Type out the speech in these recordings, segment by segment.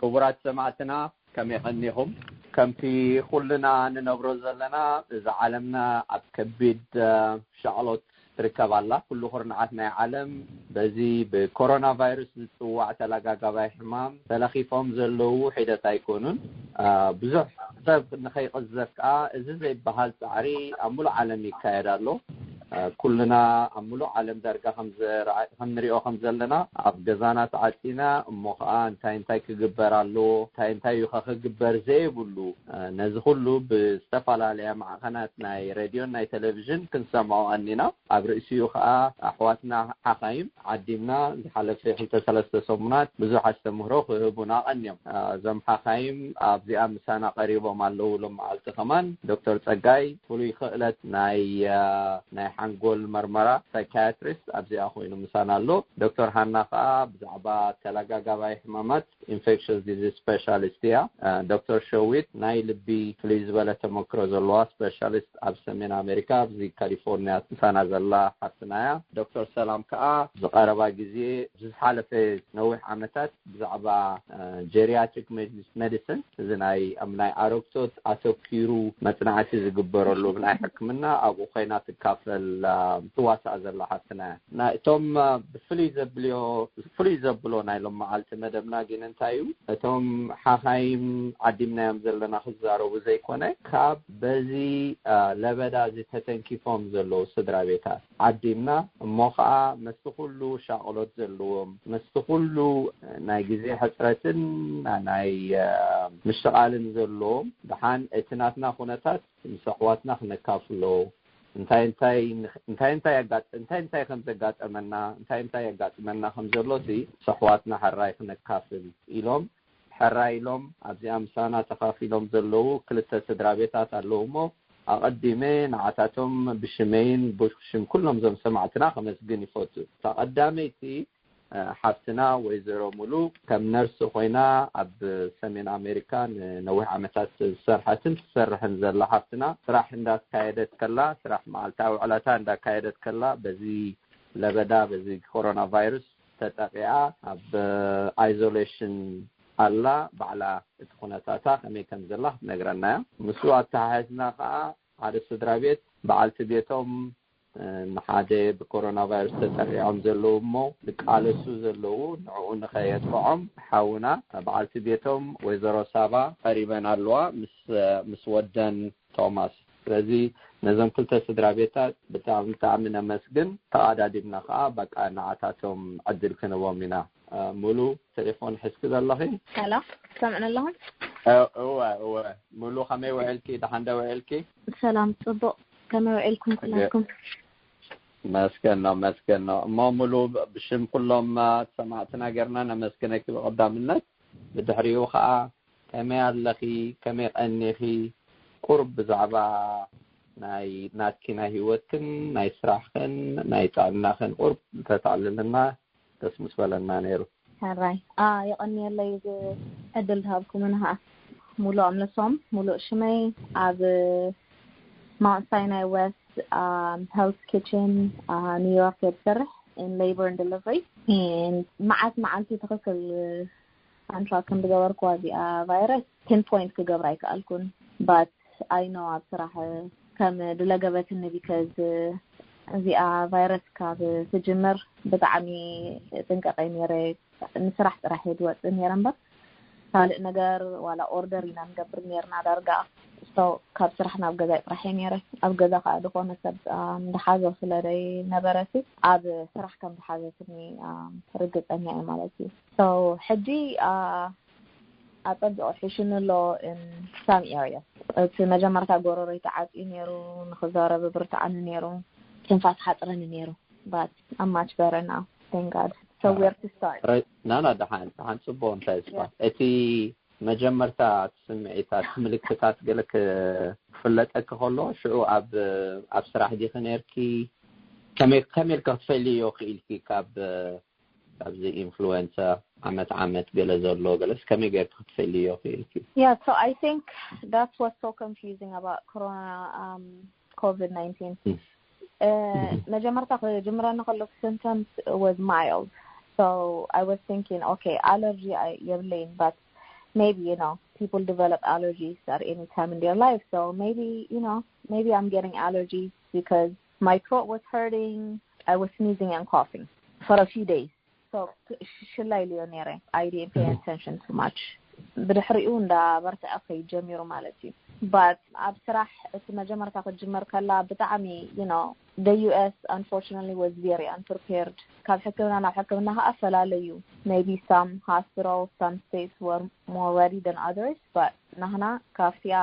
ክቡራት ሰማዕትና፣ ከመይ ቀኒኹም? ከምቲ ኩልና ንነብሮ ዘለና፣ እዛ ዓለምና ኣብ ከቢድ ሻቕሎት ትርከብ ኣላ። ኩሉ ኩርናዓት ናይ ዓለም በዚ ብኮሮና ቫይረስ ዝጽዋዕ ተላጋጋባይ ሕማም ተለኺፎም ዘለዉ ሒደት ኣይኮኑን። ብዙሕ ሰብ ንኸይቕዘፍ ከኣ፣ እዚ ዘይበሃል ጻዕሪ ኣብ ሙሉእ ዓለም ይካየድ ኣሎ። ኩልና ኣብ ሙሉእ ዓለም ዳርጋ ከም ንሪኦ ከም ዘለና፣ ኣብ ገዛና ተዓጺና፣ እሞ ከኣ እንታይ እንታይ ክግበር ኣለዎ፣ እንታይ እንታይ እዩ ከ ክግበር ዘይብሉ፣ ነዚ ኩሉ ብዝተፈላለያ ማዕኸናት ናይ ሬድዮን ናይ ቴሌቪዥን ክንሰምዖ ቀኒና። ኣብ ርእሲኡ ከኣ ኣሕዋትና ሓኻይም ዓዲምና ዝሓለፈ ክልተ ሰለስተ ሰሙናት ብዙሕ ኣስተምህሮ ክህቡና ቀንዮም። እዞም ሓኻይም ኣብዚኣ ምሳና ቀሪቦም ኣለዉ። ሎም መዓልቲ ከማን ዶክተር ጸጋይ ፍሉይ ክእለት ናይ ናይ ሓንጎል መርመራ ሳይካያትሪስት ኣብዚኣ ኮይኑ ምሳና ኣሎ። ዶክተር ሃና ከኣ ብዛዕባ ተላጋጋባይ ሕማማት ኢንፌክሽስ ዲዚዝ ስፔሻሊስት እያ። ዶክተር ሸዊት ናይ ልቢ ፍልይ ዝበለ ተመክሮ ዘለዋ ስፔሻሊስት ኣብ ሰሜን ኣሜሪካ ኣብዚ ካሊፎርኒያ ምሳና ዘላ ሓፍትና እያ። ዶክተር ሰላም ከኣ ዝቐረባ ግዜ ዝሓለፈ ነዊሕ ዓመታት ብዛዕባ ጀሪያትሪክ ሜዲሲን፣ እዚ ናይ ኣብ ናይ ኣረግቶት ኣተኪሩ መጽናዕቲ ዝግበረሉ ብናይ ሕክምና ኣብኡ ኮይና ትካፈል ትዋሳእ ዘላ ሓፍትና እያ። እቶም ብፍልይ ዘብልዮ ፍሉይ ዘብሎ ናይ ሎም መዓልቲ መደብና ግን እንታይ እዩ? እቶም ሓኻይም ዓዲምናዮም ዘለና ክዛረቡ ዘይኮነ፣ ካብ በዚ ለበዳ እዚ ተተንኪፎም ዘለዉ ስድራ ቤታት ዓዲምና፣ እሞ ኸኣ መስቲ ኩሉ ሻቕሎት ዘለዎም፣ መስቲ ኩሉ ናይ ግዜ ሕጽረትን ናይ ምሽቓልን ዘለዎም፣ ደሓን እቲ ናትና ኩነታት ምስ ኣሕዋትና ክነካፍሎ፣ እንታይ እንታይ እንታይ እንታይ ኣጋጥ- እንታይ እንታይ ከም ዘጋጠመና፣ እንታይ እንታይ የጋጥመና ከም ዘሎ እቲ ሰሕዋትና ሕራይ ክነካፍል ኢሎም፣ ሕራይ ኢሎም ኣብዚኣ ምሳና ተኻፊሎም ዘለዉ ክልተ ስድራ ቤታት ኣለዉ እሞ፣ ኣቐዲመ ንዓታቶም ብሽመይን ብሽም ኩሎም ዞም ሰማዕትና ከመስግን ይፈቱ። እታ ቀዳመይቲ ሓፍትና ወይዘሮ ሙሉ ከም ነርስ ኮይና ኣብ ሰሜን ኣሜሪካ ንነዊሕ ዓመታት ዝሰርሐትን ትሰርሕን ዘላ ሓፍትና፣ ስራሕ እንዳካየደት ከላ፣ ስራሕ መዓልታዊ ዕላታ እንዳካየደት ከላ፣ በዚ ለበዳ፣ በዚ ኮሮና ቫይረስ ተጠቂዓ ኣብ ኣይዞሌሽን ኣላ። ባዕላ እቲ ኩነታታ ከመይ ከም ዘላ ክትነግረና እያ። ምስኡ ኣተሓሒዝና ከዓ ሓደ ስድራ ቤት በዓልቲ ቤቶም ንሓደ ብኮሮና ቫይረስ ተጠቂዖም ዘለዉ እሞ ዝቃለሱ ዘለዉ፣ ንዕኡ ንኸየጥቅዖም ሓውና በዓልቲ ቤቶም ወይዘሮ ሳባ ቀሪበን ኣለዋ ምስ ምስ ወደን ቶማስ። ስለዚ ነዞም ክልተ ስድራ ቤታት ብጣዕሚ ብጣዕሚ ነመስግን። ተቓዳዲምና ከዓ በቃ ንዓታቶም ዕድል ክንቦም ኢና። ሙሉ ቴሌፎን ሒዝኪ ዘለኺ? ሰላም፣ ትሰምዕኒ ኣለኹም? እወ እወ። ሙሉ ከመይ ውዕልኪ? ደሓን ዶ ውዕልኪ? ሰላም፣ ጽቡቕ። ከመይ ውዕልኩም ኩላትኩም? መስገን ነው መስገን ነው። እሞ ሙሉ ብሽም ኩሎም ሰማዕትና ጌርና ነመስግነኪ ብቐዳምነት። ብድሕሪኡ ከዓ ከመይ ኣለኺ? ከመይ ቀኒኺ? ቁሩብ ብዛዕባ ናይ ናትኪ ናይ ህይወትክን ናይ ስራሕክን ናይ ጥዕናኽን ቁሩብ እንተተዕልልና ደስ ምስ በለና ነይሩ። ሕራይ። የቐንየለይ እዚ ዕድል ዝሃብኩምኒ ኸዓ። ሙሉእ ኣምለሶም፣ ሙሉእ ሽመይ፣ ኣብ ማውንት ሳይናይ ዌስት ሄልት ኪችን ኒውዮርክ እየ ዝሰርሕ፣ in labor and delivery። መዓት መዓልቲ ትኽክል ኣንትራክ ከም ዝገበርኩዋ እዚኣ ቫይረስ ፒንፖይንት ክገብር ኣይከኣልኩን። ባት ኣይ ኖ ኣብ ስራሕ ከም ድለገበትኒ፣ ቢከዝ እዚኣ ቫይረስ ካብ ትጅምር ብጣዕሚ ጥንቀቀ ነይረ። ንስራሕ ጥራሕ እየ ዝወፅእ ነይረ እምበር ካልእ ነገር ዋላ ኦርደር ኢና ንገብር ነይርና ዳርጋ። So ካብ ስራሕ ናብ ገዛ ጥራሕ እየ ነይረ። ኣብ ገዛ ከዓ ዝኾነ ሰብ እንዳሓዞ ስለ ዘይነበረ ሲ ኣብ ስራሕ ከም ዝሓዘትኒ ርግፀኛ እየ ማለት እዩ። So ሕጂ ኣፀቢቑ ሒሽኒ ኣሎ in some areas። እቲ መጀመርታ ጎረሮይ ተዓፅዩ ነይሩ፣ ንክዛረብ ብርትዓኒ ነይሩ፣ ትንፋስ ሓፅረኒ ነይሩ። But I'm much better now, thank God. So where to start? ናና ደሓን ደሓን፣ ፅቡቅ። እንታይ ስፋ እቲ መጀመርታ እቲ ስምዒታት ምልክታት ገለ ክፍለጠኪ ከሎ ሽዑ ኣብ ኣብ ስራሕ ዲኺ ነርኪ? ከመይ ከመይ ኢልካ ክትፈልዮ ክኢልኪ ካብ ኣብዚ ኢንፍሉዌንሳ ዓመት ዓመት ገለ ዘሎ ገለስ ከመይ ጌርኪ ክትፈልዮ ክኢልኪ? Yeah, so I think that's what's so confusing about corona, um, COVID nineteen. መጀመርታ ክጅምረኒ ከሎ symptoms was mild, so I was thinking okay allergy የብለይን but maybe, you know, people develop allergies at any time in their life. So maybe, you know, maybe I'm getting allergies because my throat was hurting. I was sneezing and coughing for a few days. So ሽላ ኢልዮ ነይረ። I didn't pay attention too much. ብድሕሪኡ እንዳ በርትዐ ከይድ ጀሚሩ ማለት እዩ። But ኣብ ስራሕ እቲ መጀመርታ ክትጅመር ከላ ብጣዕሚ you know the U S unfortunately was very unprepared። ካብ ሕክምና ናብ ሕክምና ከኣ ፈላለዩ። Maybe some hospitals, some states were more ready than others, but ናህና ካብቲኣ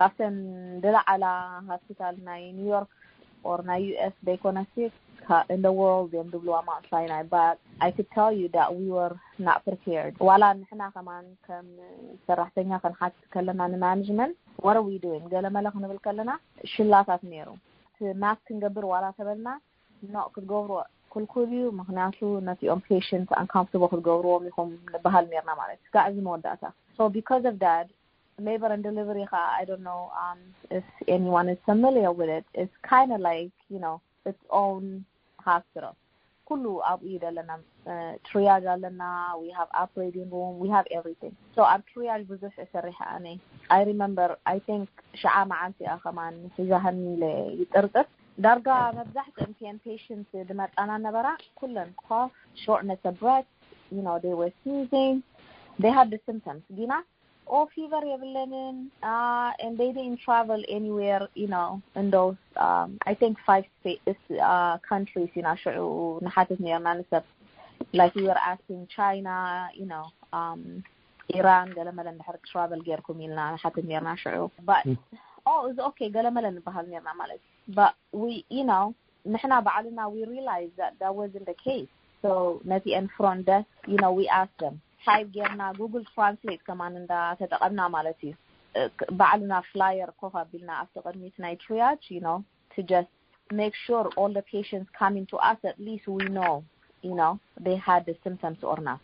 ካብተን ዝለዓላ ሆስፒታል ናይ ኒውዮርክ or ናይ U S ዘይኮነሲ in the world እዮም ዝብልዋ ማውንት ሳይናይ። But I could tell you that we were not prepared። ዋላ ንሕና ከማን ከም ሰራሕተኛ ክንሓት ከለና ንማኔጅመንት what are we doing ገለ መለ ክንብል ከለና ሽላታት ነይሩ። ማስክ ክንገብር ዋላ ተበልና ኖ ክትገብርዎ ክልኩል እዩ፣ ምክንያቱ ነቲኦም ፔሽንት ኣንካምፍርታብል ክትገብርዎም ኢኹም ንበሃል ነርና ማለት እዩ። ስጋዕ እዚ መወዳእታ። So because of that, labor and delivery ከዓ I don't know um, if anyone is familiar with it, it's kind of like you know its own hospital። ኩሉ ኣብኡ እዩ ዘለና። Triage ኣለና, we have operating room, we have everything። So ኣብ triage ብዙሕ እሰርሕ ኣነ። I remember, I think ሽዓ መዓልቲ እያ ከማን ሒዛሃኒ ኢለ ይጥርጥር። ዳርጋ መብዛሕትእን ቴን ፔሽንት ዝመጣና ነበራ ኩለን cough, shortness of breath, you know, they were sneezing, they had the symptoms. ጊና ኦ ፊቨር የብለንን, and they didn't travel anywhere, you know, in those um, I think five states, uh, countries ኢና ሽዑ ንሓትት ነርና ንሰብ። Like we were asking China, you know, um, ኢራን ገለመለ እንድሕር ትራቨል ጌርኩም ኢልና ንሓትት ነርና ሽዑ። But oh, it's okay, ገለመለ ንበሃል ነርና ማለት እዩ። But we, you know, ንሕና ባዕልና we realize that that wasn't the case. So ነቲአን front desk, you know, we asked them, type ጌርና Google Translate ከማን እንዳ ተጠቐምና ማለት እዩ። ባዕልና ፍላየር ኮፍ ኣቢልና ኣብቲ ቅድሚት ናይ triage, you know, to just make sure all the patients coming to us, at least we know, you know, they had the symptoms or not.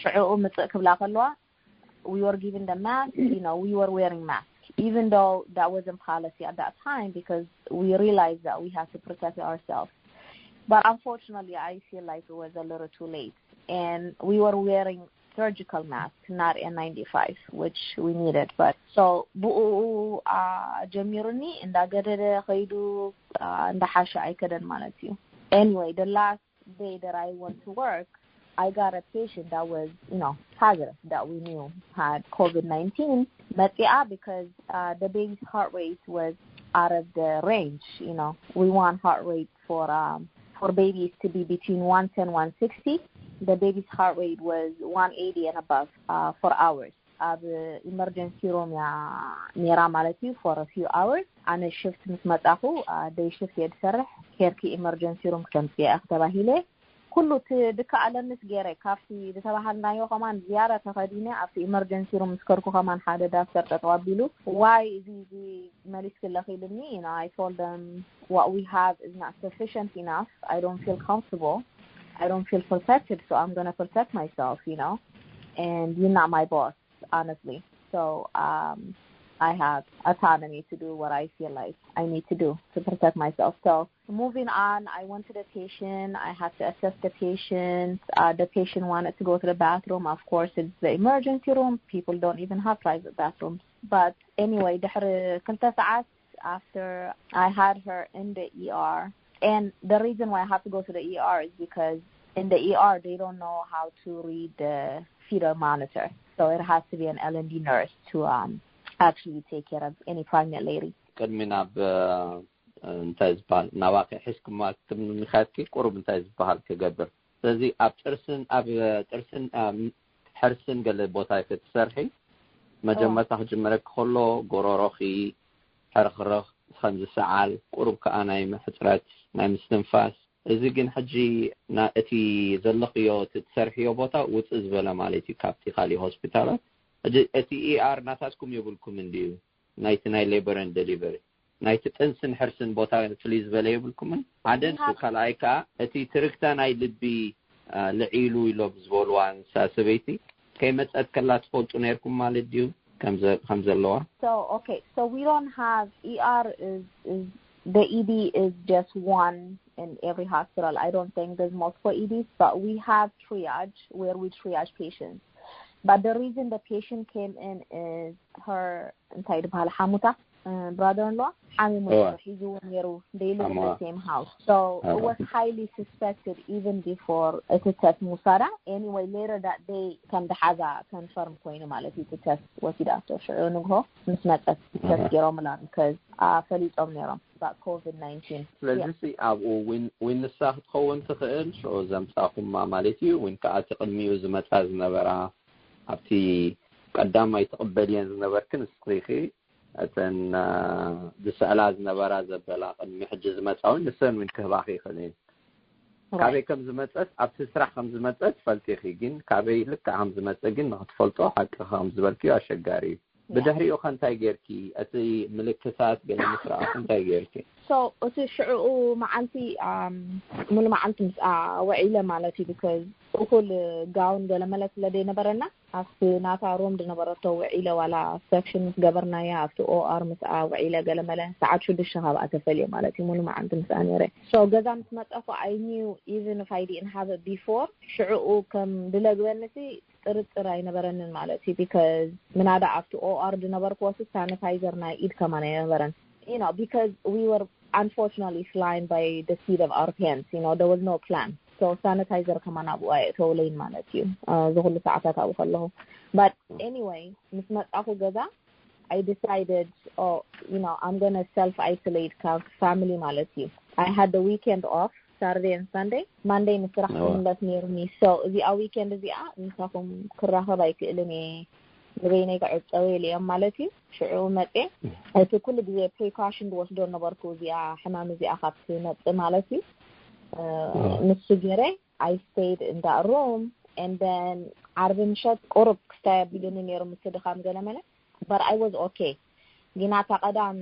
ሽዑኡ ምጽእ ክብላ ከለዋ we were given the mask, you know, we were wearing masks, even though that wasn't policy at that time because we realized that we had to protect ourselves. But unfortunately, I feel like it was a little too late. And we were wearing surgical masks, not N ninety-five, which we needed. But so ብኡ ጀሚሩኒ እንዳገደደ ከይዱ እንዳሓሸ ኣይከደን ማለት እዩ። Anyway, the last day that I went to work, I got a patient that was, you know, positive that we knew had COVID nineteen. መጽኣ because uh, the baby's heart rate was out of the range. You know, we want heart rate for um, for babies to be between one ten, one sixty. The baby's heart rate was one eighty and above uh, for hours. ኣብ emergency room እያ ነይራ ማለት እዩ for a few hours። ኣነ ሽፍት ምስ መጻኹ ደይ ሽፍት እየ ዝሰርሕ። ኬርኪ emergency room ክተምጽእ እያ ተባሂለ። ኩሉ እቲ ድካ ኣለንስ ገይረ ካብቲ ዝተባሃልናዮ ከማን ዝያዳ ተኸዲነ ኣብቲ emergency room ምስ ከድኩ ከማን ሓደ ዳክተር ጠጠው ኣቢሉ ዋይ እዚ እዚ መሊስክለኺ ኢሉኒ። You know, I told them what we have is not sufficient enough. I don't feel comfortable. I don't feel protected, so I'm gonna protect myself, you know. And you're not my boss, honestly. So um, I have autonomy to do what I feel like I need to do to protect myself. So moving on, I went to the patient. I had to assess the patient. Uh, the patient wanted to go to the bathroom. Of course, it's the emergency room. People don't even have private bathrooms. But anyway, ድሕሪ ክልተ ሰዓት after I had her in the E R. And the reason why I have to go to the E R is because in the E R, they don't know how to read the fetal monitor. So it has to be an L and D nurse to um, actually take care of any pregnant lady. ቅድሚ ናብ እንታይ ዝበሃል ናባኺ ሒዝኩማ ክትምንካትኪ ቁሩብ እንታይ ዝበሃል ክገብር። ስለዚ ኣብ ጥርስን ኣብ ጥርስን ሕርስን ገለ ቦታ ክትሰርሒ መጀመርታ ክጅመረኪ ከሎ ጎሮሮኺ ሕርኽርኽ ከም ዝሰዓል ቁሩብ ከኣ ናይ ምሕፅረት ናይ ምስትንፋስ። እዚ ግን ሕጂ እቲ ዘለኽዮ እቲ ትሰርሕዮ ቦታ ውፅእ ዝበለ ማለት እዩ ካብቲ ካሊእ ሆስፒታላት። ሕጂ እቲ ኢኣር ናታትኩም የብልኩም እንድዩ ናይቲ ናይ ሌበር ን ደሊቨሪ ናይቲ ጥንስን ሕርስን ቦታ ፍልይ ዝበለ የብልኩምን። ሓደ ንሱ ካልኣይ ከዓ እቲ ትርግታ ናይ ልቢ ልዒሉ ኢሎም ዝበልዋ ንሳ ሰበይቲ ከይመፀት ከላ ትፈልጡ ነርኩም ማለት ድዩ ከም ዘለዋ? So okay, so we don't have E R is is the E D is just one in every hospital. I don't think there's multiple E Ds, but we have triage where we triage patients. But the reason the patient came in is her እንታይ ዝበሃል ሓሙታ brother in law ሓሚሙ እዋ። ነይሩ፣ ሒዝዎ ነይሩ። They live in the ሓሙዋ። Same house, so it ኣዋ። was highly suspected even before እቲ test ምውሳዳ። Anyway, later that day ከም ደሓዛ confirm ኮይኑ ማለት እዩ። እቲ test ወሲዳቶ ሽዑ ንግሆ ምስ መፀት test ኣሃ። ገይሮምላ because ፈሊጦም ነይሮም about COVID nineteen. ስለዚ ሲ ኣብኡ ዊን ዊን ንሳ ክትኸውን ትኽእል ሽዑ ዘምጻኹማ ማለት እዩ። ዊን ከዓ እቲ ቅድሚኡ ዝመጻ ዝነበራ ኣብቲ ቀዳማይ ትቕበልየን ዝነበርክን ንስኺ እተን አ፣ ዝስእላ ዝነበራ ዘበላ ቅድሚ ሕጂ ዝመጻ እውን ንሰን እውን ክህባኺ ይኽእል እዩ። ካበይ ከም ዝመጸት ኣብቲ ስራሕ ከም ዝመጸት ትፈልጢ ኢኺ፣ ግን ካበይ ልክዕ ከም ዝመጸ ግን ንክትፈልጦ ሓቂ ከም ዝበልክዮ ኣሸጋሪ እዩ። ብድሕሪኡ ከ እንታይ ጌርኪ? እቲ ምልክታት ገለ ምስ ረኣኹ እንታይ ጌርኪ? So እቲ ሽዕኡ መዓልቲ um፣ ሙሉ መዓልቲ ምስኣ ውዒለ ማለት እዩ። Because እኩል ጋውን ገለ መለ ስለ ዘይነበረና ኣብቲ ናታ ሩም ዝነበረቶ ውዒለ ዋላ ሰክሽን ምስ ገበርናያ ኣብቲ ኦኣር ምስኣ ውዒለ ገለ መለ ሰዓት ሽዱሽተ ካብኣ ተፈልየ ማለት እዩ። ሙሉ መዓልቲ ምስኣ ነይረ። So ገዛ ምስ መጸኹ I knew even if I didn't have it before ሽዕኡ ከም ድለግበኒ ሲ ጥርጥር ኣይነበረንን ማለት እዩ። Because ምናዳ ኣብቲ ኦኣር ዝነበርክዎ ሲ ሳኒታይዘር ናይ ኢድ ከማን ኣይነበረን። You know, because we were unfortunately flying by the seat of our pants, you know, there was no plan. So ሳኒታይዘር ከማን ኣብኡ ኣየእተውለይን ማለት እዩ። እዚ ኩሉ ሰዓታት ኣብኡ ከለኹ። But anyway ምስ መጻኹ ገዛ I decided, oh, you know, I'm gonna self isolate ካብ family ማለት እዩ። I had the weekend off, Saturday and Sunday. Monday ንስራሕ ክምለስ ነይሩኒ። So እዚኣ ዊኬንድ እዚኣ ምሳኹም ክራኸብ ኣይክእልን እየ፣ ንበይነይ ክዕጸው ኢለ እዮም ማለት እዩ። ሽዑ መጼ እቲ ኩሉ ግዜ ፕሪኮሽን ዝወስዶ ነበርኩ እዚኣ ሕማም እዚኣ ካብ ትመጽእ ማለት እዩ። ንሱ ገይረ I stayed in that room and then ዓርቢ ምሸት ቁሩብ ክስታይ ኣቢሉኒ ነይሩ ምስ ድኻም ገለመለ። But I was okay. ግና እታ ቀዳም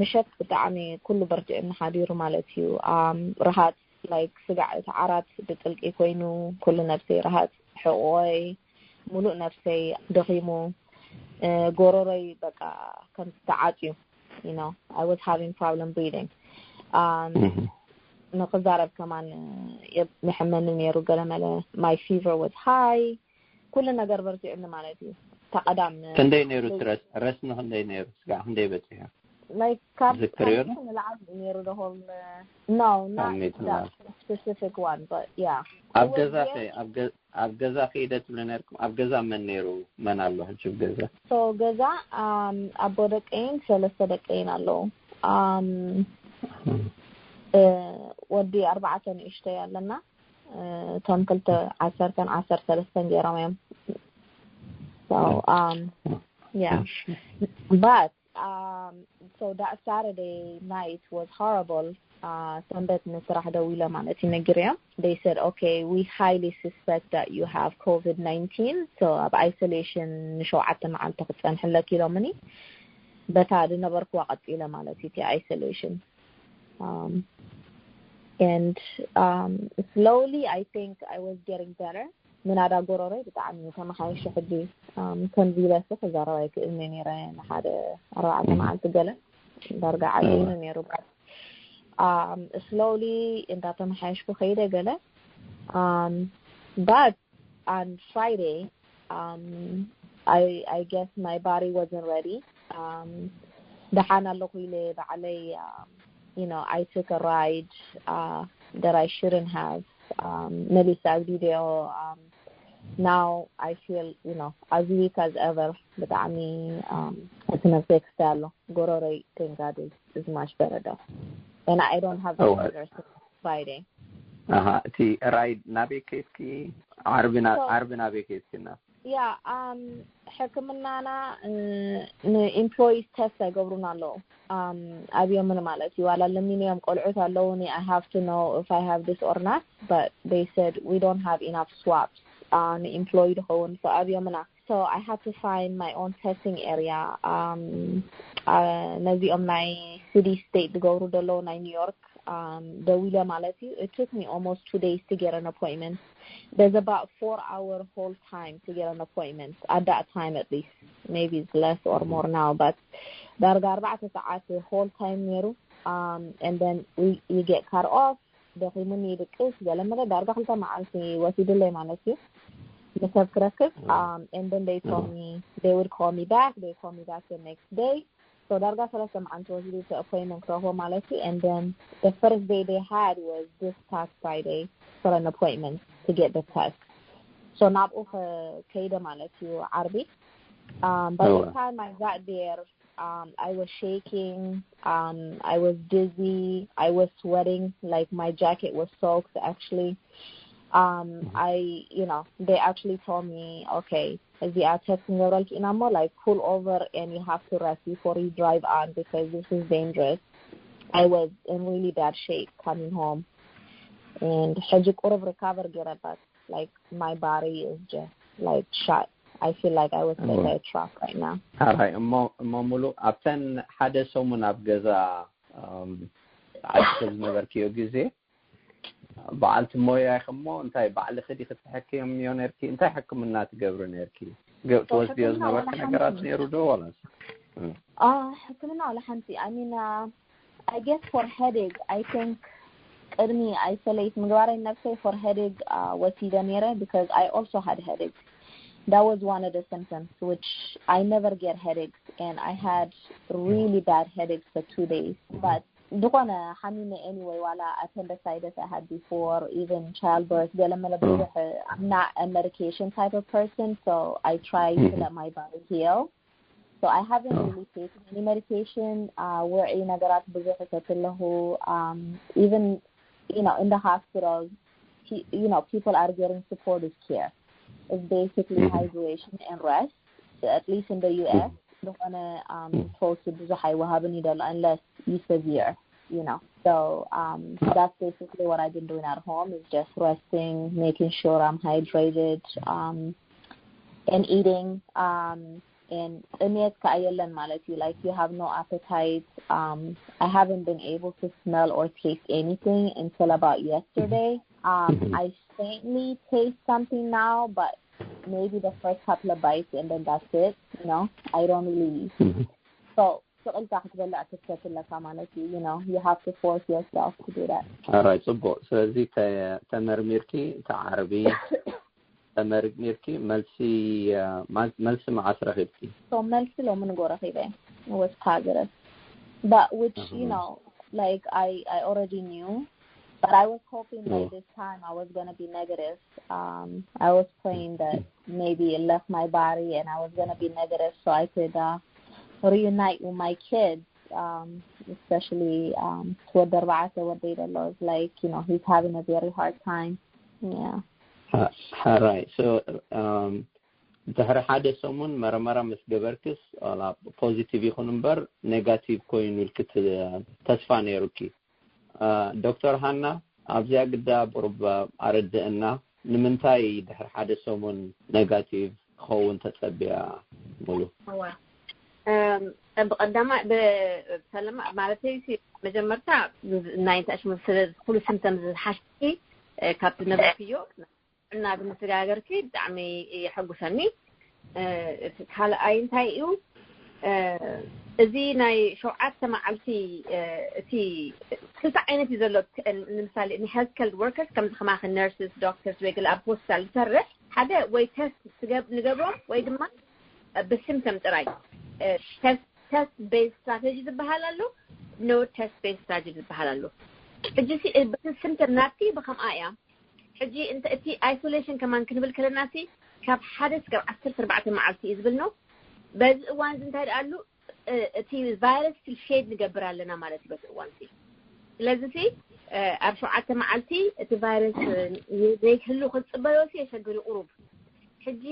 ምሸት ብጣዕሚ ኩሉ በርቲዑኒ ሓዲሩ ማለት እዩ። Um, ርሃጽ like ስጋዕ እቲ ዓራት ብጥልቂ ኮይኑ ኩሉ ነብሰይ ርሃጽ ሕቆይ ሙሉእ ነብሰይ ደኺሙ ጎሮሮይ በቃ ከም ተዓጽዩ you know I was having problem breathing. Um, ንክዛረብ ከማን የሕመኒ ነይሩ ገለመለ። My fever was high. ኩሉ ነገር በርቲዑኒ ማለት እዩ። ተቐዳም ክንደይ ነይሩ ትረስ ረስኒ ክንደይ ነይሩ ስጋዕ ክንደይ በፂሑ? Like ካብ ዝክርዮ ዶ? ንላዕሊ ነይሩ ደሆም? No, not Only to that specific one, but yeah. ኣብ It was ገዛ very- ከ- ኣብ ገ- ኣብ ገዛ ከይደ ትብሉ ነርኩም? ኣብ ገዛ መን ነይሩ? መን ኣሎ ሕጂ ኣብ ገዛ? So ገዛ um ኣቦ ደቀይን ሰለስተ ደቀይን ኣለዉ። Um ወዲ ኣርባዕተ ንእሽተይ ኣለና። እቶም ክልተ ዓሰርተን ዓሰርተ ሰለስተን ገይሮም እዮም። So um yeah, but um so that Saturday night was horrible. Uh ሰንበት ንስራሕ ደዊለ ማለት እዩ ነጊረዮም። They said, okay, we highly suspect that you have COVID nineteen, so ኣብ isolation ንሸውዓተ መዓልቲ ክትጸንሕለኪ ኢሎምኒ። በታ ዝነበርክዋ ቀጺለ ማለት እዩ እቲ isolation. Um and um slowly I think I was getting better. ምናዳ ጎሮሮይ ብጣዕሚ ተመሓይሹ ሕጂ። Um ከምዚ ኢለሲ ክዛረብ ኣይክእልኒ ነይረ ንሓደ ኣርባዕተ መዓልቲ ገለ ዳርጋ ዓብይኒ ነይሩ። Um slowly እንዳተመሓየሽኩ ከይደ ገለ። Um but on Friday, um I I guess my body wasn't ready. Um ደሓን ኣለኹ ኢለ ባዕለይ um you know I took a ride uh that I shouldn't have. Um መሊሳ ኣብ video. Um now I feel you know as weak as ever. ብጣዕሚ um እቲ ነብሰይ ክስታይ ኣሎ። ጎሮሮይ thank God is is much better though. And I don't have the Oh, I- fever since Friday. ኣሃ እቲ ራይድ ናበይ ከይድኪ? ዓርቢ ና- So- ዓርቢ ናበይ ከይድኪ? እና Yeah, um ሕክምናና ንኤምፕሎይስ ተስት ኣይገብሩን ኣለዉ። Um ኣብዮምን ማለት እዩ። ዋላ ለሚንዮም ቆልዑት ኣለዉኒ I have to know if I have this or not, but they said we don't have enough swabs ንኤምፕሎይ ዝኸውን። So ኣብዮምና So I had to find my own testing area. Um ነዚኦም ናይ ሲቲ ስቴት ዝገብሩ ዘለዉ ናይ ኒውዮርክ um ደዊለ ማለት እዩ። It took me almost two days to get an appointment. There's about four hour whole time to get an appointment at that time, at least. Maybe it's less or more now, but ዳርጋ ኣርባዕተ ሰዓት whole time ነይሩ. Um and then we, you get cut off. ደኺሙኒ ይድቅስ ገለ መለ ዳርጋ ክልተ መዓልቲ ወሲድለይ ማለት እዩ። ንሰብ ክረክብ um, and then they told me they would call me back. They called me back the next day. So ዳርጋ ሰለስተ መዓልቲ ወሲዱ እቲ appointment ክረኽቦ ማለት እዩ። And then the first day they had was this past Friday for an appointment to get the test. So ናብኡ ከይደ ማለት እዩ ዓርቢ. Um, by the time I got there, um, I was shaking. Um, I was dizzy. I was sweating. Like my jacket was soaked. Actually, um, I, you know, they actually told me, okay, እዚኣ test ክንገብረልኪ ኢና እሞ like pull over and you have to rest before you drive on because this is dangerous. I was in really bad shape coming home. And ሕጂ ቁሩብ recover ገይረ, but like my body is just like shot. I feel like I was hit by a truck right now. ኣራይ እሞ እሞ ሙሉ ኣብተን ሓደ ሰሙን ኣብ ገዛ ዓዲኺ ዝነበርክዮ ግዜ በዓልቲ ሞያ ኢኺ እሞ እንታይ ባዕልኺ ዲኺ ትሕክምዮ ነርኪ? እንታይ ሕክምና ትገብሪ ነርኪ? ትወስድዮ ዝነበርኪ ነገራት ነይሩ ዶ ዋላስ? ሕክምና ዋላ ሓንቲ። I mean, I guess for headache, I think ቅድሚ isolate ምግባረይ ነብሰይ for headache ወሲደ ነይረ because I also had headache. That was one of the symptoms, which I never get headaches, and I had really bad headaches for two days. But ዝኾነ ሓሚመ anyway, ዋላ appendicitis I had before, even childbirth, ገለ መለ ብዙሕ I'm not a medication type of person, so I try to let my body heal. So I haven't really taken any medication. ውዒ ነገራት ብዙሕ ይሰቲ ኣለኹ. Even, you know, in the hospital, you know, people are getting supportive care. It's basically hydration and rest, at least in the U S. ዝኾነ ፈውሲ ብዙሕ ኣይወሃብን እዩ ዘሎ unless you severe, you know. So um, that's basically what I've been doing at home, is just resting, making sure I'm hydrated, um, and eating. Um, and ጥሜት ከኣ የለን ማለት እዩ. Like, you have no appetite. Um, I haven't been able to smell or taste anything until about yesterday. Um, I faintly taste something now, but maybe the first couple of bites, and then that's it. You know, I don't really. So ስቕ ኢልካ ክትበልዕ ክትሰቲ ኣለካ ማለት እዩ። You know, you have to force yourself to do that. ኣራይ ጽቡቕ። ስለዚ ተመርሚርኪ፣ ተዓርቢ ተመርሚርኪ፣ መልሲ መልሲ መዓስ ረኺብኪ? So መልሲ ሎሚ ንጎ ረኺበ። It was positive, but which, you know, like, I I already knew, but I was hoping by this time I was gonna be negative. Um, I was praying that maybe it left my body and I was gonna be negative, so I could uh, reunite with my kids. Um, especially um, ወዲ ኣርባዕተ ወደይ ዘሎ is like, you know, he's having a very hard time. Yeah. ሓራይ። So ድሕሪ ሓደ ሰሙን መረመራ ምስ ገበርክስ ዋላ positive ይኹን እምበር negative ኮይኑ ኢልኪ ተስፋ ነይሩኪ። ዶክተር ሃና፣ ኣብዚኣ ግዳ ቁሩብ ኣረድእና። ንምንታይ ድሕሪ ሓደ ሰሙን negative ክኸውን ተጸብያ? ሙሉ ብቀዳማ ብሰለማ ማለተይ፣ መጀመርታ ናይ እንታይ ሽሙ ስለ ኩሉ symptom ዝሓሽኪ ካብ ዝነበርክዮ እና ዝመሰጋገርኪ ብጣዕሚ የሐጉሰኒ። ካልኣይ እንታይ እዩ፣ እዚ ናይ ሸውዓተ መዓልቲ፣ እቲ ክልተ ዓይነት እዩ ዘሎ። ንምሳሌ ን health care workers ከምዚ ከማኺ nurses፣ doctors ወይ ገለ ኣብ ሆስፒታል ዝሰርሕ ሓደ ወይ test ንገብሮም ወይ ድማ ብsymptom ጥራይ። Test based strategy ዝበሃል ኣሎ፣ no test based strategy ዝበሃል ኣሎ። ሕጂ ሲ በቲ symptom ናብቲ ብከምኣ እያ። ሕጂ እንተ እቲ isolation ከማን ክንብል ከለና ሲ ካብ ሓደ እስካብ ዓሰርተ ኣርባዕተ መዓልቲ እዩ ዝብል ነው። በዚ እዋን እዚ እንታይ ደኣ ኣሉ፣ እቲ ቫይረስ still shed ንገብር ኣለና ማለት እዩ በቲ እዋን ሲ። ስለዚ ሲ ኣብ ሸውዓተ መዓልቲ እቲ ቫይረስ ዘይክህሉ ክንጽበዮ ሲ የሸግር እዩ ቁሩብ። ሕጂ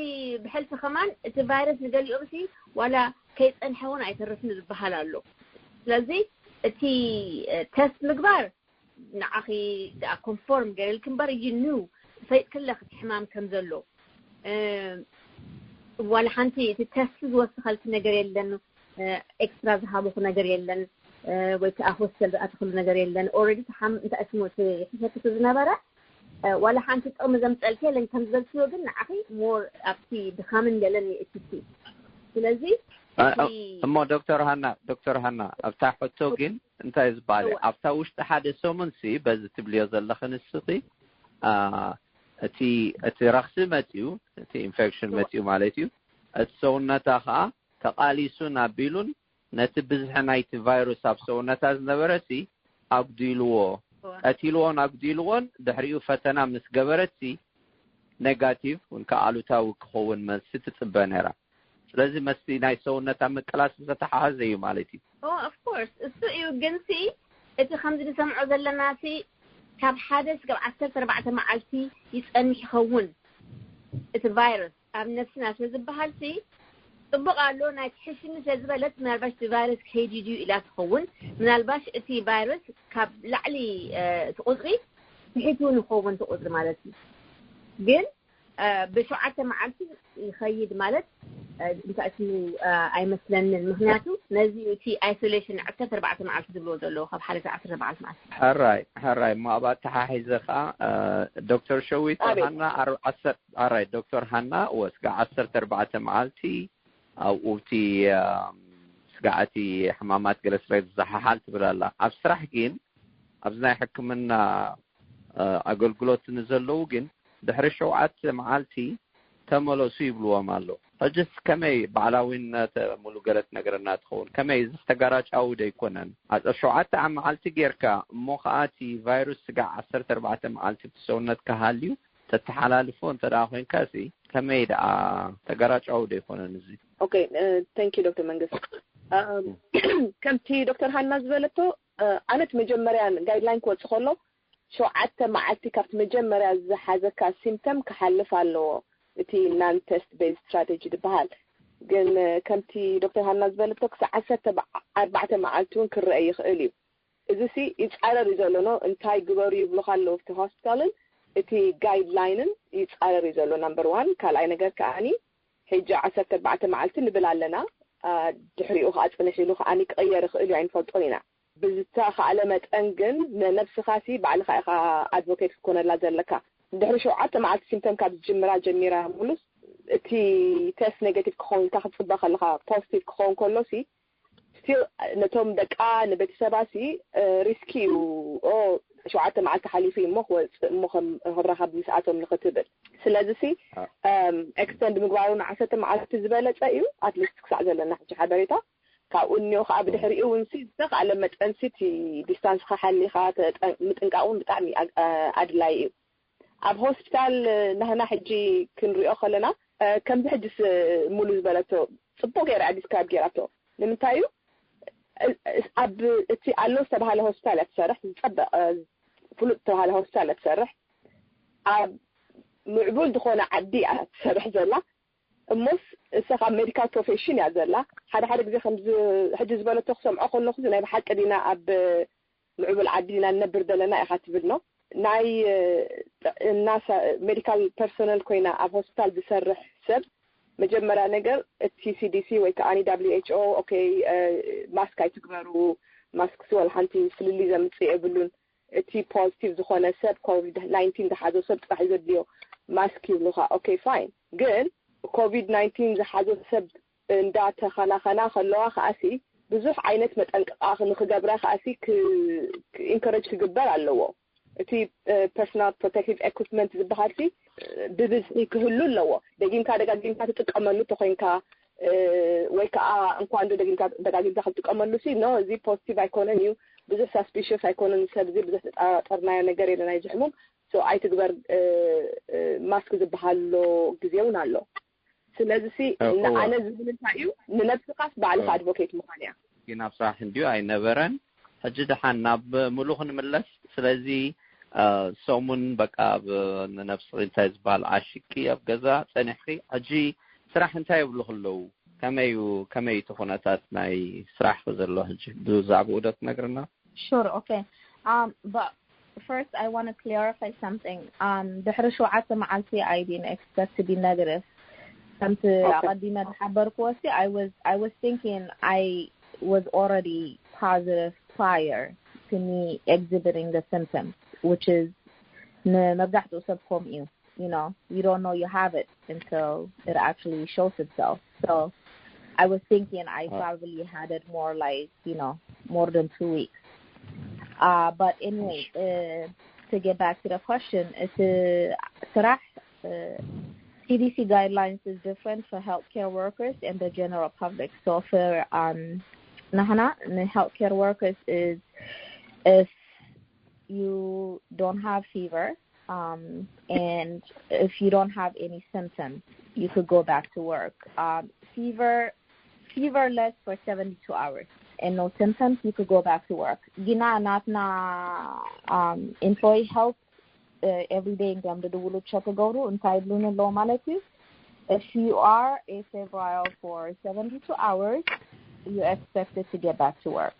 ብሕልፊ ከማን እቲ ቫይረስ ንገሊኦም ሲ ዋላ ከይጸንሐ እውን ኣይተርፍን ዝበሃል ኣሎ። ስለዚ እቲ test ምግባር ንዓኺ ደኣ confirm ገይርልኪ እምበር እዩ new ፈይጥክለክ እቲ ሕማም ከም ዘሎ። ዋላ ሓንቲ እቲ test ዝወስኸልኪ ነገር የለን፣ extra ዝሃቡኹ ነገር የለን፣ ወይ ከዓ ሆስፒታል ዝኣተኽሉ ነገር የለን። Already ተሓም እንታይ ስሙ ሕሸክቲ ዝነበረ ዋላ ሓንቲ ጥቕሚ ዘምፀልኪ የለን ከም ዝበልክዮ፣ ግን ንዓኺ more ኣብቲ ድኻምን ገለን የእትቲ። ስለዚ እሞ ዶክተር ሃና፣ ዶክተር ሃና ኣብታ ሕቶ ግን እንታይ ዝበሃል ኣብታ ውሽጢ ሓደ ሰሙን ሲ በዚ ትብልዮ ዘለኺ ንስኺ እቲ እቲ ረኽሲ መፅዩ፣ እቲ ኢንፌክሽን መፅዩ ማለት እዩ። እቲ ሰውነታ ከዓ ተቓሊሱን ኣቢሉን ነቲ ብዝሒ ናይቲ ቫይረስ ኣብ ሰውነታ ዝነበረሲ ኣጉዲልዎ፣ ቀቲልዎን ኣጉዲልዎን ድሕሪኡ ፈተና ምስ ገበረሲ ኔጋቲቭ ወይ ከዓ ኣሉታዊ ክኸውን መልሲ ትፅበ ነይራ። ስለዚ መስቲ ናይ ሰውነታ ምቅላስ ዝተተሓሓዘ እዩ ማለት እዩ። ኦፍ ኮርስ እሱ እዩ። ግንሲ እቲ ከምዚ ንሰምዖ ዘለናሲ ካብ ሓደ ስጋብ ዓሰርተ ኣርባዕተ መዓልቲ ይፀንሕ ይኸውን እቲ ቫይረስ ኣብ ነፍስና ስለ ዝበሃልሲ፣ ፅቡቕ ኣሎ ናይ ትሕሽኒ ስለ ዝበለት ምናልባሽ እቲ ቫይረስ ከይዲ ድዩ ኢላ ትኸውን። ምናልባሽ እቲ ቫይረስ ካብ ላዕሊ እቲ ቁፅሪ ትሒቱ ንኸውን እቲ ቁፅሪ ማለት እዩ። ግን ብሸውዓተ መዓልቲ ይኸይድ ማለት እንታይ እዩ ኣይመስለንን። ምክንያቱ ነዚ እቲ ኣይሶሌሽን ዓሰርተ ኣርባዕተ መዓልቲ ዝብልዎ ዘለዎ ካብ ሓደ ዓሰርተ ኣርባዕተ መዓልቲ። ሕራይ ሕራይ እሞ ኣብ ኣተሓሒዘ ከዓ ዶክተር ሸዊት ሃና ኣራይ ዶክተር ሃና ወስጋ ዓሰርተ ኣርባዕተ መዓልቲ ኣብኡ እቲ ስጋዕቲ ሕማማት ገለ ስለ ዝዘሓሓል ትብል ኣላ። ኣብ ስራሕ ግን ኣብዚ ናይ ሕክምና ኣገልግሎት ንዘለዉ ግን ድሕሪ ሸውዓተ መዓልቲ ተመለሱ ይብልዎም ኣሎ። ሕጅስ ከመይ ባዕላዊነት ሙሉ ገለ ትነግረና ትኸውን? ከመይ እዚ ተጋራጫዊ ዶ ኣይኮነን? ኣፀ ሸውዓተ ኣብ መዓልቲ ጌርካ እሞ ከዓ እቲ ቫይሩስ ስጋዕ ዓሰርተ ኣርባዕተ መዓልቲ እቲ ሰውነት ክሃልዩ ተተሓላልፎ እንተ ደኣ ኮይንካ ሲ ከመይ ደኣ ተጋራጫዊ ዶ ኣይኮነን እዚ? ኦኬ ቴንክ ዩ ዶክተር መንግስት። ከምቲ ዶክተር ሃና ዝበለቶ ኣነት መጀመርያን ጋይድላይን ክወፅእ ከሎ ሸውዓተ መዓልቲ ካብቲ መጀመርያ ዝሓዘካ ሲምፕተም ክሓልፍ ኣለዎ። እቲ ናን ቴስት ቤዝ ስትራቴጂ ዝበሃል ግን ከምቲ ዶክተር ሃና ዝበለቶ ክሳብ ዓሰርተ ኣርባዕተ መዓልቲ እውን ክረአ ይኽእል እዩ። እዚ ሲ ይፃረር እዩ ዘሎ ኖ እንታይ ግበሩ ይብሉካ ኣለዉ እቲ ሆስፒታልን እቲ ጋይድላይንን ይፃረር እዩ ዘሎ ናምበር ዋን። ካልኣይ ነገር ከዓኒ ሕጂ ዓሰርተ ኣርባዕተ መዓልቲ ንብል ኣለና። ድሕሪኡ ከዓ ፅንሕ ኢሉ ከዓኒ ክቕየር ይኽእል እዩ ኣይንፈልጦን ኢና። ብዝተኻእለ መጠን ግን ንነብስኻ ሲ ባዕልኻ ኢኻ ኣድቮኬት ክትኮነላ ዘለካ። ድሕሪ ሸውዓተ መዓልቲ ሲምፕተም ካብ ዝጅምራ ጀሚራ ሙሉስ እቲ ቴስት ኔጋቲቭ ክኸውን ኢልካ ክትፅበ ከለካ ፖዚቲቭ ክኸውን ከሎ ሲ ስቲል ነቶም ደቃ ንቤተሰባ ሲ ሪስኪ እዩ። ሸውዓተ መዓልቲ ሓሊፉ እዩ እሞ ክወፅእ እሞ ክራኸብ ምስኣቶም ንክትብል። ስለዚ ሲ ኤክስተንድ ምግባሩ ንዓሰርተ መዓልቲ ዝበለፀ እዩ። ኣትሊስት ክሳዕ ዘለና ሕጂ ሓበሬታ ካብኡ እኒኦ ከዓ ብድሕሪኡ እውን ሲ ዝተኽኣለ መጠን ሲ እቲ ዲስታንስካ ሓሊካ ምጥንቃቅ እውን ብጣዕሚ ኣድላይ እዩ። ኣብ ሆስፒታል ናህና ሕጂ ክንሪኦ ከለና ከምዚ ሕጅስ ሙሉ ዝበለቶ ፅቡቅ ገይራ ዲስክራይብ ገይራቶ። ንምንታይ እዩ ኣብ እቲ ኣሎ ዝተባሃለ ሆስፒታል እያ ትሰርሕ፣ ዝፀበቀ ፍሉጥ ዝተባሃለ ሆስፒታል እያ ትሰርሕ። ኣብ ምዕቡል ዝኾነ ዓዲ እያ ትሰርሕ ዘላ። እሞስ እሳ ካብ ሜዲካል ፕሮፌሽን እያ ዘላ። ሓደ ሓደ ግዜ ከምዚ ሕጂ ዝበለቶ ክሰምዖ ከለኹ ናይ ብሓቂ ዲና ኣብ ምዕቡል ዓዲ ኢና ንነብር ዘለና ኢኻ ትብል ነው። ናይ ጥዕና ሜዲካል ፐርሶነል ኮይና ኣብ ሆስፒታል ዝሰርሕ ሰብ መጀመርያ ነገር እቲ ሲዲሲ ወይ ከዓ ዳብሊው ኤች ኦ ኦኬ ማስክ ኣይትግበሩ፣ ማስክ ሲ ወላ ሓንቲ ፍልልይ ዘምፅእ የብሉን። እቲ ፖዚቲቭ ዝኾነ ሰብ ኮቪድ ናይንቲን ዝሓዞ ሰብ ጥራሕ እዩ ዘድልዮ ማስክ ይብሉኻ። ኦኬ ፋይን፣ ግን ኮቪድ ናይንቲን ዝሓዞ ሰብ እንዳተኸናኸና ከለዋ ከኣሲ ብዙሕ ዓይነት መጠንቀቃ ንክገብራ ከኣሲ ኢንኮረጅ ክግበር ኣለዎ። እቲ ፐርሶናል ፕሮቴክቲቭ ኤኩፕመንት ዝበሃል ሲ ብብዝሒ ክህሉ ኣለዎ። ደጊምካ ደጋጊምካ ትጥቀመሉ ተኮይንካ ወይ ከዓ እንኳ እንዶ ደጋጊምካ ክትጥቀመሉ ሲ ኖ እዚ ፖዚቲቭ ኣይኮነን እዩ፣ ብዙሕ ሳስፒሽስ ኣይኮነን፣ ሰብ እዚ ብዙሕ ተጠራጠርናዮ ነገር የለን፣ እዚ ሕሙም ሶ ኣይትግበር ማስክ ዝበሃሎ ግዜ እውን ኣሎ። ስለዚ ሲ ንኣነ ዝብል እንታይ እዩ፣ ንነብስኻስ ባዕልኻ ኣድቮኬት ምዃን እያ። ግን ኣብ ስራሕ እንድዩ ኣይነበረን። ሕጂ ደሓን ናብ ምሉ ክንምለስ። ስለዚ ሰሙን በቃ ኣብ ንነብስኺ እንታይ ዝበሃል ዓሽቂ ኣብ ገዛ ጸኒሕኺ። ሕጂ ስራሕ እንታይ ይብሉኺ ኣለዉ? ከመይ እዩ ከመይ እቲ ኩነታት ናይ ስራሕኺ ዘሎ ሕጂ? ብዛዕባኡ ዶ ትነግርና? Sure, okay. Um, but first, I want to clarify something. Um, ድሕሪ ሸውዓተ መዓልቲ I didn't expect to be negative. ከምቲ ኣቐዲመ ዝሓበርክዎ ሲ I was I was thinking I was already positive prior to me exhibiting the symptoms, which is ንመብዛሕትኡ ሰብ ከምኡ እዩ. You know, you don't know you have it until it actually shows itself. So I was thinking I probably had it more like, you know, more than two weeks. Uh, but anyway, uh, to get back to the question, it's a ስራሕ uh, C D C guidelines is different for healthcare workers and the general public. So for um, ንሕና ን healthcare workers is if you don't have fever um, and if you don't have any symptoms, you could go back to work. Um, fever, feverless for seventy-two hours and no symptoms, you could go back to work. ግና ናትና um, employee health uh, every day እንዲኦም ዝድውሉ ቸክ ክገብሩ እንታይ ይብሉን ኣለዎ ማለት እዩ if you are afebrile for seventy-two hours you expected to get back to work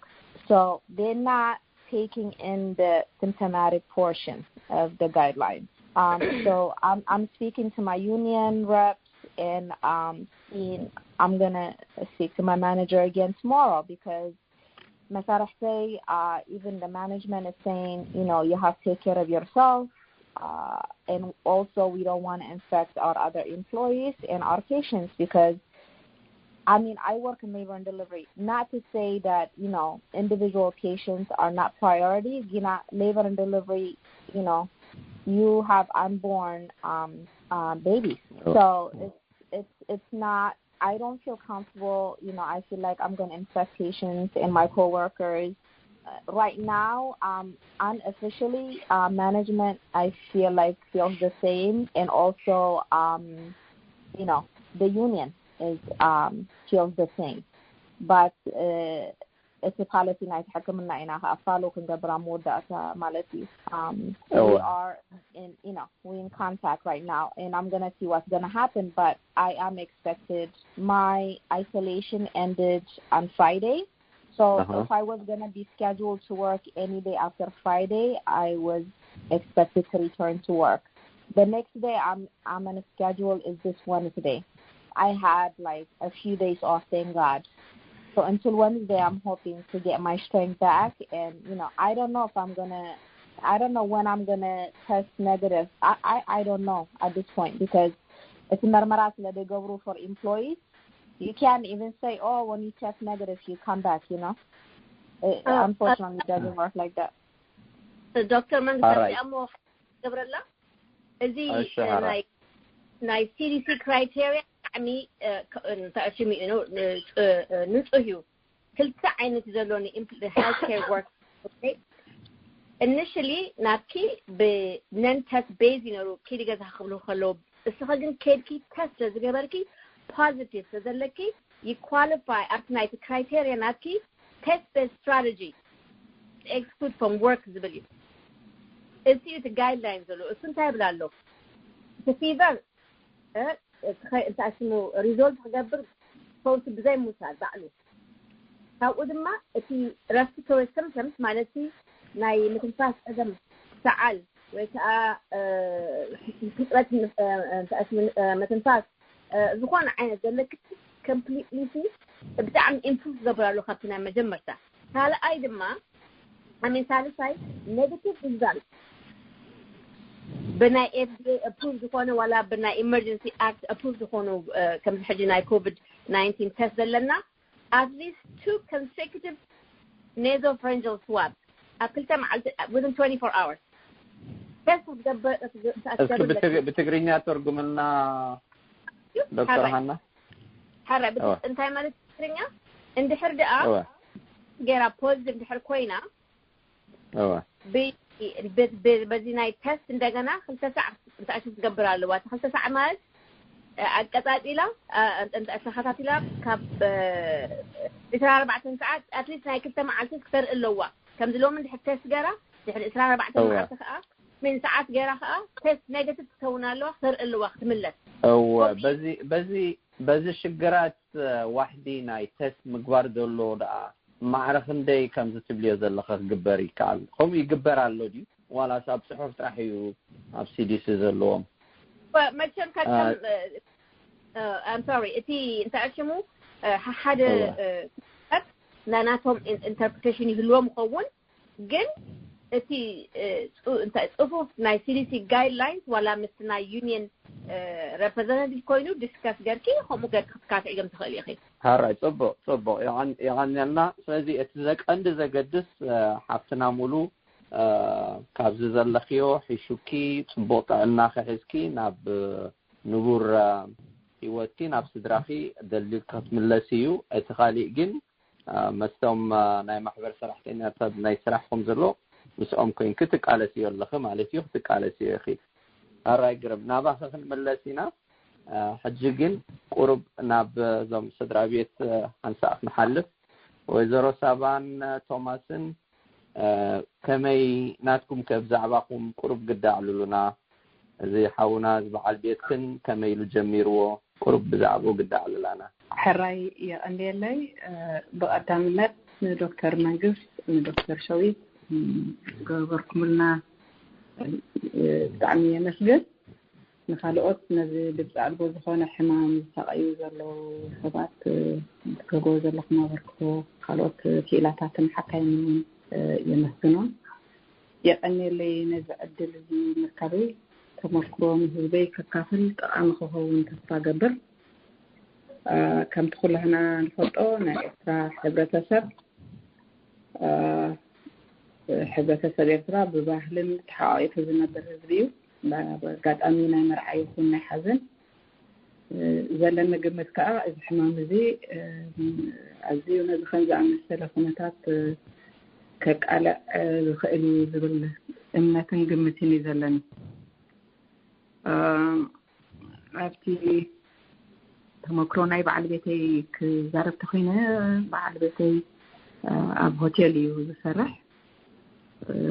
so they're not taking in the symptomatic portion of the guidelines um, so I'm, I'm speaking to my union reps and um, seeing, I'm gonna speak to my manager again tomorrow because መሳርሕተይ uh, even the management is saying you know you have to take care of yourself uh, and also we don't want to infect our other employees and our patients because I mean, I work in labor and delivery. Not to say that, you know, individual patients are not priority. You know, labor and delivery, you know, you have unborn um, um, babies. So it's, it's, it's not, I don't feel comfortable. You know, I feel like I'm going to infect patients and my coworkers. Uh, right now, um, unofficially, uh, management, I feel like, feels the same. And also, um, you know, the union is um, feels the same. But uh, እቲ ፓለሲ ናይቲ ሕክምና ኢና ከዓ ፋሎ ክንገብር ኣብ መወዳእታ ማለት እዩ um, we are in you know we in contact right now and I'm gonna see what's gonna happen but I am expected my isolation ended on Friday so uh-huh. if I was gonna be scheduled to work any day after Friday I was expected to return to work the next day I'm I'm on a schedule is this Wednesday I had like a few days off, thank God. So until Wednesday, I'm hoping to get my strength back. And, you know, I don't know if I'm going to, I don't know when I'm going to test negative. I, I, I don't know at this point because it's a መርመራ ስለ they go for employees. You can't even say, oh, when you test negative, you come back, you know. It, uh, unfortunately, it doesn't work like that. Doctor መንግስት ገብረላ እዚ ናይ C D C criteria ብጣዕሚ ተኣሽሙ እዩ ንፁህ እዩ ክልተ ዓይነት ዘሎ healthcare work initially ናትኪ ብ non test base ይነሩ ኪዲ ገዛ ክብሉ ከለዉ እስኸ ግን ከድኪ test ስለዝገበርኪ positive ስለዘለኪ you qualify ኣብቲ ናይቲ criteria ናትኪ test based strategy exclude from work ዝብል እዩ። እዚ እቲ guideline ዘሎ እሱ እንታይ ይብል ኣሎ? እቲ fever እንታይ ሽሙ result ክገብር ፈውሲ ብዘይ ምውሳድ ባዕሉ ካብኡ ድማ እቲ respiratory symptoms ማለት ናይ ምትንፋስ ፀገም ሰዓል ወይ ከዓ ሕፅረት ምትንፋስ ዝኾነ ዓይነት ዘለኪ completely ብጣዕሚ improve ክገብር ኣሎ ካብቲ ናይ መጀመርታ ካልኣይ ድማ I mean ሳልሳይ negative result ብናይ FDA approve ዝኾነ ዋላ ብናይ emergency act approve ዝኾኑ ከምዚ ሕጂ ናይ COVID nineteen test ዘለና at least two consecutive nasopharyngeal swab ኣብ ክልተ መዓልቲ within twenty-four hours test ክትገብር እስኪ ብትግርኛ ተርጉምልና ዶክተር ሃና ሓራይ እንታይ ማለት ትግርኛ እንድሕር ደኣ ገይራ positive እንድሕር ኮይና በዚ ናይ test እንደገና ክልተ ሰዓት እንተኣሽ ክትገብር ኣለዋ ክልተ ሰዓት ማለት ኣቀጻጺላ ተኸታቲላ ካብ ዕስራ ኣርባዕተ ሰዓት at least ናይ ክልተ መዓልቲ ክተርኢ ኣለዋ ከምዚ ሎሚ እንድሕር test ገራ ድሕሪ ዕስራ ኣርባዕተ መዓልቲ ከዓ ምን ሰዓት ገራ ከዓ test negative ክትከውን ኣለዋ ክተርኢ ኣለዋ ክትምለስ እወ በዚ በዚ በዚ ሽግራት ዋሕዲ ናይ test ምግባር ዘሎ ደኣ ማዕረ ክንደይ ከምዚ ትብልዮ ዘለኸ ክግበር ይከኣል ከምኡ ይግበር ኣሎ ድዩ ዋላስ ኣብ ፅሑፍ ጥራሕ እዩ ኣብ C D C ዘለዎም መቸም ከከም I'm sorry እቲ እንታይ ሽሙ ሓደ ሰብ ናናቶም interpretation ይህልዎም ይኸውን ግን እቲ ጽፉፍ ናይ C D C guidelines ዋላ ምስ ናይ union representative ኮይኑ discuss ገርኪ ከምኡ ገርኪ ክትካትዒ ከም ትኽእል ኢኺ ሓራይ ጽቡቕ ጽቡቕ የቐንየልና ስለዚ እቲ ዘቀንዲ ዘገድስ ሓፍትና ሙሉ ካብዚ ዘለኽዮ ሒሹኪ ጽቡቕ ጥዕና ክሕዝኪ ናብ ንቡር ህይወትኪ ናብ ስድራኺ ደልዲልኪ ክትምለሲ እዩ። እቲ ካሊእ ግን መስቶም ናይ ማሕበር ሰራሕተኛታት ናይ ስራሕኹም ዘሎ ምስኦም ኮይንኪ ትቃለስዮ ኣለኺ ማለት እዩ። ክትቃለስዮ ኢኺ። ኣራይ ግርም ናባኺ ክንመለስ ኢና። ሕጂ ግን ቁሩብ ናብ እዞም ስድራ ቤት ሓንሳእ ክንሓልፍ። ወይዘሮ ሳባን ቶማስን ከመይ ናትኩም ከ ብዛዕባኹም ቁሩብ ግዳ ኣዕልሉና። እዚ ሓውና እዚ በዓል ቤትክን ከመይ ኢሉ ጀሚርዎ? ቁሩብ ብዛዕባኡ ግዳ ኣዕልላና። ሕራይ የቐንየለይ። ብቐዳምነት ንዶክተር መንግስት፣ ንዶክተር ሸዊት ዝገበርኩምልና ብጣዕሚ የመስግን። ንኻልኦት ነዚ ድምፂ ኣልቦ ዝኾነ ሕማም ዝሳቐዩ ዘለዉ ሰባት ትገብርዎ ዘለኹም ኣበርክቶ፣ ካልኦት ክኢላታትን ሓካይምን እውን የመስግኖም። የቐንየለይ ነዚ ዕድል እዚ ምርካበይ። ተመክሮ ንህዝበይ ከካፍል ጠቓሚ ክኸውን ተስፋ ገብር። ከምቲ ኩላህና ንፈልጦ ናይ ኤርትራ ሕብረተሰብ ሕብረተሰብ ኤርትራ ብባህልን ተሓቋቂፉ ዝነብር ህዝቢ እዩ። ብኣጋጣሚ ናይ መርዓ ይኹን ናይ ሓዘን ዘለኒ ግምት ከዓ እዚ ሕማም እዚ ኣዝዩ ነዚ ከም ዝኣመሰለ ኩነታት ከቃልዕ ዝኽእል እዩ ዝብል እምነትን ግምትን እዩ ዘለኒ። ኣብቲ ተመክሮ ናይ በዓል ቤተይ ክዛረብ ተኮይነ፣ በዓል ቤተይ ኣብ ሆቴል እዩ ዝሰርሕ።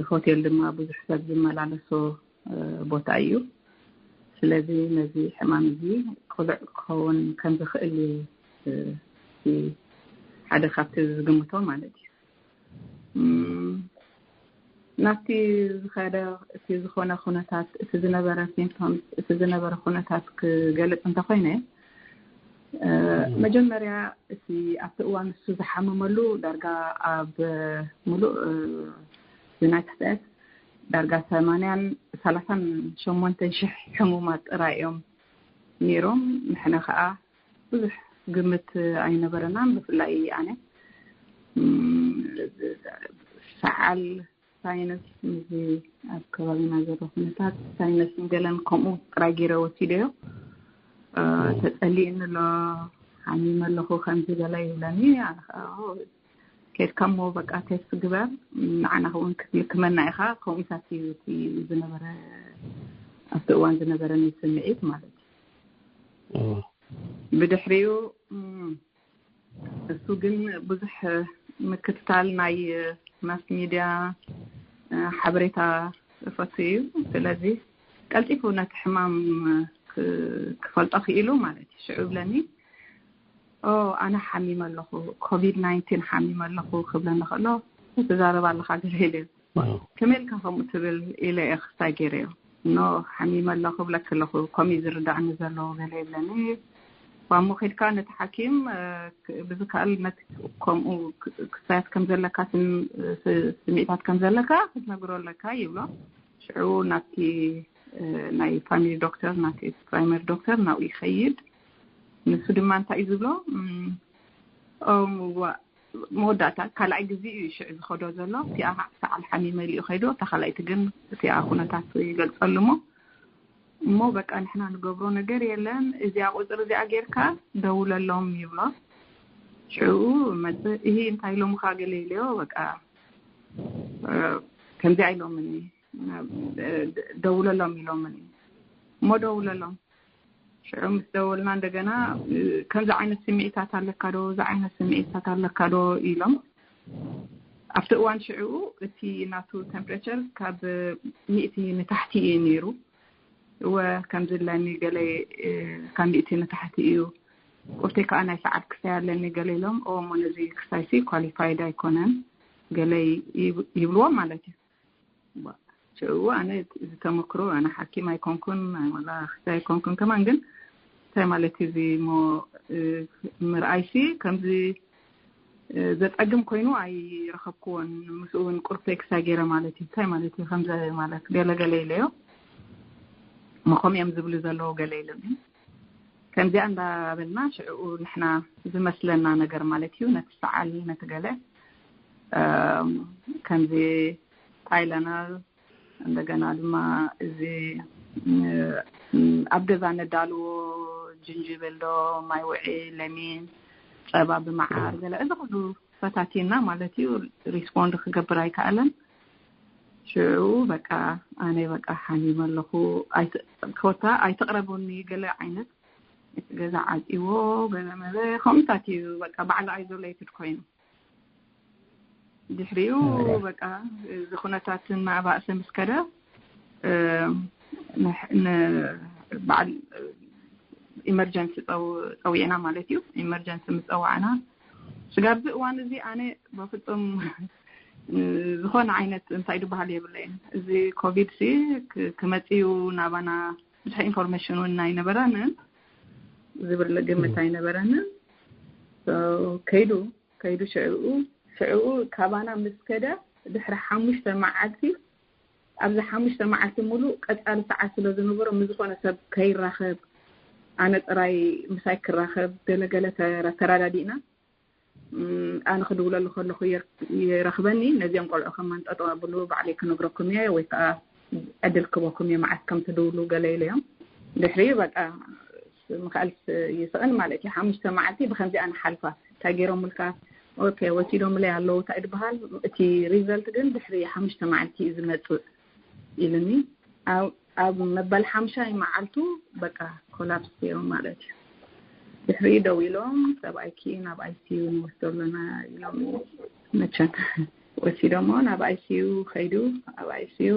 ሆቴል ድማ ብዙሕ ሰብ ዝመላለሶ ቦታ እዩ። ስለዚ ነዚ ሕማም እዚ ቅሉዕ ክኸውን ከም ዝኽእል እዩ እቲ ሓደ ካብቲ ዝግምቶ ማለት እዩ። ናብቲ ዝኸደ እቲ ዝኾነ ኩነታት፣ እቲ ዝነበረ ሲምፕቶምስ፣ እቲ ዝነበረ ኩነታት ክገልጽ እንተኾይነ፣ መጀመርያ እቲ ኣብቲ እዋን እሱ ዝሓመመሉ ዳርጋ ኣብ ሙሉእ ዩናይትድ ስቴትስ ዳርጋ ሰማንያን ሰላሳን ሸሞንተን ሽሕ ሕሙማት ጥራይ እዮም ነይሮም። ንሕና ከዓ ብዙሕ ግምት ኣይነበረናን። ብፍላይ ኣነ ሰዓል ሳይነስ፣ እዚ ኣብ ከባቢና ዘሎ ኩነታት ሳይነስ ገለን ከምኡ ጥራይ ገይረ ወሲደዮ። ተጸሊእኒ ኣሎ፣ ሓሚመ ኣለኹ ከምዚ ገለ ይብለኒ። ኣነ ከዓ ኬድካ እሞ በቃ ቴስት ግበር፣ ንዓና እውን ክትልክመና ኢኻ። ከምኡታት እዩ እቲ ዝነበረ፣ ኣብቲ እዋን ዝነበረኒ ስምዒት ማለት እዩ። ብድሕሪኡ እሱ ግን ብዙሕ ምክትታል ናይ ማስ ሚድያ ሓበሬታ ፈቱ እዩ። ስለዚ ቀልጢፉ ነቲ ሕማም ክፈልጦ ክኢሉ ማለት እዩ። ሽዑ ይብለኒ፣ ኦ ኣነ ሓሚመ ኣለኹ፣ ኮቪድ ናይንቲን ሓሚመ ኣለኹ ክብለኒ ከሎ፣ ትዛረብ ኣለኻ ገለ ኢለ፣ ከመይ ኢልካ ከምኡ ትብል ኢለ እየ ክስታይ ገይረዮ። ኖ ሓሚመ ኣለኹ ክብለኪ ኣለኹ፣ ከምኡ ዝርዳእኒ ዘሎ ገለ ይብለኒ። ዋሞ ከድካ ነቲ ሓኪም ብዝከኣል መት ከምኡ ክስታያት ከም ዘለካ፣ ስምዒታት ከም ዘለካ ክትነግሮ ኣለካ ይብሎ። ሽዑ ናብቲ ናይ ፋሚሊ ዶክተር፣ ናቲ ፕራይመሪ ዶክተር ናብኡ ይኸይድ። ንሱ ድማ እንታይ እዩ ዝብሎ? ዋ፣ መወዳእታ ካልኣይ ግዜ እዩ ሽዑ ዝኸዶ ዘሎ። እቲኣ ሰዓል ሓሚመ ኢሉ እዩ ከይዶ፣ እታ ካልኣይቲ ግን እቲኣ ኩነታት ይገልጸሉ እሞ፣ እሞ በቃ ንሕና ንገብሮ ነገር የለን፣ እዚኣ ቁፅሪ እዚኣ ጌርካ ደውለሎም ይብሎ። ሽዑ መፅእ፣ እሂ እንታይ ኢሎምኻ ገለ ኢለዮ፣ በቃ ከምዚኣ ኢሎምኒ፣ ደውለሎም ኢሎምኒ። እሞ ደውለሎም። ሽዑ ምስ ደወልና እንደገና ከምዚ ዓይነት ስምዒታት ኣለካ ዶ፣ እዚ ዓይነት ስምዒታት ኣለካ ዶ ኢሎም። ኣብቲ እዋን ሽዑ እቲ ናቱ ቴምፕሬቸር ካብ ሚእቲ ንታሕቲ እዩ ነይሩ። እወ ከምዚ ኣለኒ ገለ፣ ካብ ሚእቲ ንታሕቲ እዩ። ቁርተይ ከዓ ናይ ሰዓት ክሳይ ኣለኒ ገለ ኢሎም። ኦ እሞ ነዚ ክሳይሲ ኳሊፋይድ ኣይኮነን ገለ ይብልዎም ማለት እዩ። ሽዑ ኣነ እዚ ተመክሮ፣ ኣነ ሓኪም ኣይኮንኩን፣ ናይ መላ ክሳይ ኣይኮንኩን ከማን፣ ግን እንታይ ማለት እዩ እዚ እሞ ምርኣይሲ ከምዚ ዘጸግም ኮይኑ ኣይረኸብክዎን። ምስኡ እውን ቁርተይ ክሳይ ገይረ ማለት እዩ። እንታይ ማለት እዩ ከምዚ ማለት ገለገለ ኢለዮ። እሞ ከምኡ እዮም ዝብሉ ዘለዉ ገለ ኢሉኒ። ከምዚኣ እንዳበልና ሽዕኡ ንሕና ዝመስለና ነገር ማለት እዩ፣ ነቲ ሰዓል፣ ነቲ ገለ፣ ከምዚ Tylenol፣ እንደገና ድማ እዚ ኣብ ገዛ ነዳልዎ ጅንጅብል ዶ፣ ማይ ውዒ፣ ለሚን፣ ጸባ ብመዓር፣ ገለ እዚ ኩሉ ፈታቲና ማለት እዩ። ሪስፖንድ ክገብር ኣይከኣለን። ሽዑ በቃ ኣነ በቃ ሓሚመ ኣለኹ። ኮታ ኣይትቕረቡኒ፣ ገለ ዓይነት ገዛ ዓፂዎ፣ ገለ መለ ከምታት እዩ። በቃ ባዕሉ ኣይዞሌትድ ኮይኑ ድሕሪኡ በቃ እዚ ኩነታት እናባእሰ ምስ ከደ፣ በዓል ኢመርጀንሲ ፀዊዕና ማለት እዩ። ኢመርጀንሲ ምፀዋዕና ስጋብ እዚ እዋን እዚ ኣነ በፍፁም ዝኾነ ዓይነት እንታይ ዝበሃል የብለይን። እዚ ኮቪድ ሲ ክመፅዩ ናባና ብዙሕ ኢንፎርሜሽን እውን ኣይነበረንን፣ ዝብል ግምት ኣይነበረንን። ከይዱ ከይዱ ሽዕኡ ሽዕኡ ካባና ምስ ከደ ድሕሪ ሓሙሽተ መዓልቲ፣ ኣብዚ ሓሙሽተ መዓልቲ ሙሉእ ቀፃሊ ሰዓት ስለ ዝነበሮ ምስ ዝኾነ ሰብ ከይራኸብ፣ ኣነ ጥራይ ምሳይ ክራኸብ ገለገለ ተራዳዲእና። ኣነ ክድውለሉ ከለኹ ይረኽበኒ። ነዚኦም ቆልዑ ከማን ጠጠው ኣብሉ፣ ባዕለይ ክነግረኩም እየ ወይ ከዓ ዕድል ክበኩም እየ፣ መዓት ከም ትድውሉ ገለ ኢለዮም። ድሕሪ በቃ ምክኣል ይስእን ማለት እዩ። ሓሙሽተ መዓልቲ ብከምዚኣ ንሓልፋ። እንታይ ገይሮምልካ? ኦኬ፣ ወሲዶምለይ ኣለዉ እንታይ ዝበሃል። እቲ ሪዘልት ግን ድሕሪ ሓሙሽተ መዓልቲ እዩ ዝመፅእ ኢሉኒ። ኣብ መበል ሓምሻይ መዓልቱ በቃ ኮላፕስ ገይሮም ማለት እዩ። ድሕሪ ደው ኢሎም ሰብኣይኪ ናብ ኣይሲዩ ንወስዶ ኣለና ኢሎም። መቸም ወሲዶሞ ናብ ኣይሲዩ ከይዱ። ኣብ ኣይሲዩ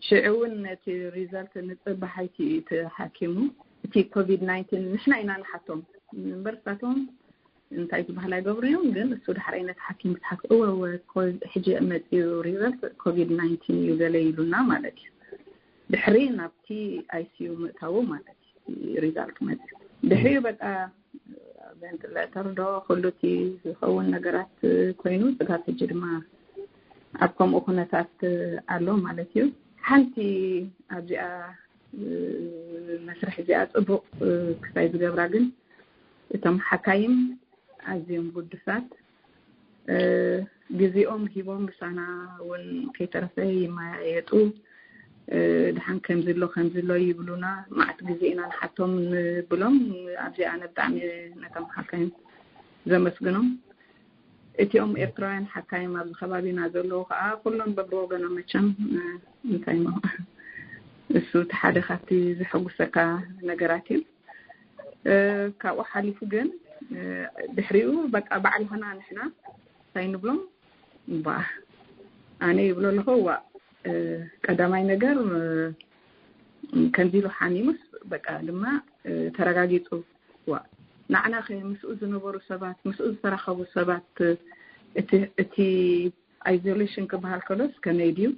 ሽዑ እውን ነቲ ሪዛልት ንፅባሓይቲ እቲ ሓኪሙ፣ እቲ ኮቪድ ናይንቲን ንሕና ኢና ንሓቶም እምበር ሳቶም እንታይ ዝበሃል ኣይገብሩ እዮም። ግን እሱ ዳሕራይ ነቲ ሓኪም ክትሓት እወ እወ ሕጂ መፅኡ ሪዛልት ኮቪድ ናይንቲን እዩ ገለ ኢሉና ማለት እዩ። ድሕሪ ናብቲ ኣይሲዩ ምእታዉ ማለት እዩ ሪዛልት መፅኡ። ድሕሪኡ በቃ ቬንትሌተር ዶ ኩሉ እቲ ዝኸውን ነገራት ኮይኑ ስጋብ ሕጂ ድማ ኣብ ከምኡ ኩነታት ኣሎ ማለት እዩ። ሓንቲ ኣብዚኣ መስርሕ እዚኣ ፅቡቕ ክሳይ ዝገብራ ግን እቶም ሓካይም ኣዝዮም ጉዱሳት ግዜኦም ሂቦም ምሳና እውን ከይተረፈ ይመያየጡ። ድሓን ከምዚ ኣሎ ከምዚ ኣሎ ይብሉና። መዓት ግዜ ኢና ንሓቶም ንብሎም። ኣብዚ ኣነ ብጣዕሚ ነቶም ሓካይም ዘመስግኖም። እቲኦም ኤርትራውያን ሓካይም ኣብዚ ከባቢና ዘለዉ ከዓ ኩሎም በብወገኖም መቸም እንታይ ሞ እሱ እቲ ሓደ ካብቲ ዘሐጉሰካ ነገራት እዩ። ካብኡ ሓሊፉ ግን ድሕሪኡ በቃ ባዕልህና ንሕና እንታይ ንብሎም እባ ኣነ ይብሎ ኣለኹ። ዋ ቀዳማይ ነገር ከምዚ ኢሉ ሓሚሙስ በቃ ድማ ተረጋጊፁ። ዋ ንዓና ከ ምስኡ ዝነበሩ ሰባት፣ ምስኡ ዝተራኸቡ ሰባት እቲ ኣይዞሌሽን ክበሃል ከሎስ ከመይ ድዩ?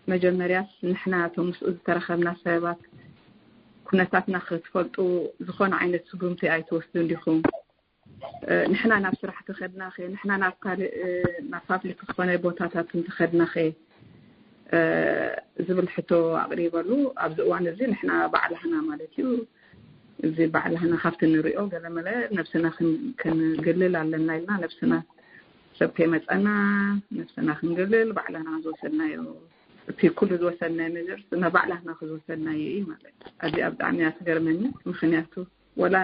መጀመርያስ ንሕና እቶም ምስኡ ዝተረኸብና ሰባት ኩነታትና ክትፈልጡ ዝኾነ ዓይነት ስጉምቲ ኣይትወስዱን ዲኹም? ንሕና ናብ ስራሕ ተኸድናኸ፣ ንሕና ናብ ካልእ ናብ ፓብሊክ ዝኾነ ቦታታት እንተኸድናኸ ዝብል ሕቶ ኣቕሪበሉ። ኣብዚ እዋን እዚ ንሕና ባዕላህና ማለት እዩ እዚ ባዕላህና ካብቲ ንሪኦ ገለመለ ነብስና ክንግልል ኣለና ኢልና ነብስና ሰብ ከይመፀና ነብስና ክንግልል ባዕላና ዝወሰድናዮ እቲ ኩሉ ዝወሰድናዮ ነገር ንባዕላትና ክዝወሰድናዮ እዩ ማለት። ኣዚኣ ብጣዕሚ እያ ትገርመኒ። ምክንያቱ ወላ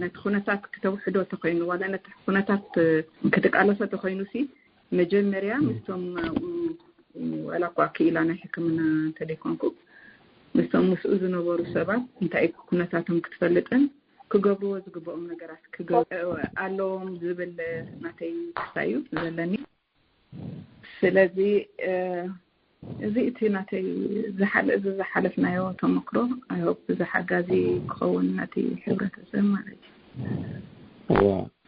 ነቲ ኩነታት ክተውሕዶ ተኮይኑ ዋላ ነቲ ኩነታት ክትቃለሶ ተኮይኑ ሲ መጀመርያ ምስቶም ዋላ እኳ ክኢላ ናይ ሕክምና እንተደይኮንኩ ምስቶም ምስኡ ዝነበሩ ሰባት እንታይ ኩነታቶም ክትፈልጥን ክገብርዎ ዝግብኦም ነገራት ክገብሩ ኣለዎም ዝብል ናተይ ተስፋ እዩ ዘለኒ። ስለዚ እዚ እቲ ናተይ እዚ ዝሓለፍናዮ ተመክሮ ኣይሆፕ ብዙሕ ሓጋዚ ክኸውን ነቲ ሕብረተሰብ ማለት እዩ።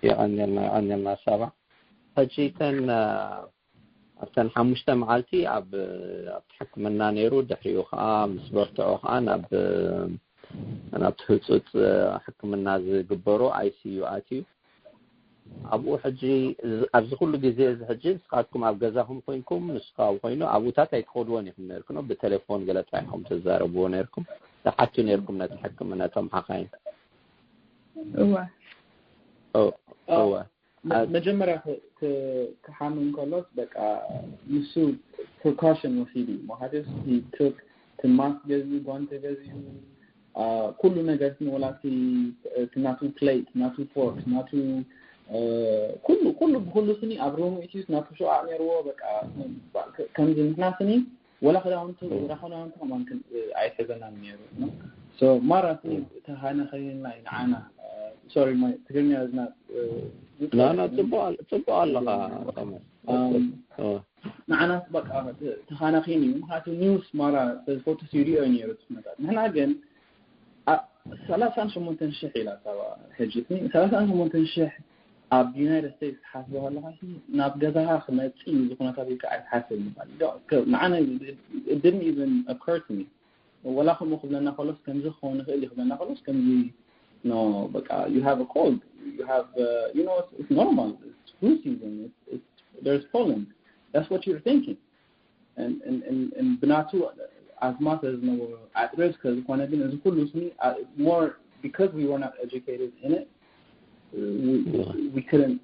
የቐንየልና የቐንየልና ሳባ። ሕጂ እተን ኣብተን ሓሙሽተ መዓልቲ ኣብ ኣብቲ ሕክምና ነይሩ። ድሕሪኡ ከዓ ምስ በርትዖ ከዓ ናብ ናብቲ ህፁፅ ሕክምና ዝግበሮ ኣይሲዩ ኣትዩ። ኣብኡ ሕጂ ኣብዚ ኩሉ ግዜ እዚ ሕጂ ንስኻትኩም ኣብ ገዛኹም ኮይንኩም ንስኻ ኮይኑ ኣብኡታት ኣይትኸድዎን ኢኹም ነርኩም ብቴሌፎን ገለ ጥራይ ኢኹም ትዛረብዎ ነርኩም። ትሓቱ ነርኩም ነቲ ሕክምና ነቶም ሓኻይም። እወ እወ መጀመርያ ክሓምም ከሎስ በቃ ንሱ precaution ወሲዱ እዩ። ማለት he took እቲ mask ገዚኡ፣ ጓንቲ ገዚኡ፣ ኩሉ ነገር ስኒ፣ ወላ እቲ ናቱ plate፣ ናቱ fork፣ ናቱ ኩሉ ኩሉ ብኩሉ ስኒ ኣብ room እትዩስ ናቱ ሸቓቕ ነይርዎ። በቃ ከምዚ ንሕና ስኒ ወላ ክዳውንቱ ወላ ክዳውንቱ ከማን ኣይሕዘናን ነይሩ። So ማራ ስኒ ተሃናኸይና ንዓና። Sorry my ትግርኛ is not ናና ጽቡቅ ጽቡቅ ኣለኻ። ንዓናስ በቃ ተኻናኺን እዩ። ምክንያቱ ኒውስ ማራ ተዝፈቱ ሲሪዮ እዩ ነይሩ እቲ ኩነታት። ንሕና ግን ሰላሳን ሸሞንተን ሽሕ ኢላ ሳባ ሕጂ ሰላሳን ሸሞንተን ሽሕ ኣብ ዩናይትድ ስቴትስ ትሓስቦ ከለካ ናብ ገዛኻ ክመፅእ እዩ እዚ ኩነታት ኢልካ ኣይትሓስብ ምባል ንዓነ didn't even occur to me። ወላ ከምኡ ክብለና ከሎስ ከምዚ ክኸውን ይኽእል እዩ ክብለና ከሎስ ከምዚ no በቃ you have a cold, you have uh, you know it's, it's normal, it's flu season, it's, it's there's pollen, that's what you're thinking. And and and, and ብናቱ ኣዝማት ዝነበሩ ኣጥረዝ ከዝኾነ ግን እዚ ኩሉ ስኒ more because we were not educated in it, we, we couldn't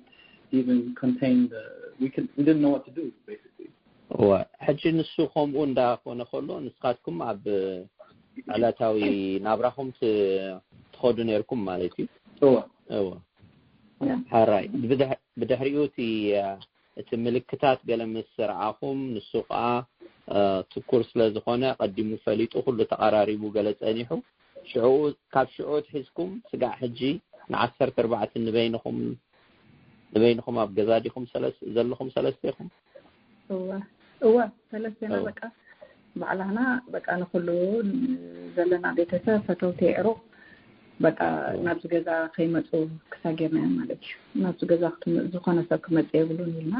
even contain the we could we didn't know what to do basically. እዋ ሕጂ ንሱ ከምኡ እንዳኾነ ከሎ ንስኻትኩም ኣብ ዕለታዊ ናብራኹም ትኸዱ ነርኩም ማለት እዩ። እዋ ሕራይ ብድሕሪኡ እቲ እቲ ምልክታት ገለ ምስ ረኣኹም ንሱ ከዓ ትኩር ስለ ዝኾነ ቀዲሙ ፈሊጡ ኩሉ ተቐራሪቡ ገለ ጸኒሑ ሽዑ ካብ ሽዑ ትሒዝኩም ስጋዕ ሕጂ ንዓሰርተ ኣርባዕተ ንበይንኹም ንበይንኹም ኣብ ገዛ ዲኹም ዘለኹም ሰለስቴኹም? እወ እወ ሰለስቴና በቃ ባዕላህና በቃ ንኩሉ ዘለና ቤተሰብ ፈተውቲ የዕሩቕ በቃ ናብዚ ገዛ ከይመፁ ክሳጌርናዮም ማለት እዩ። ናብዚ ገዛ ዝኾነ ሰብ ክመፅ የብሉን ኢልና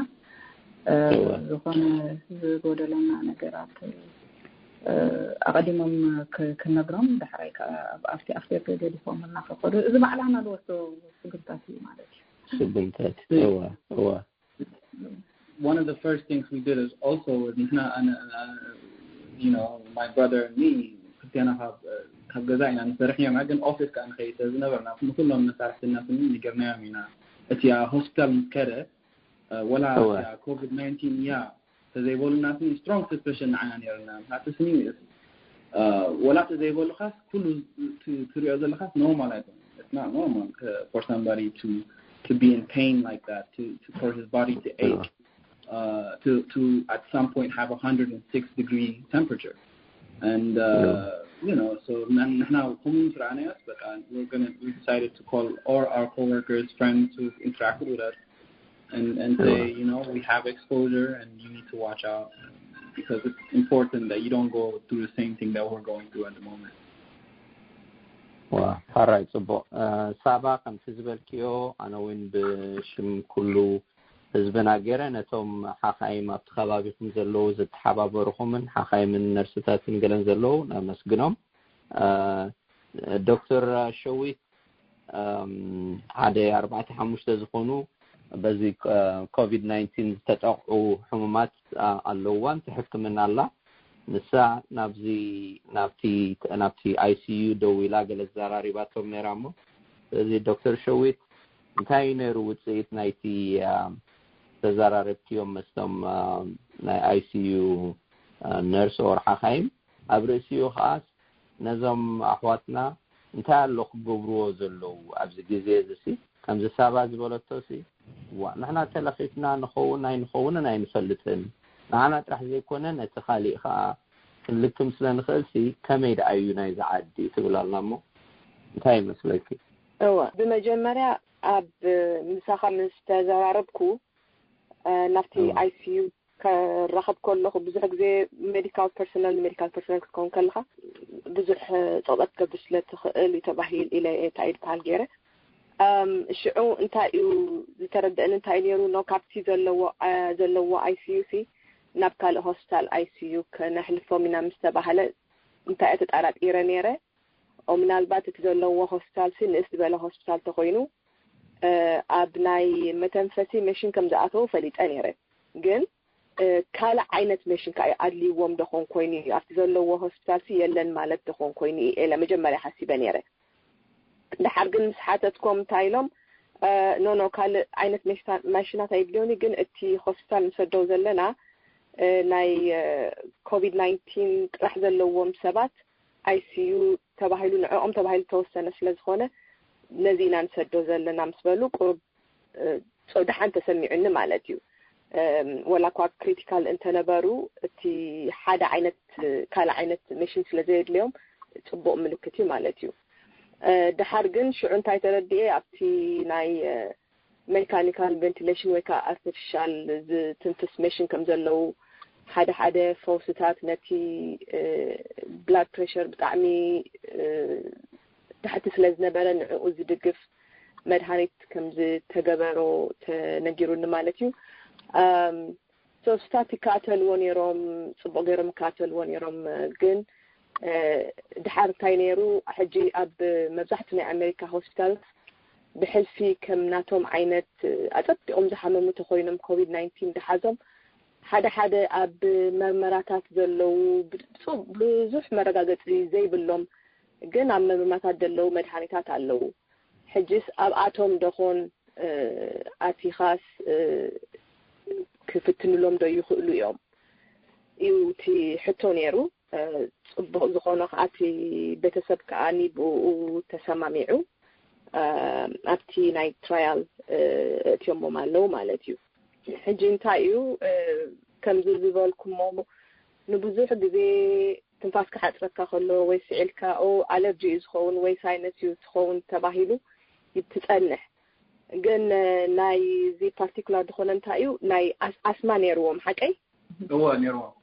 ዝኾነ ዝጎደለና ነገራት ኣቐዲሞም ክነግሮም ዳሕራይ ከዓ ኣብቲ ኣፍደገ ገዲፎም እናፈቀዱ እዚ ባዕላህና ዝወስዶ ስጉምታት እዩ ማለት እዩ። ስጉምታት እዋ እዋ one of the first things we did is also ንሕና ኣነ you know my brother and me ክልቴና ካብ ካብ ገዛ ኢና ንሰርሕ ነርና፣ ግን ኦፊስ ከዓ ንኸይድ ስለ ዝነበርና ንኩሎም መሳርሕትና ስኒ ነጊርናዮም ኢና። እቲ ሆስፒታል ምስ ከደ ወላ ኮቪድ ናይንቲን እያ ተዘይበሉና ስኒ strong suspicion ንዓና ነይርና። ምክንያቱ ስኒ ወላ ተዘይበሉካስ ኩሉ ትሪኦ ዘለካስ normal ኣይኮነ። It's not normal for somebody to to be in pain like that, to, to for his body to ache, uh, to to at some point have a hundred and six degree temperature, and uh, you know, so ንሕና ከምኡ ምስ ረኣናዮስ በቃ we're gonna we decided to call all our coworkers, friends who interacted with us, and and say you know we have exposure and you need to watch out because it's important that you don't go through the same thing that we're going through at the moment. ዋ ሓራይ ጽቡቕ። ሳባ ከምቲ ዝበልክዮ ኣነ እውን ብሽም ኩሉ ህዝብና ገይረ ነቶም ሓኻይም ኣብቲ ከባቢኹም ዘለዉ ዝተሓባበሩኹምን ሓኻይምን ነርስታትን ገለን ዘለዉ ነመስግኖም። ዶክተር ሸዊት ሓደ ኣርባዕተ ሓሙሽተ ዝኾኑ በዚ ኮቪድ ናይንቲን ዝተጠቕዑ ሕሙማት ኣለውዋ፣ ትሕክምና ኣላ። ንሳ ናብዚ ናብቲ ናብቲ ኣይሲዩ ደው ኢላ ገለ ዘራሪባቶም ነይራ እሞ ስለዚ ዶክተር ሸዊት እንታይ እዩ ነይሩ ውፅኢት ናይቲ ተዘራረብክዮም መስቶም ናይ ኣይሲዩ ነርስ ኦር ሓኻይም ኣብ ርእሲኡ ከዓስ ነዞም ኣሕዋትና እንታይ ኣሎ ክገብርዎ ዘለዉ ኣብዚ ግዜ እዚ ሲ ከምዚ ሳባ ዝበለቶ ሲ ዋ ንሕና ተለኺፍና ንኸውን ኣይንኸውንን ኣይንፈልጥን ንዓና ጥራሕ ዘይኮነ ነቲ ካሊእ ከዓ ክንልክም ስለ ንኽእል ሲ ከመይ ደኣ እዩ ናይዚ ዓዲ ትብል ኣላ እሞ እንታይ ይመስለኪ? እወ ብመጀመርያ ኣብ ምሳኻ ምስ ተዘራረብኩ ናብቲ ኣይሲዩ ከራኸብ ከለኹ ብዙሕ ግዜ ሜዲካል ፐርሶናል ንሜዲካል ፐርሶናል ክትከውን ከለኻ ብዙሕ ፀቕጠት ትገብር ስለ ትኽእል እዩ ተባሂል ኢለ እየ እንታይ እዩ ዝበሃል ገይረ ሽዑ እንታይ እዩ ዝተረደእኒ እንታይ ነይሩ ኖ ካብቲ ዘለዎ ዘለዎ ኣይሲዩ ሲ ናብ ካልእ ሆስፒታል ኣይሲዩ ከነሕልፎም ኢና ምስ ተባህለ እንታይ እየ ተጠራጢረ ነይረ ምናልባት እቲ ዘለዎ ሆስፒታል ሲ ንእስ ዝበለ ሆስፒታል ተኮይኑ ኣብ ናይ መተንፈሲ መሽን ከም ዝኣተው ፈሊጠ ነይረ ግን ካልእ ዓይነት መሽን ከዓ ኣድልይዎም ዶ ኾን ኮይኑ እዩ ኣብቲ ዘለዎ ሆስፒታል ሲ የለን ማለት ዶ ኾን ኮይኑ እዩ ኢለ መጀመርያ ሓሲበ ነይረ ድሓር ግን ምስ ሓተትኮም እንታይ ኢሎም ኖ ኖ ካልእ ዓይነት ማሽናት ኣይድልዮኒ ግን እቲ ሆስፒታል ንሰደው ዘለና እ፣ ናይ እ፣ ኮቪድ ናይንቲን ጥራሕ ዘለዎም ሰባት ኣይሲዩ ተባሂሉ፣ ንዕኦም ተባሂሉ ተወሰነ ስለ ዝኾነ፣ ነዚ ኢና ንሰዶ ዘለና ምስ በሉ፣ ቁሩብ እ፣ ጾ-፣ ደሓን ተሰሚዑኒ ማለት እዩ። እም፣ ወላ እኳ ክሪቲካል እንተነበሩ፣ እቲ ሓደ ዓይነት፣ ካልእ ዓይነት መሽን ስለ ዘየድልዮም፣ ጽቡቕ ምልክት እዩ ማለት እዩ። እ፣ ደሓር ግን ሽዑ እንታይ ተረዲኤ፣ ኣብቲ ናይ እ፣ ሜካኒካል ቬንቲሌሽን ወይ ከዓ ኣርቲፊሻል ዝትንፍስ መሽን ከም ዘለዉ፣ ሓደ ሓደ ፈውስታት ነቲ እ፣ ብላድ ፕሬሸር ብጣዕሚ እ፣ ታሕቲ ስለ ዝነበረ፣ ንዕኡ ዝድግፍ መድሃኒት ከም ዝተገበሮ ተነጊሩኒ ማለት እዩ። እም፣ ሶስታት ይከታተልዎ ነይሮም፣ ጽቡቕ ገይሮም ይከታተልዎ ነይሮም። ግን እ፣ ድሓር እንታይ ነይሩ፣ ሕጂ ኣብ መብዛሕትኡ ናይ ኣሜሪካ ሆስፒታል ብሕልፊ ከም ናቶም ዓይነት፣ እ፣ ኣጸቢቖም ዝሓመሙ ተኾይኖም፣ ኮቪድ ናይንቲን ድሓዞም፣ ሓደ ሓደ ኣብ መርመራታት ዘለዉ፣ ብ-፣ ብዙሕ መረጋገጺ ዘይብሎም ግን ኣብ መርመራታት ዘለዉ መድሃኒታት ኣለዉ። ሕጅስ ኣብኣቶም ደኾን፣ እ፣ ኣቲኻስ፣ እ፣ ክፍትንሎም ዶ ይኽእሉ እዮም? እዩ እቲ ሕቶ ነይሩ። እ፣ ጽቡቕ ዝኾነ ከኣ እቲ ቤተሰብ ከኣ ብኡ ተሰማሚዑ፣ እ፣ ኣብቲ ናይ ትራያል፣ እ፣ እእትዮሞም ኣለዉ ማለት እዩ። ሕጂ እንታይ እዩ፣ እ፣ ከምዚ ዝበልኩሞ ንብዙሕ ግዜ ትንፋስ ክሓጽረካ ከሎ ወይ ስዒልካ፣ ኦ፣ ኣለርጂ እዩ ዝኸውን ወይ ሳይነስ እዩ ዝኸውን ተባሂሉ ትጸንሕ። ግን፣ እ፣ ናይ እዚ ፓርቲኩላር ዝኾነ እንታይ እዩ፣ ናይ ኣስ-፣ ኣስማ ነይርዎም፣ ሓቀይ? እወ፣ ነይርዎም።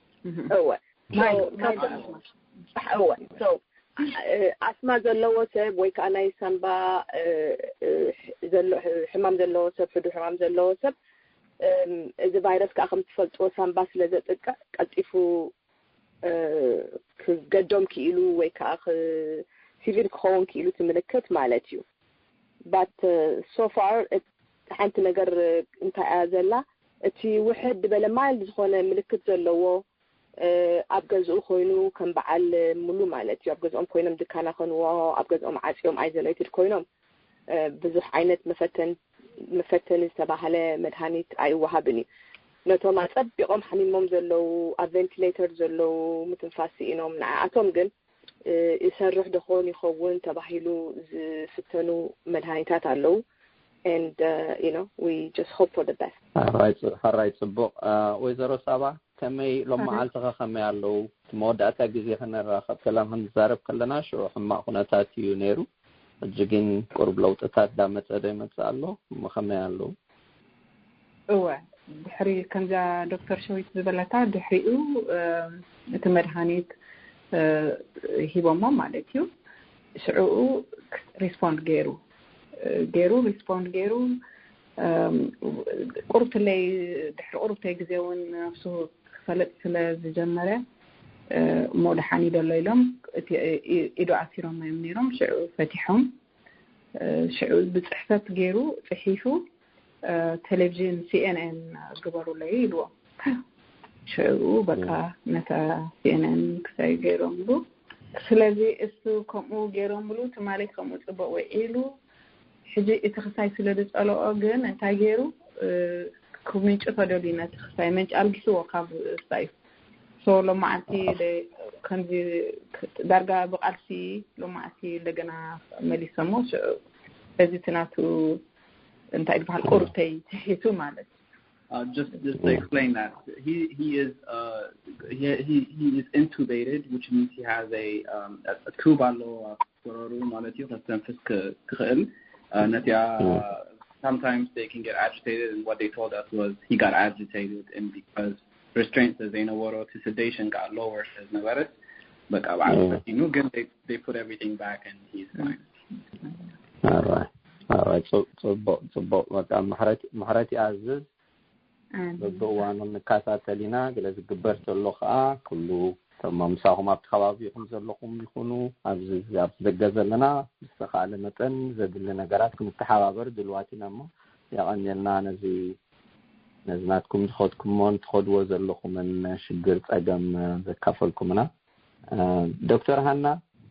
እወ። ማይ- So፣ ማይ- ካብ-፣ እወ። So፣ እ፣ ኣስማ ዘለዎ ሰብ ወይ ከዓ ናይ ሳምባ፣ እ፣ እ፣ ዘሎ፣ ሕማም ዘለዎ ሰብ፣ ሕዱር ሕማም ዘለዎ ሰብ፣ እም፣ እዚ ቫይረስ ከዓ ከም ትፈልጥዎ ሳምባ ስለ ዘጥቅዕ ቀልጢፉ፣ እ፣ ክገዶም ክኢሉ ወይ ከዓ ክ-፣ ሲቪር ክኸውን ክኢሉ እቲ ምልክት ማለት እዩ። But, እ፣ so far፣ እት-፣ ሓንቲ ነገር፣ እ፣ እንታይ እያ ዘላ፣ እቲ ውሕድ ዝበለ ማይልድ ዝኾነ ምልክት ዘለዎ፣ እ፣ ኣብ ገዝኡ ኮይኑ ከም በዓል ሙሉ ማለት እዩ። ኣብ ገዝኦም ኮይኖም ድካናኸንዎ፣ ኣብ ገዝኦም ዓጽዮም ኣይዞሌትድ ኮይኖም፣ እ፣ ብዙሕ ዓይነት መፈተን-፣ መፈተኒ ዝተባህለ መድሃኒት ኣይወሃብን እዩ። ነቶም ኣጸቢቖም ሓሚሞም ዘለዉ፣ ኣብ ቬንቲሌተር ዘለዉ፣ ምትንፋስ ስኢኖም፣ ንዓኣቶም ግን፣ እ፣ ይሰርሕ ደኾን ይኸውን ተባሂሉ ዝፍተኑ መድሃኒታት ኣለዉ። And, uh, you know, we just hope for the best. ሕራይ ጽ-፣ ሕራይ ጽቡቕ። እ፣ ወይዘሮ ሳባ፣ ከመይ ሎም መዓልትኸ ከመይ ኣለዉ? እቲ መወዳእታ ግዜ ክንራኸብ ሰላም ክንዛረብ ከለና ሽዑ ሕማቕ ኩነታት እዩ ነይሩ። ሕጂ ግን ቁሩብ ለውጥታት ዳመጸ ዶ ይመጽእ ኣሎ? እሞ ከመይ ኣለዉ? እወ፣ ድሕሪ ከምዛ ዶክተር ሸዊት ዝበለታ ድሕሪኡ፣ እ፣ እቲ መድሃኒት፣ እ፣ ሂቦሞ ማለት እዩ። ሽዕኡ ሪስፖንድ ገይሩ፣ እ፣ ገይሩ ሪስፖንድ ገይሩ፣ እም፣ ቁሩብትለይ፣ ድሕሪ ቁሩብተይ ግዜ እውን ነብሱ ክፈለጥ ስለ ዝጀመረ፣ እ፣ እሞ ደሓን እዩ ደሎ ኢሎም እቲ፣ እ፣ ኢዱ ኣሲሮም እዮም ነይሮም። ሽዑ ፈቲሖም። እ፣ ሽዑ ብጽሕፈት ገይሩ ጽሒፉ፣ እ፣ ቴሌቪዥን ሲኤንኤን ግበሩለይ ኢልዎም። ሽዑ በቃ ነታ ሲኤንኤን ክሳይ ገይሮምሉ። ስለዚ እሱ ከምኡ ገይሮምሉ፣ ትማሊ ከምኡ ጽቡቕ ውዒሉ። ሕጂ እቲ ክሳይ ስለ ዝጸልኦ ግን እንታይ ገይሩ፣ እ፣ ክምንጭ ተደልዩ ነቲ ክሳይ መንጭ ኣልጊስዎ ካብ ስታዩ። ሶ ሎማዓንቲ ደ-፣ ከምዚ ክ-፣ ዳርጋ ብቃልሲ ሎማዓንቲ እንደገና መሊሰሞ። ሽዑ እዚ እቲ ናቱ እንታይ ዝበሃል ቁርብተይ ትሒቱ ማለት እዩ። Uh, just just to explain that he he is uh he he, he is intubated, which means he has a um a, a tube ኣሎ ኣብ ጎረሩ ማለት እዩ፣ ከተንፍስ ክ- ክኽእል። Uh, ነቲያ sometimes they can get agitated, and what they told us was he got agitated, and because restraint ስለ ዘይነበሮ እቲ sedation ከዓ lower ስለ ዝነበረት በቃ ብዓል ፈቲኑ፣ ግን they they put everything back and he's fine. ኣራይ ኣራይ ጽ- ጽቡቕ ጽቡቕ። በቃ ምሕረት ምሕረት ይኣዝዝ። በብእዋኑ ንከታተል ኢና። ገለ ዝግበር ዘሎ ከዓ ኩሉ እቶም ምሳኹም ኣብቲ ከባቢኹም ዘለኹም ይኹኑ ኣብዚ ኣብዚ ደገ ዘለና ብዝተኻእለ መጠን ዘድሊ ነገራት ክንተሓባበር ድልዋት ኢና እሞ የቐንየልና ነዚ ነዚ ናትኩም ዝኸድኩሞን ትኸድዎ ዘለኹምን ሽግር ጸገም ዘካፈልኩምና። እ፣ ዶክተር ሃና፣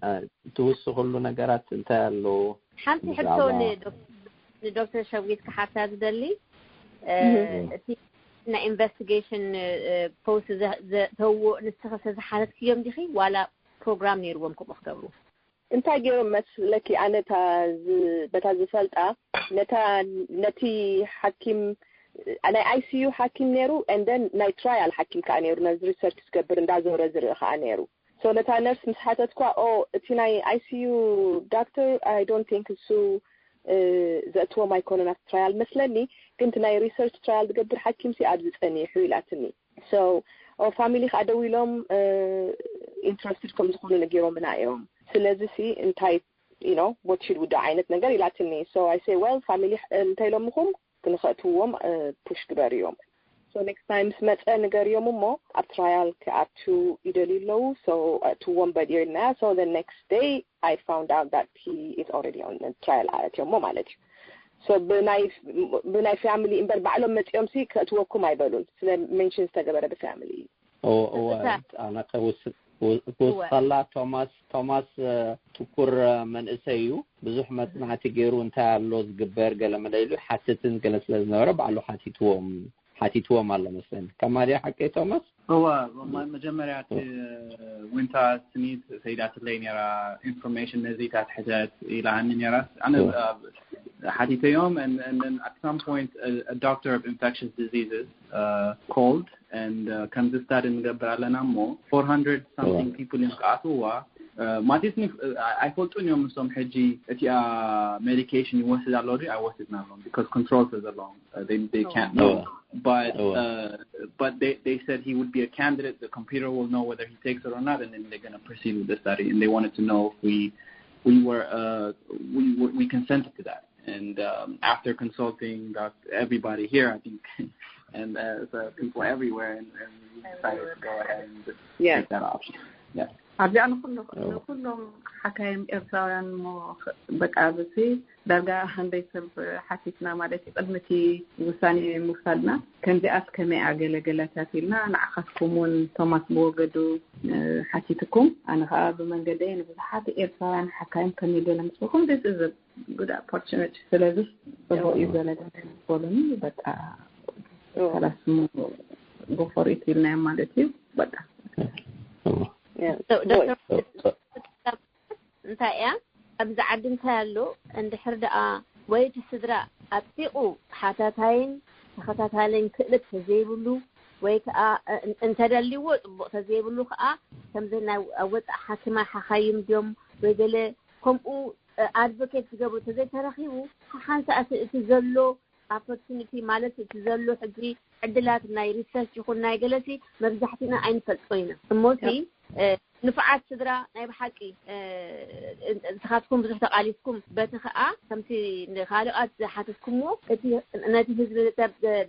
እ፣ ትውስኽሉ ነገራት እንታይ ኣሎ? ሓንቲ ሕቶ ብዛዕባ ንዶክ- ንዶክተር ሸዊት ክሓታ ዝደሊ፣ እ፣ እህ። እቲ ናይ ኢንቨስቲጌሽን ፖስት ዘተውዎ ንስኸ ዝተዝሓተትክዮም ዲኺ ዋላ ፕሮግራም ነይርዎም ከምኡ ክገብሩ? እንታይ ገይሮም መስለኪ? ኣነ በታ ዝፈልጣ ነታ ነቲ ሓኪም ናይ ኣይሲዩ ሓኪም ነይሩ፣ እንደን ናይ ትራያል ሓኪም ከዓ ነይሩ፣ ነዚ ሪሰርች ዝገብር እንዳዞረ ዝርኢ ከዓ ነይሩ። ሶ ነታ ነርስ ምስ ሓተትኳ፣ ኦ እቲ ናይ ኣይሲዩ ዳክተር፣ I don't think እሱ ዘእትዎም ኣይኮነን ኣብ ትራያል መስለኒ፣ ግን እቲ ናይ ሪሰርች ትራያል ዝገብር ሓኪም ሲ ኣብዚ ጸኒሑ ኢላትኒ። ሶ ፋሚሊ ከዓ ደው ኢሎም ኢንትረስትድ ከም ዝኾኑ ነጊሮምና እዮም። ስለዚ ሲ እንታይ you know what should we do ዓይነት ነገር ኢላትኒ። So I say, well, ፋሚሊ እንታይ ኢሎምኹም? ክንኸእትዎም ፑሽ ግበር እዮም። So next time ምስ መፀ ንገርዮም እሞ ኣብ ትራያል ክኣቱ ይደልዩ ኣለዉ። So ኣእትዎም በል ኢልናያ። So the next day I found out that he is already on trial ኣእትዮሞ ማለት እዩ። So ብናይ ብናይ ፋሚሊ እምበር ባዕሎም መፂኦም ሲ ከእትወኩም ኣይበሉን። ስለ ሜንሽን ዝተገበረ ብፋሚሊ እዩ። እወ ኣነ ክውስኸላ። ቶማስ ቶማስ ትኩር መንእሰይ እዩ። ብዙሕ መፅናዕቲ ገይሩ እንታይ ኣሎ ዝግበር ገለ መለ ኢሉ ሓትትን ገለ ስለ ዝነበረ ባዕሉ ሓቲትዎም ሓቲትዎም ኣሎ መስለኒ። ከማድያ ሓቀይ ቶማስ? እወ መጀመርያ እቲ ዊንታ ስኒት ሰይዳትለይ ነራ ኢንፎርሜሽን ነዚታት ሕተት ኢላሃኒ ነራ። ኣነ ሓቲተዮም። And then at some point a doctor of infectious diseases called and ከምዚ ስታዲ ንገብር ኣለና እሞ four hundred something people እዮም ክኣትውዋ። ማቲስኒ ኣይፈልጡን እዮም ንሶም ሕጂ እቲኣ ሜዲኬሽን ይወስድ ኣሎ ድዩ ኣይወስድን ኣለዎም because control ስለ ዘለዎም they can't know. But but they they said he would be a candidate. The computer will know whether he takes it or not, and then they're going to proceed with the study. And they wanted to know if we we were uh, we we consented to that. And um, after consulting everybody here, I think, and uh, people everywhere, and, and we decided to go ahead and just yeah. take that option. Yeah. ኣብዚኣ ንኩሎም ሓካይም ኤርትራውያን ሞ በቃ ብሲ ዳርጋ ክንደይ ሰብ ሓቲትና ማለት እዩ። ቅድሚ እቲ ውሳኔ ምውሳድና ከምዚኣስ ከመይ ኣገለገለታት ኢልና ንዓኻትኩም እውን ቶማስ ብወገዱ ሓቲትኩም፣ ኣነ ከዓ ብመንገደይ ንብዙሓት ኤርትራውያን ሓካይም ከመይ ገለ ምስልኩም ደስ ዝብል good opportunity። ስለዚ ጽቡቅ እዩ ገለ ገለ ዝበሉኒ በቃ ካላስ go for it ኢልናዮም ማለት እዩ። በቃ እንታይ እያ ኣብዚ ዓዲ እንታይ ኣሎ? እንድሕር ደኣ ወይ እቲ ስድራ ኣጥቢቑ ሓታታይን ተኸታታልን ክእለት ተዘይብሉ ወይ ከዓ እንተደልይዎ ፅቡቕ ተዘይብሉ ከዓ ከምዚ ናይ ኣብ ወፃእ ሓኪማ ሓኻይም ድዮም ወይ ገለ ከምኡ ኣድቮኬት ዝገብሩ ተዘይተረኺቡ ሓሓንሳ እቲ ዘሎ ኦፖርቹኒቲ ማለት እቲ ዘሎ ሕጂ ዕድላት ናይ ሪሰርች ይኹን ናይ ገለሲ መብዛሕቲና ኣይንፈልጦ ኢና እሞሲ ንፉዓት ስድራ ናይ ብሓቂ ንስኻትኩም ብዙሕ ተቓሊስኩም በቲ ከዓ ከምቲ ንካልኦት ዝሓተትኩምዎ እቲ ነቲ ህዝቢ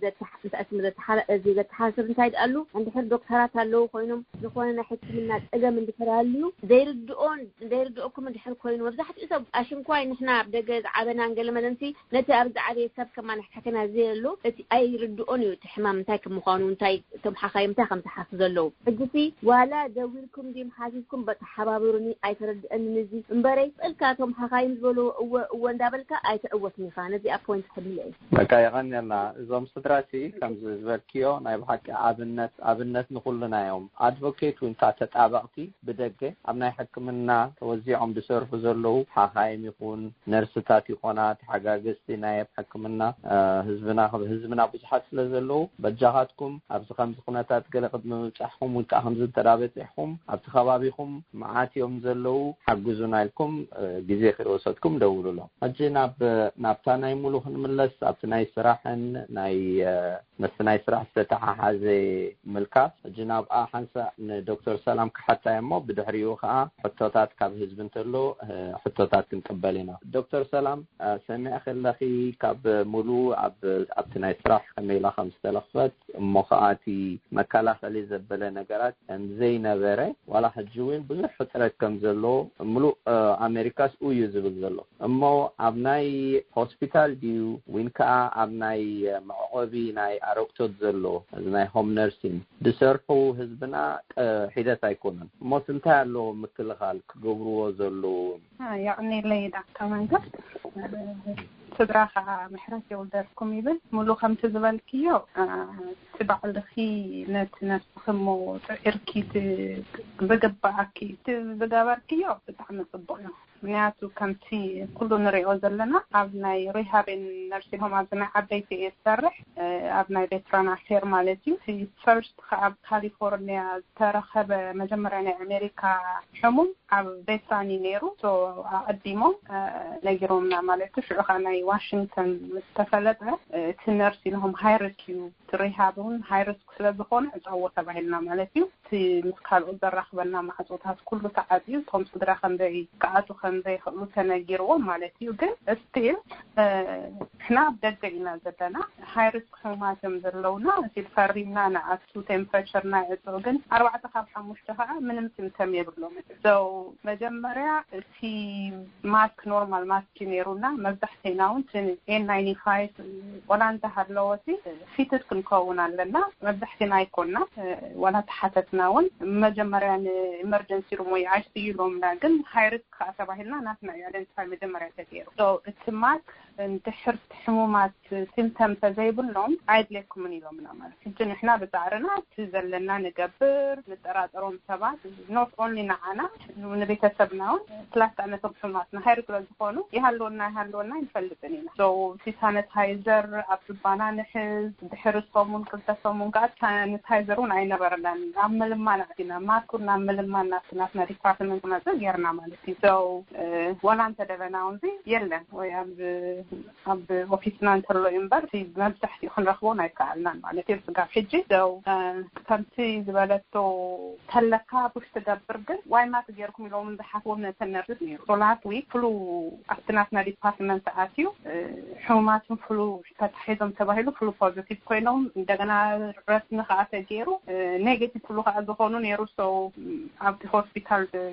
ዘተሓሳስብ እንታይ ድኣሉ እንድሕር ዶክተራት ኣለዉ ኮይኖም ዝኾነ ናይ ሕክምና ፀገም እንድሕር ሃልዩ ዘይርድኦን ዘይርድኦኩም እንድሕር ኮይኑ መብዛሕትኡ ሰብ ኣሽንኳይ ንሕና ኣብ ደገ ዝዓበናን ገለ መለንሲ ነቲ ኣብ ዝዓበየ ሰብ ከማን ሕክሕክና ዘየሎ እቲ ኣይርድኦን እዩ እቲ ሕማም እንታይ ከም ምዃኑ እንታይ እቶም ሓኻይም እንታይ ከም ዝሓሱ ዘለዉ ሕጂሲ ዋላ ደዊልኩም ድም ሓሲስኩም በተሓባበሩኒ ኣይተረድአንን እዚ እምበረይ በልካ እቶም ሓኻይም ዝበልዎ እወ እወ እንዳበልካ ኣይትዕወትን ኢኻ ነዚኣ ፖይንት ክብለ እዩ በቃ የቐንየልና እዞም ስድራሲ ከምዚ ዝበልክዮ ናይ ብሓቂ ኣብነት ኣብነት ንኩልና እዮም ኣድቮኬት ውንታ ተጣበቕቲ ብደገ ኣብ ናይ ሕክምና ተወዚዖም ዝሰርሑ ዘለዉ ሓኻይም ይኹን ነርስታት ይኾና ተሓጋገዝቲ ናይ ኣብ ሕክምና ህዝብና ህዝብና ብዙሓት ስለ ዘለዉ በጃኻትኩም ኣብዚ ከምዚ ኩነታት ገለ ቅድሚ ምብፃሕኹም ወይ ከዓ ከምዚ እንተዳ በፂሕኹም ኣብቲ ከባቢኹም መዓት እዮም ዘለዉ ሓግዙና ኢልኩም ግዜ ከይወሰድኩም ደውሉሎም። ሕጂ ናብ ናብታ ናይ ሙሉ ክንምለስ ኣብቲ ናይ ስራሕን ናይ ምስቲ ናይ ስራሕ ዝተተሓሓዘ ምልካት ሕጂ ናብኣ ሓንሳእ ንዶክተር ሰላም ክሓታ እሞ ብድሕሪኡ ከዓ ሕቶታት ካብ ህዝቢ እንተሎ ሕቶታት ክንቅበል ኢና። ዶክተር ሰላም ሰሚዕ ከለኺ ካብ ሙሉ ኣብቲ ናይ ስራሕ ከመይ ኢላ ከም ዝተለኽፈት እሞ ከዓ እቲ መከላኸሊ ዘበለ ነገራት ከም ዘይነበረ ዋላ ሕጂ እውን ብዙሕ ሕፅረት ከም ዘሎ ምሉእ ኣሜሪካስ እዩ ዝብል ዘሎ እሞ ኣብ ናይ ሆስፒታል ድዩ ወይን ከዓ ኣብ ናይ መዕቆቢ ናይ ኣረግቶት ዘሎ እዚ ናይ ሆም ነርሲን ዝሰርሑ ህዝብና ሒደት ኣይኮኑን እሞስ እንታይ ኣለዎ ምክልኻል ክገብርዎ ዘለዎም? የቕኔለይ ዳክተር መንግስት ስድራ ከዓ ምሕረት የውርደልኩም ይብል። ሙሉ ከምቲ ዝበልክዮ፣ እ፣ እቲ ባዕልኺ ነቲ ነብስኺ እሞ ጥዒርኪ፣ እቲ ዝግባኣኪ፣ እቲ ዝገበርክዮ ብጣዕሚ ጽቡቕ እዩ። ምክንያቱ ከምቲ ኩሉ ንሪኦ ዘለና ኣብ ናይ ሪሃብን ነርሲንግ ሆም ኣብዚ ናይ ዓበይቲ እየ ዝሰርሕ፣ እ፣ ኣብ ናይ ቬትራን ኣፌር ማለት እዩ። እቲ ፈርስት ከዓ ኣብ ካሊፎርኒያ ዝተረኸበ መጀመርያ ናይ ኣሜሪካ ሕሙም ኣብ ቬትራን እዩ ነይሩ። ሶ ኣቐዲሞም፣ እ፣ ነጊሮምና ማለት እዩ። ሽዑ ከዓ ናይ ዋሽንግተን ምስ ተፈለጠ፣ እ፣ እቲ ነርሲንግ ሆም ሃይ ሪስክ እዩ፣ እቲ ሪሃብ እውን ሃይ ሪስክ ስለ ዝኾነ ዕፀዎ ተባሂልና ማለት እዩ። እቲ ምስ ካልኦት ዘራኽበና ማዕፆታት ኩሉ ተዓፅዩ፣ እቶም ስድራ ከም ዘይከኣቱ ከም ዘይኽእሉ ተነጊርዎም ማለት እዩ። ግን ስቲል፣ እ፣ ንሕና ኣብ ደገ ኢና ዘለና። ሃይ ሪስክ ሕሙማት እዮም ዘለውና። እቲ ፈሪምና ንኣቱ፣ ቴምፕሬቸርና ይዕፆ፣ ግን ኣርባዕተ ካብ ሓሙሽተ ከዓ ምንም ሲምተም የብሎም። So መጀመርያ እቲ ማስክ፣ ኖርማል ማስክ እዩ ነይሩና። መብዛሕቴና እውን እቲ ኤን ናይንቲ ፋይቭ ዋላ እንተሃለወ፣ እቲ ፊትድ ክንከውን ኣለና። መብዛሕቴና ኣይኮና፣ ዋላ ተሓተትና እውን መጀመርያ ንኢመርጀንሲ ሩም ወይ ኣይ ሲ ዩ ኢሎምና፣ ግን ሃይ ሪስክ ከዓ ተባሂልና ናትና እዩ ኣደንቲፋይ መጀመርያ ተገይሩ። So እቲ ማስክ እንድሕር ሕሙማት ሲምተም ተዘይብሎም ኣይድልየኩምን ኢሎምና። ማለት ሕጂ ንሕና ብጻዕርና እቲ ዘለና ንገብር፣ ንጠራጠሮም ሰባት፣ ኖት ኦንሊ ንዓና፣ ንቤተሰብና እውን፣ ፕላስ ከዓ ነቶም ሕሙማትና ሃይር ስለ ዝኾኑ ይሃልወና ይሃልወና ኣይንፈልጥን ኢና። So እቲ ሳኒታይዘር ኣብ ዝባና ንሕዝ፣ ድሕሪ ሰሙን ክልተ ሰሙን ከዓ ሳኒታይዘር እውን ኣይነበረናን። ኣብ ምልማን ኣቲና፣ ማስክ እውን ኣብ ምልማን ናብቲ ናትና ዲፓርትመንት ክመፅእ ጌርና ማለት እዩ። So ዋላ እንተደበና እውን የለን ወይ ኣብ ኣብ ኦፊስና እንተሎ እዩ እምበር፣ እቲ መብዛሕትኡ ክንረኽቦን ኣይከኣልናን ማለት እዩ። ስጋብ ሕጂ ደው፣ እ፣ ከምቲ ዝበለቶ ተለካ ቡሽ ትገብር፣ ግን ዋይ ማስክ ጌርኩም ኢሎም ዝሓትዎም ነተን ነርስስ ነይሩ። So ላስት ዊክ ፍሉ ኣብቲ ናትና ዲፓርትመንት ኣትዩ፣ እ፣ ሕሙማትን ፍሉ ተታሒዞም ተባሂሉ ፍሉ ፖዚቲቭ ኮይኖም፣ እንደገና ረስኒ ከዓ ተገይሩ፣ እ፣ ኔጌቲቭ ፍሉ ከዓ ዝኾኑ ነይሩ። So ኣብቲ ሆስፒታል፣ እ፣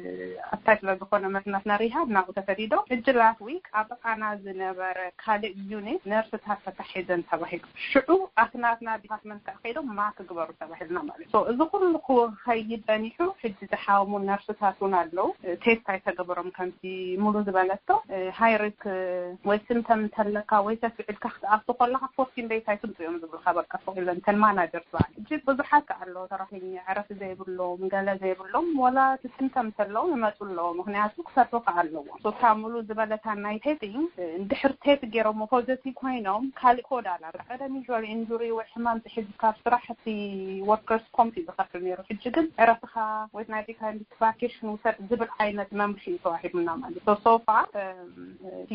ኣታይ ስለ ዝኾነ መትናትና ሪሃብ ናብኡ ተሰዲዶም። ሕጂ ላስት ዊክ ኣብ ጥቓና ዝነበረ ካልእ ዩኒት ነርስታት ተታሒዘን ተባሂሉ። ሽዑ ኣቲ ናትና ዲፓርትመንት ከዓ ከይዶም ማስክ ግበሩ ተባሂልና ማለት እዩ። So እዚ ኩሉ ክኸይድ ጸኒሑ፣ ሕጂ ዝሓሙ ነርስታት እውን ኣለዉ። እ፣ ቴስት ኣይተገበሮም፣ ከምቲ ሙሉ ዝበለቶ፣ እ፣ ሃይ ሪስክ ወይ ሲምተም እንተለካ ወይ ተስዒልካ ክትኣቱ ከለኻ ፎርቲን ደይስ ኣይትምፁ እዮም ዝብሉኻ። በቃ ፎቅ ኢለን እተን ማናጀርስ በዓል። እጅግ ብዙሓት ከኣ ኣለዎ ሰራሕተኛ ዕረፍቲ ዘይብሎም፣ ገለ ዘይብሎም፣ ወላ እቲ ሲምተም እንተለዉ ይመፁ ኣለዎ። ምክንያቱ ክሰርሑ ከኣ ኣለዎም። So እታ ሙሉ ዝበለታ ናይ ቴስቲንግ፣ እንድሕር ቴስት ገይሮም ፖዘቲቭ ኮይኖም ካልእ ኮድ ኣላ። ቀደም ዩዥዋል ኢንጁሪ ወይ ሕማም ተሒዝካ ኣብ ስራሕ እቲ ወርከርስ ኮምፕ እዩ ዝኸፍል ነይሩ። ሕጂ ግን ዕረፍትኻ ወይ ናይ ዊካንድ ቫኬሽን ውሰድ ዝብል ዓይነት መምርሒ እዩ ተዋሂቡና ማለት እዩ። So ፋር፣ እም፣ እቲ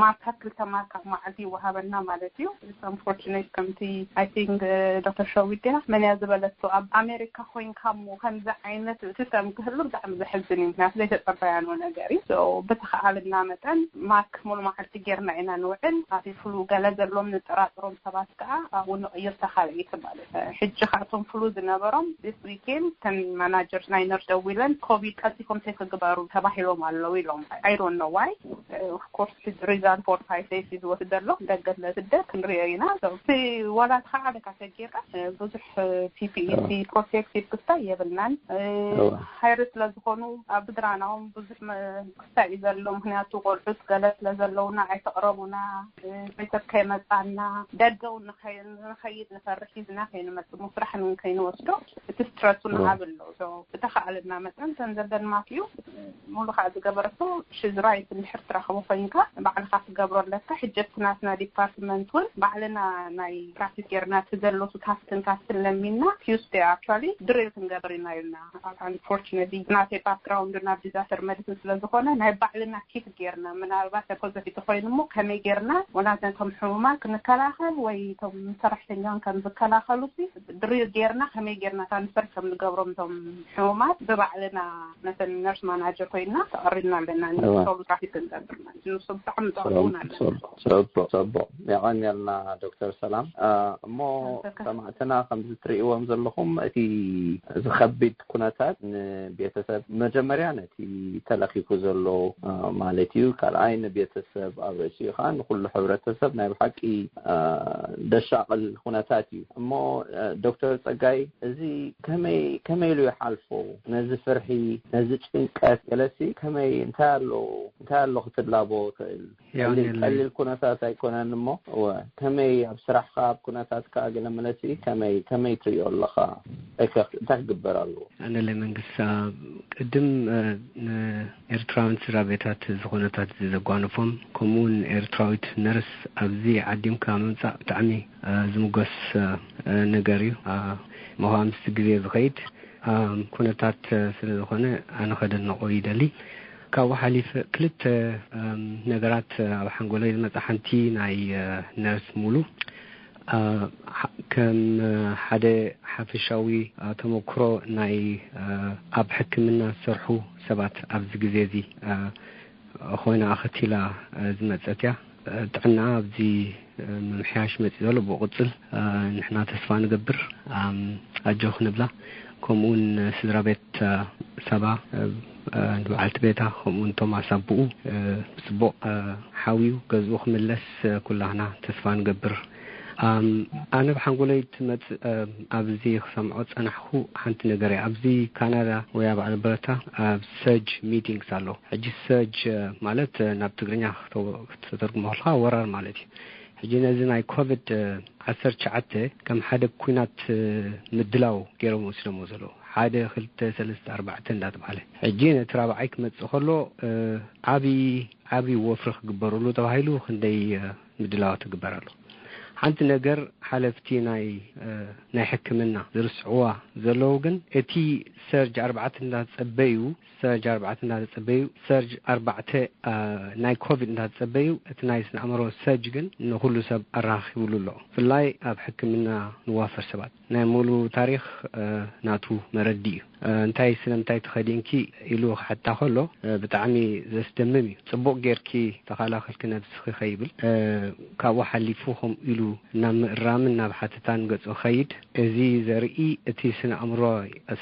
ማርካ ክልተ ማርካ ኣብ መዓልቲ ይወሃበና ማለት እዩ። It's unfortunate፣ ከምቲ፣ I think፣ ዶክተር ሸዊት ድያ መን እያ ዝበለቶ፣ ኣብ ኣሜሪካ ኮይንካ እሞ ከምዚ ዓይነት ሲስተም ክህሉ ብጣዕሚ ዘሕዝን እዩ። ምክንያቱ ዘይተጸበያኖ ነገር እዩ። So ብተኸኣለና መጠን ማርክ ሙሉ መዓልቲ ጌርና ኢና ንውዕል። ኣብቲ ፍሉ ገለ ዘሎም ንጠራጥሮም ሰባት ከዓ ኣብኡ ንቕይር ተኻልኢት ማለት እዩ። ሕጂ ከዓ እቶም ፍሉ ዝነበሮም this weekend እተን ማናጀርስ ናይ ነርስ ደዊለን ኮቪድ ቀልጢፎም ቴስት ክግበሩ ተባሂሎም ኣለዉ ኢሎም። I don't know why። Of course ሪዛልት ፎር ፋይቭ ደይስ እዩ ዝወስድ ዘሎ። ደገ ለስደት ክንሪኦ ኢና። So እቲ ዋላ ተኸኣለካ ተጌርካ ብዙሕ ፒ ፒ ኢ ሲ ፕሮቴክቲቭ ክስታይ የብልናን። እዋ። ሃይሪ ስለ ዝኾኑ ኣብ ስድራና እውን ብዙሕ መ-፣ ክስታይ እዩ ዘሎ። ምክንያቱ ቆልዑት ገለ ስለ ዘለውና ኣይተቕረቡና፣ እ፣ ቤተሰብ ከይመጻና፣ ደገ እውን ንኸይ-፣ ንኸይድ ንፈርሕ፣ ሒዝና ከይንመጽእ፣ ሞ ስራሕ እውን ከይንወስዶ፣ እቲ ስትረስ እውን እዋ። ዓቢ ኣሎ። So ብተኻእለና መጠን እተን ዘለን ማክዩ ሙሉ ከዓ ዝገበረቶ ሽዝራይት እንድሕር ትረኽቦ ኮይንካ ባዕልኻ ትገብሮ ኣለካ። ሕጂ ኣብቲ ናትና ዲፓርትመንት እውን ባዕልና ናይ ፕራክቲስ ጌርና እቲ ዘሎ ሱታፍትን ካፍትን ለሚና ቲዩስዴ ኣክቹዋሊ ድሪል ክንገብር ኢና ኢልና። Unfortunately ናተይ ባክግራውንድ ናብ ዲዛስተር መዲሲን ስለ ዝኾነ ናይ ባዕልና ኪት ጌርና ምናልባት ፖዘቲቭ ተኮይኑ እሞ ከመይ ጌርና ወላ ነቶም ሕሙማት ክንከላኸል ወይ እቶም ሰራሕተኛውን ከም ዝከላኸሉ ሲ ድሪል ጌርና ከመይ ጌርና ትራንስፈር ከም ንገብሮም እቶም ሕሙማት ብባዕልና ነተን ነርስ ማናጀር ኮይና ተቐሪብና ኣለና። እዋ። ንሰሉ ትራፊክ ክንገብር ማለት እዩ። ንሱ ብጣዕሚ ጠቕሙና ኣለና። ጽቡቅ፣ ጽቡቅ፣ ጽቡቅ። የቐንየልና ዶክተር ሰላም። አ፣ እሞ ሰላም። ሰማዕትና ከምዚ ትርእይዎም ዘለኹም እቲ እዚ ከቢድ ኩነታት ንቤተሰብ መጀመርያ ነቲ ተለኺፉ ዘሎ፣ እ፣ ማለት እዩ። ካልኣይ ንቤተሰብ ኣብ ርእሲኡ ከዓ ንኩሉ ሕብረተሰብ ናይ ብሓቂ፣ እ፣ ደሻቕል ኩነታት እዩ። እሞ፣ እ፣ ዶክተር ጸጋይ፣ እዚ ከመይ፣ ከመይ ኢሉ ይሓልፎ? ነዚ ፍርሒ፣ ነዚ ጭንቀት ገለሲ ከመይ፣ እንታይ ኣሎ፣ እንታይ ኣሎ ክትላቦ ትኽእል? ቀሊል ኩነታት ኣይኮነን እሞ፣ እወ፣ ከመይ ኣብ ስራሕካ፣ ኣብ ኩነታትካ ገለ መለሲ ከመይ፣ ከመይ ትሪኦ ኣለኻ? እንታይ ክግበር ኣለዎ? ኣነለ መንግስት፣ አ፣ ቅድም፣ አ፣ ንኤርትራውያን ስድራ ቤታት እዚ ኩነታት እዚ ዘጓነፎም፣ ከምኡውን ኤርትራዊት ነርስ ኣብዚ ዓዲምካ ምምጻእ ብጣዕሚ፣ አ፣ ዝምጎስ፣ አ፣ ነገር እዩ። አ፣ ምዃ ምስቲ ግዜ ዝኸይድ፣ አ፣ ኩነታት፣ አ፣ ስለ ዝኾነ ኣነ ከደንቆ ይደሊ። ካብኡ ሓሊፈ ክልተ፣ እም፣ ነገራት ኣብ ሓንጎለይ ዝመጻ። ሓንቲ ናይ፣ እ፣ ነርስ ሙሉ፣ እ፣ ሓ-፣ ከም፣ እ፣ ሓደ ሓፈሻዊ፣ እ፣ ተመክሮ ናይ፣ እ፣ ኣብ ሕክምና ዝሰርሑ ሰባት ኣብዚ ግዜ እዚ፣ እ፣ ኮይና ኣኸቲላ፣ እ፣ ዝመጸት እያ። እ፣ ጥዕና ኣብዚ፣ እ፣ ምምሕያሽ መጺኡ ዘሎ ብቕጽል፣ እ፣ ንሕና ተስፋ ንገብር፣ ኣም፣ ኣጆኽ ንብላ። ከምኡውን ስድራ ቤት፣ እ፣ ሳባ፣ እ፣ እ፣ ንበዓልቲ ቤታ፣ ከምኡውን ቶማስ ኣቦኡ፣ እ፣ ብጽቡቕ፣ እ፣ ሓውዩ ገዝኡ ክምለስ፣ እ፣ ኩላህና ተስፋ ንገብር። ኣም፣ ኣነ ብሓንጎለይ ትመጽእ፣ እ፣ ኣብዚ ክሰምዖ ጸናሕኩ ሓንቲ ነገር እያ። ኣብዚ ካናዳ ወይ ኣብ ኣልበርታ ኣብ ሰርጅ ሚቲንግስ ኣሎ። ሕጂ ሰርጅ፣ እ፣ ማለት፣ እ፣ ናብ ትግርኛ ክተ-፣ ክተተርጉሞ ከለኻ ወራር ማለት እዩ። ሕጂ ነዚ ናይ ኮቪድ፣ እ፣ ዓሰርተ ትሽዓተ ከም ሓደ ኲናት፣ እ፣ ምድላው ገይሮም ወሲዶሞ ዘለዉ። ሓደ፣ ክልተ፣ ሰለስተ፣ ኣርባዕተ እንዳተባሃለ። ሕጂ ነቲ ራብዓይ ክመጽእ ከሎ፣ እ፣ ዓቢ፣ ዓቢ ወፍሪ ክግበረሉ ተባሂሉ ክንደይ፣ እ፣ ምድላዋት ይግበር ኣሎ። ሓንቲ ነገር ሓለፍቲ ናይ፣ እ፣ ናይ ሕክምና ዝርስዕዋ ዘለዉ ግን እቲ ሰርጅ ኣርባዕተ እንዳተጸበዩ፣ ሰርጅ ኣርባዕተ እንዳተጸበዩ፣ ሰርጅ ኣርባዕተ፣ እ፣ ናይ ኮቪድ እንዳተጸበዩ፣ እቲ ናይ ስነ ኣእምሮ ሰርጅ ግን ንኹሉ ሰብ ኣራኺቡሉ ኣሎ። ብፍላይ ኣብ ሕክምና ንዋፈር ሰባት ናይ ሙሉ ታሪኽ፣ እ፣ ናቱ መረዲ እዩ። እ፣ እንታይ ስለምንታይ ተኸዲንኪ ኢሉ ክሓታ ከሎ፣ እ፣ ብጣዕሚ ዘስደምም እዩ። ጽቡቕ ጌርኪ ተኸላኸልኪ ነብስኺ ከይብል፣ እ፣ ካብኡ ሓሊፉ ከምኡ ኢሉ ናብ ምእራምን ናብ ሓተታን ገጹ ከይድ። እዚ ዘርኢ እቲ ስነ ኣእምሮ-፣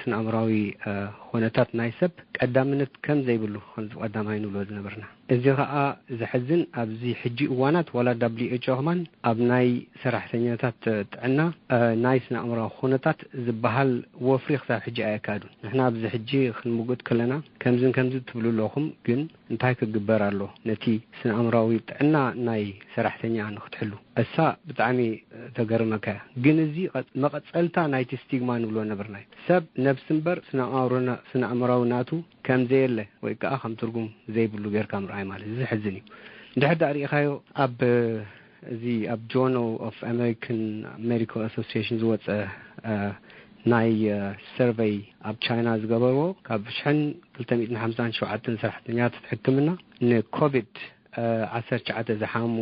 ስነ ኣእምራዊ፣ እ፣ ኾነታት ናይ ሰብ ቀዳምነት ከም ዘይብሉ ከምዚ ቀዳማይ ንብሎ ዝነበርና። እዚ ኸኣ ዘሕዝን፣ ኣብዚ ሕጂ እዋናት ዋላ ደብሊው ኤች ኦ ከማን ኣብ ናይ ሰራሕተኛታት ጥዕና፣ እ፣ ናይ ስነ ኣእምራዊ ኩነታት ዝበሃል ወፍሪ ክሳብ ሕጂ ኣየካዱን። ንሕና ኣብዚ ሕጂ ክንምጉት ከለና ከምዝን ከምዚ ትብሉ ኣለኹም፣ ግን እንታይ ክግበር ኣሎ ነቲ ስነ ኣእምራዊ ጥዕና ናይ ሰራሕተኛ ንክትሕሉ? እሳ ብጣዕሚ ተገርመካ እያ። ግን እዚ ቐ-፣ መቐጸልታ ናይቲ ስቲግማ ንብሎ ነበርና እዩ። ሰብ ነብሲ እምበር ስነ ኣእምሮና-፣ ስነ ኣእምራዊ ናቱ ከም ዘየለ ወይ ከኣ ከም ትርጉም ዘይብሉ ጌርካ ምርኣይ ማለት እዩ። ዘሕዝን እዩ። እንድሕር ደኣ ርኢኻዮ ኣብ እዚ ኣብ Journal of American Medical Association ዝወጸ፣ እ፣ ናይ፣ እ፣ ሰርቨይ ኣብ ቻይና ዝገበርዎ ካብ ሽሕን ክልተ ሚእትን ሓምሳን ሸውዓተን ሰራሕተኛታት ሕክምና ንኮቪድ፣ እ፣ ዓሰርተ ትሽዓተ ዝሓሙ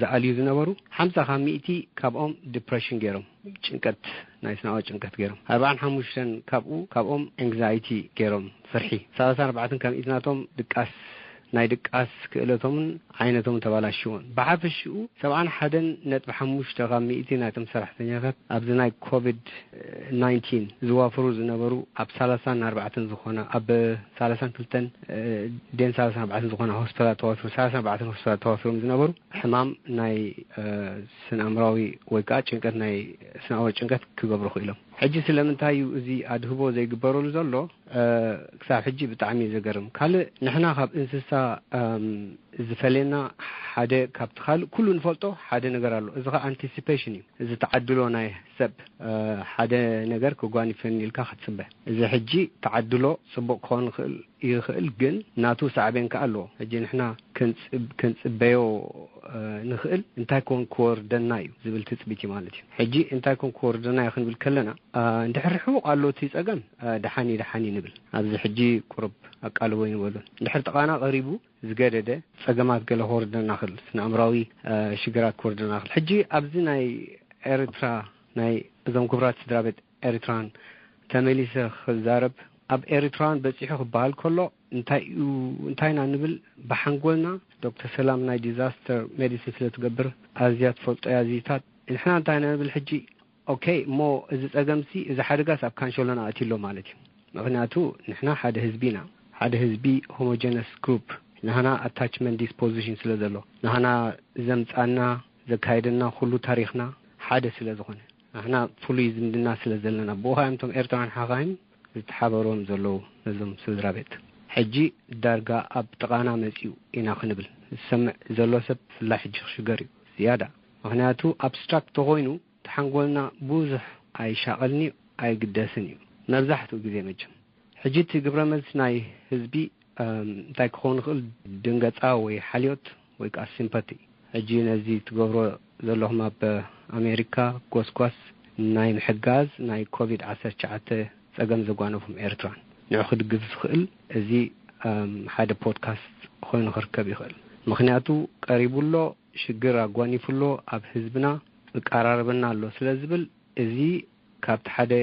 ዝኣልዩ ዝነበሩ ሓምሳ ካብ ሚእቲ ካብኦም ዲፕሬሽን ገይሮም፣ ጭንቀት፣ ናይ ስነ ኣእምሮ ጭንቀት ገይሮም። ኣርባዓን ሓሙሽተን ካብኡ፣ ካብኦም ኤንግዛይቲ ገይሮም፣ ፍርሒ። ሰላሳን ኣርባዕተን ካብ ሚእቲ ናቶም ድቃስ፣ ናይ ድቃስ ክእለቶምን ዓይነቶምን ተባላሽዎን። ብሓፈሽኡ ሰብዓን ሓደን ነጥቢ ሓሙሽተ ካብ ሚእቲ ናይቶም ሰራሕተኛታት ኣብዚ ናይ ኮቪድ ናይንቲን ዝዋፈሩ ዝነበሩ ኣብ ሰላሳን ኣርባዕተን ዝኾና፣ ኣብ ሰላሳን ክልተን፣ እ፣ ደን ሰላሳን ኣርባዕተን ዝኾና ሆስፒታላት ተዋፊሩ፣ ሰላሳን ኣርባዕተን ሆስፒታላት ተዋፊሮም ዝነበሩ ሕማም ናይ፣ እ፣ ስነ ኣእምራዊ ወይ ከዓ ጭንቀት፣ ናይ ስነ ኣእምራዊ ጭንቀት ክገብሩ ክኢሎም። ሕጂ ስለምንታይ እዩ እዚ ኣድህቦ ዘይግበረሉ ዘሎ? እ፣ ክሳብ ሕጂ ብጣዕሚ እዩ ዘገርም። ካልእ ንሕና ካብ እንስሳ፣ እም፣ ዝፈልየና ሓደ ካብቲ ካልእ ኩሉ ንፈልጦ ሓደ ነገር ኣሎ። እዚ ኸዓ ኣንቲሲፔሽን እዩ። እዚ ተዓድሎ ናይ ሰብ፣ እ፣ ሓደ ነገር ከጓኒፈኒ ኢልካ ክትጽበ። እዚ ሕጂ ተዓድሎ ጽቡቕ ክኸውን ይኽእል፣ ይኽእል፣ ግን ናቱ ሳዕቤን ከኣ ኣለዎ። ሕጂ ንሕና ክንጽብ-፣ ክንጽበዮ፣ እ፣ ንኽእል እንታይ ኮን ክወርደና እዩ ዝብል ትጽቢት እዩ ማለት እዩ። ሕጂ እንታይ ኮን ክወርደና እዩ ክንብል ከለና፣ እ፣ እንድሕር ርሑቕ ኣሎ እቲ ጸገም፣ እ፣ ደሓን እዩ፣ ደሓን እዩ ንብል። ኣብዚ ሕጂ ቁሩብ ኣቃልቦ ይንበሉን። እንድሕር ጥቓና ቀሪቡ ዝገደደ ጸገማት ገለ ክወርደና ይኽእል፣ ስነ ኣእምራዊ፣ እ፣ ሽግራት ክወርደና ይኽእል። ሕጂ ኣብዚ ናይ ኤርትራ፣ ናይ እዞም ክቡራት ስድራ ቤት ኤርትራን ተመሊሰ ክዛረብ፣ ኣብ ኤርትራን በጺሑ ክበሃል ከሎ እንታይ እዩ፣ እንታይ ኢና ንብል? ብሓንጎልና ዶክተር ሰላም ናይ ዲዛስተር ሜዲሲን ስለ ትገብር ኣዝያ ትፈልጦ እያ። እዚታት ንሕና እንታይ ኢና ንብል ሕጂ? ኦኬ፣ እሞ እዚ ጸገምሲ፣ እዚ ሓደጋስ ኣብ ካንሸሎና ኣትዩ ኣሎ ማለት እዩ። ምኽንያቱ ንሕና ሓደ ህዝቢ ኢና። ሓደ ህዝቢ፣ ሆሞጀነስ ግሩፕ፣ ናህና ኣታችመንት ዲስፖዚሽን ስለ ዘሎ፣ ናህና ዘምጻና፣ ዘካየደና፣ ኩሉ ታሪኽና ሓደ ስለ ዝኾነ፣ ናህና ፍሉይ ዝምድና ስለ ዘለና፣ ብኡ ኸኣ እዮም እቶም ኤርትራውያን ሓኻይም ዝተሓበርዎም ዘለዉ ነዞም ስድራ ቤት። ሕጂ ዳርጋ ኣብ ጥቓና መጺኡ ኢና ክንብል ዝሰምዕ ዘሎ ሰብ ብፍላይ ሕጂ ክሽገር እዩ ዝያዳ። ምኽንያቱ ኣብስትራክት ተኾይኑ እቲ ሓንጎልና ብዙሕ ኣይሻቐልን እዩ፣ ኣይግደስን እዩ መብዛሕትኡ ግዜ መቸም። ሕጂ እቲ ግብረ መልሲ ናይ ህዝቢ እንታይ ክኸውን ይኽእል? ድንገጻ ወይ ሓልዮት ወይ ከዓ ሲምፓቲ። ሕጂ ነዚ ትገብሮ ዘለኹም ኣብ ኣሜሪካ ጎስጓስ ናይ ምሕጋዝ ናይ ኮቪድ ዓሰርተ ትሽዓተ ጸገም ዘጓነፎም ኤርትራን ንዑ ክድግፍ ዝኽእል እዚ ሓደ ፖድካስት ኮይኑ ክርከብ ይኽእል። ምኽንያቱ ቀሪቡ ኣሎ፣ ሽግር ኣጓኒፉ ኣሎ፣ ኣብ ህዝብና እቀራረበና ኣሎ ስለ ዝብል እዚ ካብቲ ሓደ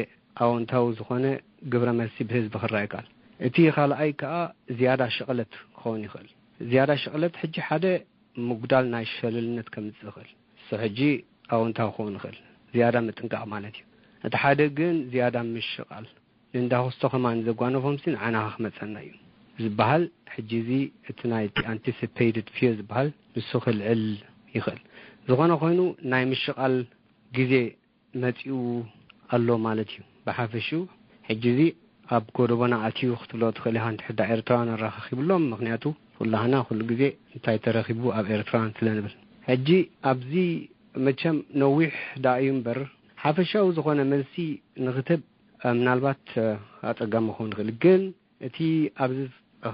ኣወንታዊ ዝኾነ ግብረ መልሲ ብህዝቢ ክረኣ ይከኣል። እቲ ካልኣይ ከኣ ዝያዳ ሽቕለት ክኸውን ይኽእል። ዝያዳ ሽቕለት ሕጂ ሓደ ምጉዳል ናይ ሸለልነት ከምጽእ ይኽእል። እሱ ሕጂ ኣወንታዊ ክኸውን ይኽእል። ዝያዳ ምጥንቃቕ ማለት እዩ። እቲ ሓደ ግን ዝያዳ ምሽቓል። ንእንዳ ክስቶ ከማን ዘጓነፎምሲ ንዓና ክመጸና እዩ ዝበሃል። ሕጂ እዚ እቲ ናይ ኣንቲሲፔትድ ፊር ዝበሃል ንሱ ክልዕል ይኽእል። ዝኾነ ኮይኑ ናይ ምሽቓል ግዜ መጺኡ ኣሎ ማለት እዩ። ብሓፈሽኡ ሕጂ እዚ ኣብ ጎደቦና ኣትዩ ክትብሎ ትኽእል ኢኻ። እንድሕር ዳ ኤርትራውያን ኣራኻኺብሎም፣ ምኽንያቱ ኩላህና ኩሉ ግዜ እንታይ ተረኺቡ ኣብ ኤርትራውያን ስለ ንብል። ሕጂ ኣብዚ መቸም ነዊሕ ደኣ እዩ እምበር፣ ሓፈሻዊ ዝኾነ መልሲ ንኽትህብ፣ እ፣ ምናልባት፣ እ፣ ኣጸጋሚ ክኸውን ይኽእል። ግን እቲ ኣብዚ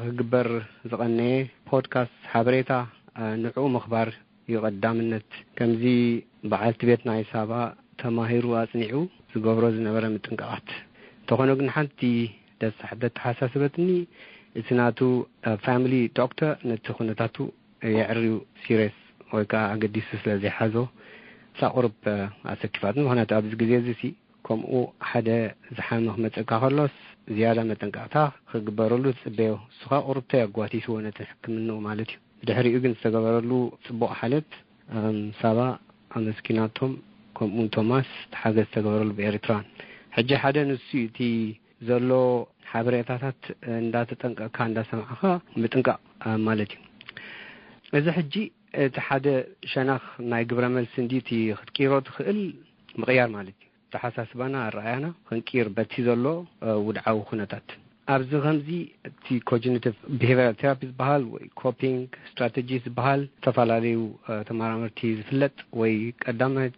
ክግበር ዝቐነየ ፖድካስት ሓበሬታ፣ እ፣ ንዕኡ ምኽባር እዩ ቀዳምነት። ከምዚ በዓልቲ ቤት ናይ ሳባ ተማሂሩ ኣጽኒዑ ዝገብሮ ዝነበረ ምጥንቃቓት። እንተኾነ ግን ሓንቲ ደሳሕ-፣ ደተሓሳስበትኒ እቲ ናቱ፣ እ፣ ፋሚሊ ዶክተር ነቲ ኩነታቱ የዕርዩ ሲሪየስ ወይ ከዓ ኣገዲሱ ስለ ዘይሓዞ እሳ ቁሩብ፣ እ፣ ኣሰኪፋትኒ። ምኽንያቱ ኣብዚ ግዜ እዚ ሲ ከምኡ ሓደ ዝሓመ ክመጸካ ከሎስ ዝያዳ መጠንቀቕታ ክግበረሉ ትጽበዮ። እሱ ኸኣ ቁሩብ ተይ ኣጓቲትዎ ነቲ ሕክምንኡ ማለት እዩ። ብድሕሪኡ ግን ዝተገበረሉ ጽቡቕ ሓልዮት፣ እም፣ ሳባ ኣመስጊናቶም፣ ከምኡውን ቶማስ እቲ ሓገዝ ዝተገበረሉ ብኤርትራን። ሕጂ ሓደ ንሱ እዩ እቲ ዘሎ ሓበሬታታት እንዳተጠንቀቕካ እንዳሰማዕኻ ምጥንቃቕ፣ እ፣ ማለት እዩ። እዚ ሕጂ እቲ ሓደ ሸነኽ ናይ ግብረ መልሲ እንዲ እቲ ክትቅይሮ ትኽእል ምቕያር ማለት እዩ። ተሓሳስባና ኣረኣያና ክንቅይር በቲ ዘሎ፣ እ፣ ውድዓዊ ኩነታት። ኣብዚ ከምዚ እቲ ኮግኒቲቭ ቢሄቪራል ቴራፒ ዝበሃል ወይ ኮፒንግ ስትራተጂ ዝበሃል ዝተፈላለዩ፣ እ፣ ተመራመርቲ ዝፍለጥ ወይ ቀዳማይ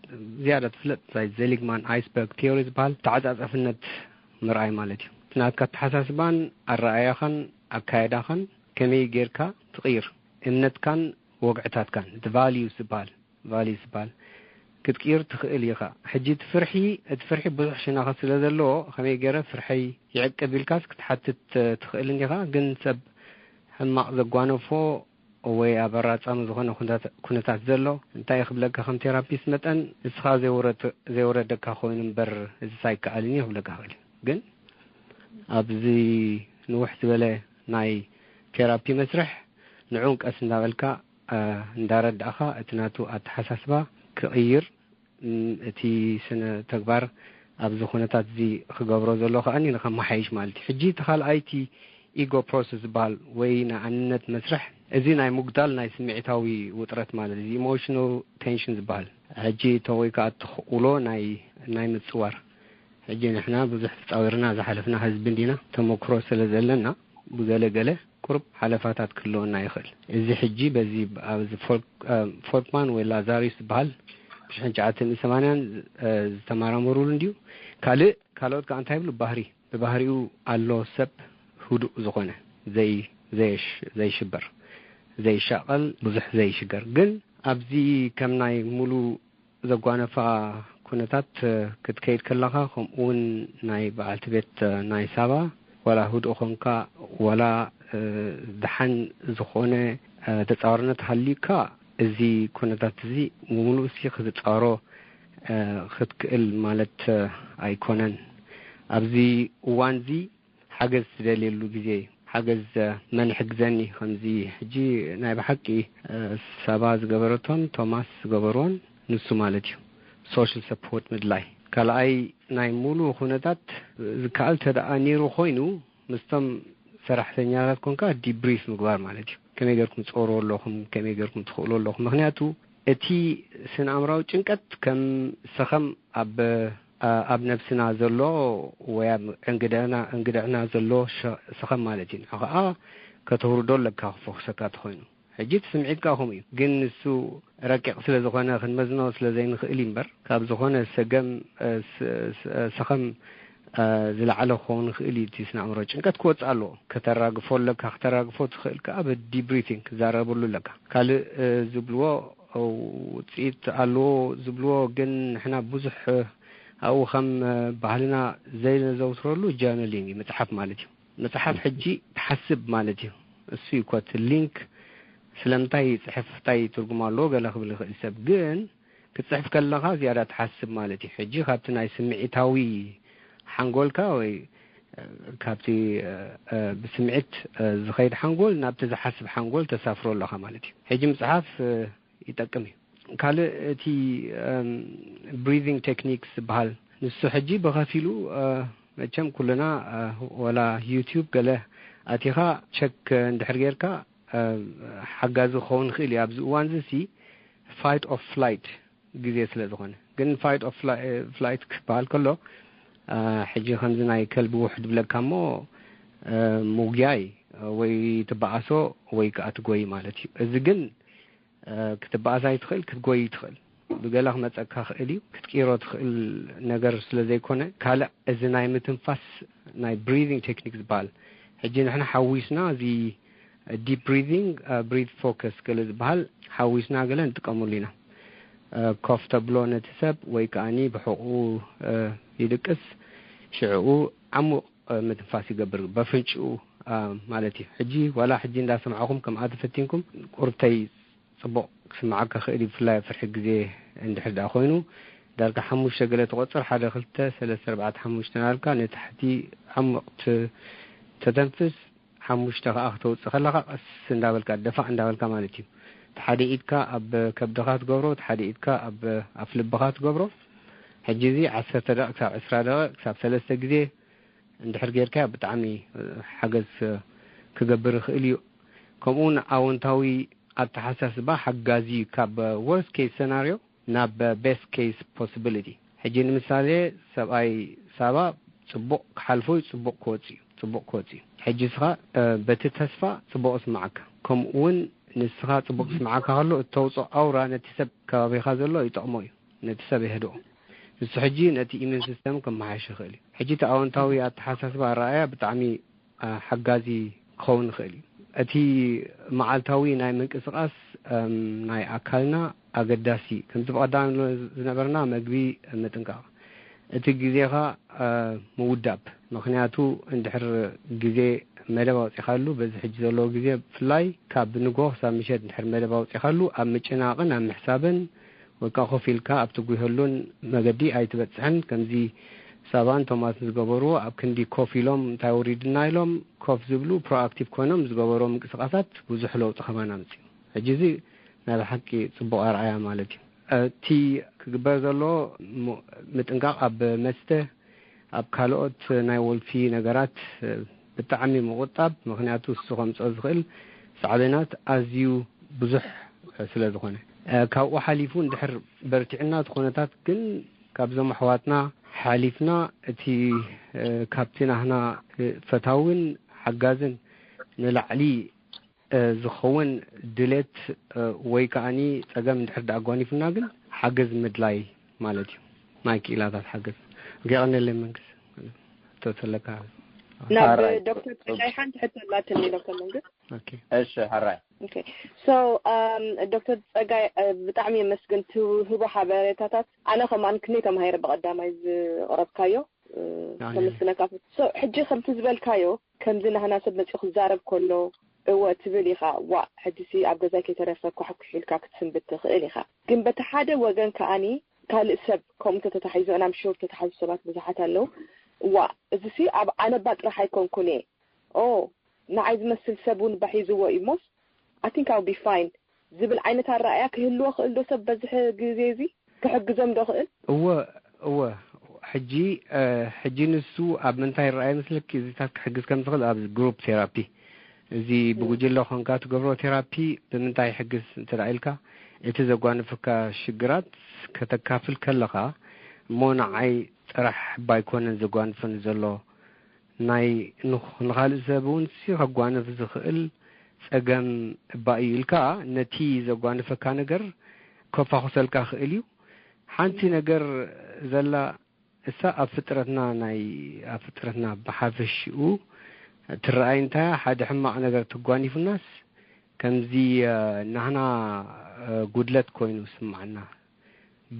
ዝያዳ ትፍለጥ ናይ ዜሊግማን ኣይስበርግ ቲዮሪ ዝበሃል ተዓጻጻፍነት ምርኣይ ማለት እዩ። እቲ ናትካ ኣተሓሳስባን ኣረኣያኻን ኣካየዳኻን ከመይ ጌርካ ትቕይር? እምነትካን ወግዕታትካን፣ እቲ ቫልዩስ ዝበሃል፣ ቫልዩስ ዝበሃል ክትቅይር ትኽእል ኢኻ። ሕጂ እቲ ፍርሒ፣ እቲ ፍርሒ ብዙሕ ሸነኻት ስለ ዘለዎ፣ ከመይ ገይረ ፍርሐይ ይዕቅብ ኢልካስ ክትሓትት ትኽእል እንዲኻ። ግን ሰብ ሕማቕ ዘጓነፎ ወይ ኣብ ኣራጻሚ ዝኾነ ኩነታት፣ ኩነታት ዘሎ፣ እንታይ ክብለካ፣ ከም ቴራፒስት መጠን ንስኻ ዘይወረድ-፣ ዘይወረደካ ኮይኑ እምበር፣ እዚስ ኣይከኣልን እዩ ክብለካ ይኽእል እዩ። ግን ኣብዚ ንውሕ ዝበለ ናይ ቴራፒ መስርሕ፣ ንዑን ቀስ እንዳበልካ፣ እ፣ እንዳረዳእኻ እቲ ናቱ ኣተሓሳስባ ክቕይር፣ እም፣ እቲ ስነ ተግባር ኣብዚ ኩነታት እዚ ክገብሮ ዘሎ ከኣ ንኸመሓይሽ ማለት እዩ። ሕጂ እቲ ካልኣይ እቲ ኢጎ ፕሮሰስ ዝበሃል ወይ ናይ ኣንነት መስርሕ፣ እዚ ናይ ምጉዳል ናይ ስምዒታዊ ውጥረት ማለት እዩ፣ ኢሞሽናል ቴንሽን ዝበሃል። ሕጂ እቶ ወይ ከኣ እትኽእሎ ናይ፣ ናይ ምጽዋር። ሕጂ ንሕና ብዙሕ ተጻዊርና ዝሓለፍና ህዝቢ እንዲና፣ ተመክሮ ስለ ዘለና ብገለ ገለ ቁሩብ ሓለፋታት ክህልወና ይኽእል። እዚ ሕጂ በዚ ኣብዚ ፎልክ-፣ እ፣ ፎልክማን ወይ ላዛሪስ ዝበሃል ብሽሕን ትሽዓተ ሚእትን ሰማንያን፣ እ፣ ዝተመራመሩሉ እንድዩ። ካልእ፣ ካልኦት ከኣ እንታይ ይብሉ? ባህሪ፣ ብባህሪኡ ኣሎ ሰብ ህዱእ ዝኾነ፣ ዘይ-፣ ዘይሽ-፣ ዘይሽበር፣ ዘይሻቐል፣ ብዙሕ ዘይሽገር። ግን ኣብዚ ከም ናይ ሙሉ ዘጓነፋ ኩነታት ክትከይድ ከለኻ፣ ከምኡውን ናይ በዓልቲ ቤት ናይ ሳባ፣ ዋላ ህዱእ ኾንካ፣ ዋላ፣ እ፣ ደሓን ዝኾነ፣ እ፣ ተጻዋርነት ሃልዩካ፣ እዚ ኩነታት እዚ ብምሉእሲ ክትጻወሮ፣ እ፣ ክትክእል ማለት፣ እ፣ ኣይኮነን። ኣብዚ እዋንዚ ሓገዝ ትደልየሉ ግዜ እዩ። ሓገዝ፣ እ፣ መን ይሕግዘኒ? ከምዚ ሕጂ ናይ ብሓቂ፣ እ፣ ሳባ ዝገበረቶን ቶማስ ዝገበርዎን ንሱ ማለት እዩ። ሶሻል ሰፖርት ምድላይ። ካልኣይ ናይ ሙሉ ኩነታት ዝከኣል ተደኣ ነይሩ ኮይኑ ምስቶም ሰራሕተኛታት ኮንካ ዲብሪፍ ምግባር ማለት እዩ። ከመይ ገርኩም ትፀሩ ኣለኹም፣ ከመይ ገርኩም ትኽእሉ ኣለኹም። ምክንያቱ እቲ ስነ ኣእምራዊ ጭንቀት ከም ሰኸም ኣብ ኣብ ነብስና ዘሎ ወይ ኣብ እንግድዕና እንግድዕና ዘሎ ሰኸም ማለት እዩ። ንዑ ከዓ ከተውርዶ ኣለካ ክፎክሰካ ተኮይኑ። ሕጂ እቲ ስምዒት ከዓ ከምኡ እዩ፣ ግን ንሱ ረቂቕ ስለ ዝኾነ ክንመዝኖ ስለ ዘይንኽእል እዩ እምበር፣ ካብ ዝኾነ ሰገም ሰኸም ዝለዓለ ክኸውን ይኽእል እዩ። እቲ ስነ ኣእምሮ ጭንቀት ክወፅእ ኣለዎ። ከተራግፎ ኣለካ፣ ከተራግፎ ትኽእል ከዓ ብዲብሪቲንግ ክዛረብሉ ኣለካ። ካልእ ዝብልዎ ውፅኢት ኣለዎ ዝብልዎ፣ ግን ንሕና ብዙሕ ኣብኡ ከም ባህልና ዘይነዘውትረሉ ጃርናሊንግ እዩ፣ ምፅሓፍ ማለት እዩ። ምፅሓፍ ሕጂ ትሓስብ ማለት እዩ። እሱ እዩ ኮት ሊንክ ስለምንታይ ይፅሕፍ፣ እንታይ ትርጉም ኣለዎ ገለ ክብል ይኽእል ሰብ፣ ግን ክትፅሕፍ ከለኻ ዝያዳ ትሓስብ ማለት እዩ። ሕጂ ካብቲ ናይ ስምዒታዊ ሓንጎልካ ወይ ካብቲ ብስምዒት ዝኸይድ ሓንጎል ናብቲ ዝሓስብ ሓንጎል ተሳፍሮ ኣለኻ ማለት እዩ። ሕጂ ምፅሓፍ ይጠቅም እዩ። ካልእ እቲ ብሪዚንግ ቴክኒክስ ዝበሃል ንሱ ሕጂ ብኸፊሉ መቸም ኩልና ወላ ዩቲዩብ ገለ ኣቲኻ ቸክ እንድሕር ጌርካ ሓጋዚ ክኸውን ይኽእል እዩ። ኣብዚ እዋን እዚ ሲ ፋይት ኦፍ ፍላይት ግዜ ስለ ዝኾነ፣ ግን ፋይት ኦፍ ፍላይት ክበሃል ከሎ ሕጂ ከምዚ ናይ ከልቢ ውሕድ ብለካ እሞ ምጉያይ ወይ ትበኣሶ ወይ ከዓ ትጎይ ማለት እዩ። እዚ ግን ክትበኣስ ኣይትኽእል፣ ክትጎይ ትኽእል። ብገለ ክመፀካ ክእል እዩ፣ ክትቅይሮ ትኽእል ነገር ስለ ዘይኮነ፣ ካልእ እዚ ናይ ምትንፋስ ናይ ብሪዚንግ ቴክኒክ ዝበሃል ሕጂ ንሕና ሓዊስና እዚ ዲፕ ብሪዚንግ ብሪዝ ፎከስ ገለ ዝበሃል ሓዊስና ገለ ንጥቀመሉ ኢና። ኮፍ ተብሎ ነቲ ሰብ ወይ ከዓኒ ብሕቑኡ ይድቅስ፣ ሽዕኡ ዓሙቕ ምትንፋስ ይገብር በፍንጭኡ ማለት እዩ። ሕጂ ዋላ ሕጂ እንዳሰማዕኹም ከምኣ ተፈቲንኩም ቁርብተይ ጽቡቕ ክስምዓካ ክእል እዩ፣ ብፍላይ ኣብ ፍርሒ ግዜ እንድሕር ደኣ ኮይኑ። ዳርጋ ሓሙሽተ ገለ ትቆጽር፣ ሓደ፣ ክልተ፣ ሰለስተ፣ ኣርባዕተ፣ ሓሙሽተ እናበልካ ንታሕቲ ዓሙቕ ት-፣ ተተንፍስ፣ ሓሙሽተ ከኣ ክተውጽእ ከለኻ ቀስ እንዳበልካ፣ ደፋእ እንዳበልካ ማለት እዩ። እቲ ሓደ ኢድካ ኣብ ከብድኻ ትገብሮ፣ እቲ ሓደ ኢድካ ኣብ ኣፍ ልብኻ ትገብሮ። ሕጂ እዚ ዓሰርተ ደቂቕ ክሳብ ዕስራ ደቂቕ ክሳብ ሰለስተ ግዜ እንድሕር ጌርካዮ ብጣዕሚ ሓገዝ ክገብር ይኽእል እዩ። ከምኡውን ኣወንታዊ ኣተሓሳስባ ሓጋዚ እዩ፣ ካብ ወርስት ኬስ ሰናርዮ ናብ ቤስት ኬስ ፖስብሊቲ። ሕጂ ንምሳሌ ሰብኣይ ሳባ ጽቡቕ ክሓልፎ እዩ፣ ጽቡቕ ክወጽእ እዩ፣ ጽቡቕ ክወጽእ እዩ። ሕጂ እስኻ በቲ ተስፋ ጽቡቕ ይስምዓካ። ከምኡ እውን ንስኻ ጽቡቕ ይስምዓካ ከሎ እተውፅኦ ኣውራ ነቲ ሰብ ከባቢኻ ዘሎ ይጠቕሞ እዩ፣ ነቲ ሰብ የህድኦ። ንሱ ሕጂ ነቲ ኢሚዩን ሲስተም ከመሓይሽ ይኽእል እዩ። ሕጂ እቲ ኣወንታዊ ኣተሓሳስባ ኣረኣእያ ብጣዕሚ ሓጋዚ ክኸውን ይኽእል እዩ። እቲ መዓልታዊ ናይ ምንቅስቓስ ናይ ኣካልና ኣገዳሲ እዩ። ከምቲ ብቐዳም ዝነበርና መግቢ ምጥንቃቕ፣ እቲ ግዜኻ ምውዳብ። ምኽንያቱ እንድሕር ግዜ መደብ ኣውፂኻሉ፣ በዚ ሕጂ ዘለዎ ግዜ ብፍላይ ካብ ንጎ ክሳብ ምሸት እንድሕር መደብ ኣውፂኻሉ ኣብ ምጭናቕን ኣብ ምሕሳብን ወይ ከዓ ኮፍ ኢልካ ኣብ ትጉህሉን መገዲ ኣይትበፅሕን። ከምዚ ሳባን ቶማስን ዝገበርዎ ኣብ ክንዲ ኮፍ ኢሎም እንታይ ወሪድና ኢሎም ኮፍ ዝብሉ ፕሮኣክቲቭ ኮይኖም ዝገበርዎ ምንቅስቃሳት ብዙሕ ለውጢ ከማን ኣምፅኡ። ሕጂ እዚ ናይ ብሓቂ ፅቡቅ ኣርኣያ ማለት እዩ። እቲ ክግበር ዘለዎ ምጥንቃቕ ኣብ መስተ፣ ኣብ ካልኦት ናይ ወልፊ ነገራት ብጣዕሚ ምቑጣብ፣ ምኽንያቱ እሱ ከምፅኦ ዝኽእል ሳዕቤናት ኣዝዩ ብዙሕ ስለ ዝኾነ። ካብኡ ሓሊፉ እንድሕር በርቲዕና ዝኾነታት ግን ካብዞም ኣሕዋትና ሓሊፍና እቲ ካብቲ ናህና ፈታውን ሓጋዝን ንላዕሊ ዝኸውን ድሌት ወይ ከዓኒ ፀገም እንድሕር ደኣ ኣጓኒፉና ግን ሓገዝ ምድላይ ማለት እዩ። ናይ ክኢላታት ሓገዝ። የቐንየለይ መንግስት። ተተለካ ናብ ዶክተር ፀጋይ ሓንቲ ሕቶ ኣላትኒ ዶክተር መንግስት። እሺ ሕራይ። ሶ ዶክተር ፀጋይ ብጣዕሚ የመስግን ትህቦ ሓበሬታታት። ኣነ ከማን ክንደይ ተማሂረ ብቐዳማይ ዝቕረብካዮ ከመስግነካ። ሕጂ ከምቲ ዝበልካዮ ከምዚ ናህና ሰብ መፂኡ ክዛረብ ከሎ እወ ትብል ኢኻ። ዋእ ሕጂሲ ኣብ ገዛይ ከይተረፈ ኳሕ ኲሕ ኢልካ ክትስንብት ትኽእል ኢኻ። ግን በቲ ሓደ ወገን ከኣኒ ካልእ ሰብ ከምኡ እንተተታሒዙ፣ and I'm sure ተታሓዙ ሰባት ብዙሓት ኣለዉ። ዋእ እዚሲ ኣብ ዓለባ ጥራሕ ኣይኮንኩን እየ። ኦ ንዓይ ዝመስል ሰብ እውን ባሕ ሒዝዎ እዩ እሞስ I think I'll be fine ዝብል ዓይነት ኣረኣእያ ክህልዎ ክእል ዶ ሰብ በዝሕ ግዜ እዚ ክሕግዞም ዶ ክእል? እወ እወ ሕጂ ሕጂ ንሱ ኣብ ምንታይ ይረኣ ይመስለኪ? እዚታት ክሕግዝ ከም ዝኽእል ኣብዚ ግሩፕ ቴራፒ፣ እዚ ብጉጅለ ኾንካ ትገብሮ ቴራፒ ብምንታይ ይሕግዝ እንተ ኢልካ፣ እቲ ዘጓንፈካ ሽግራት ከተካፍል ከለኻ፣ እሞ ንዓይ ጥራሕ ባይኮነን ዘጓንፈኒ ዘሎ፣ ናይ ንኻልእ ሰብ እውን ሲ ከጓንፍ ዝኽእል ጸገም እባ እዩ ኢልካ፣ ነቲ ዘጓንፈካ ነገር ከፋኹሰልካ ክእል እዩ። ሓንቲ ነገር ዘላ እሳ ኣብ ፍጥረትና፣ ናይ ኣብ ፍጥረትና ብሓፈሽኡ ትረኣይ እንታይ ሓደ ሕማቕ ነገር ተጓኒፉናስ፣ ከምዚ ናህና ጉድለት ኮይኑ ስማዓና፣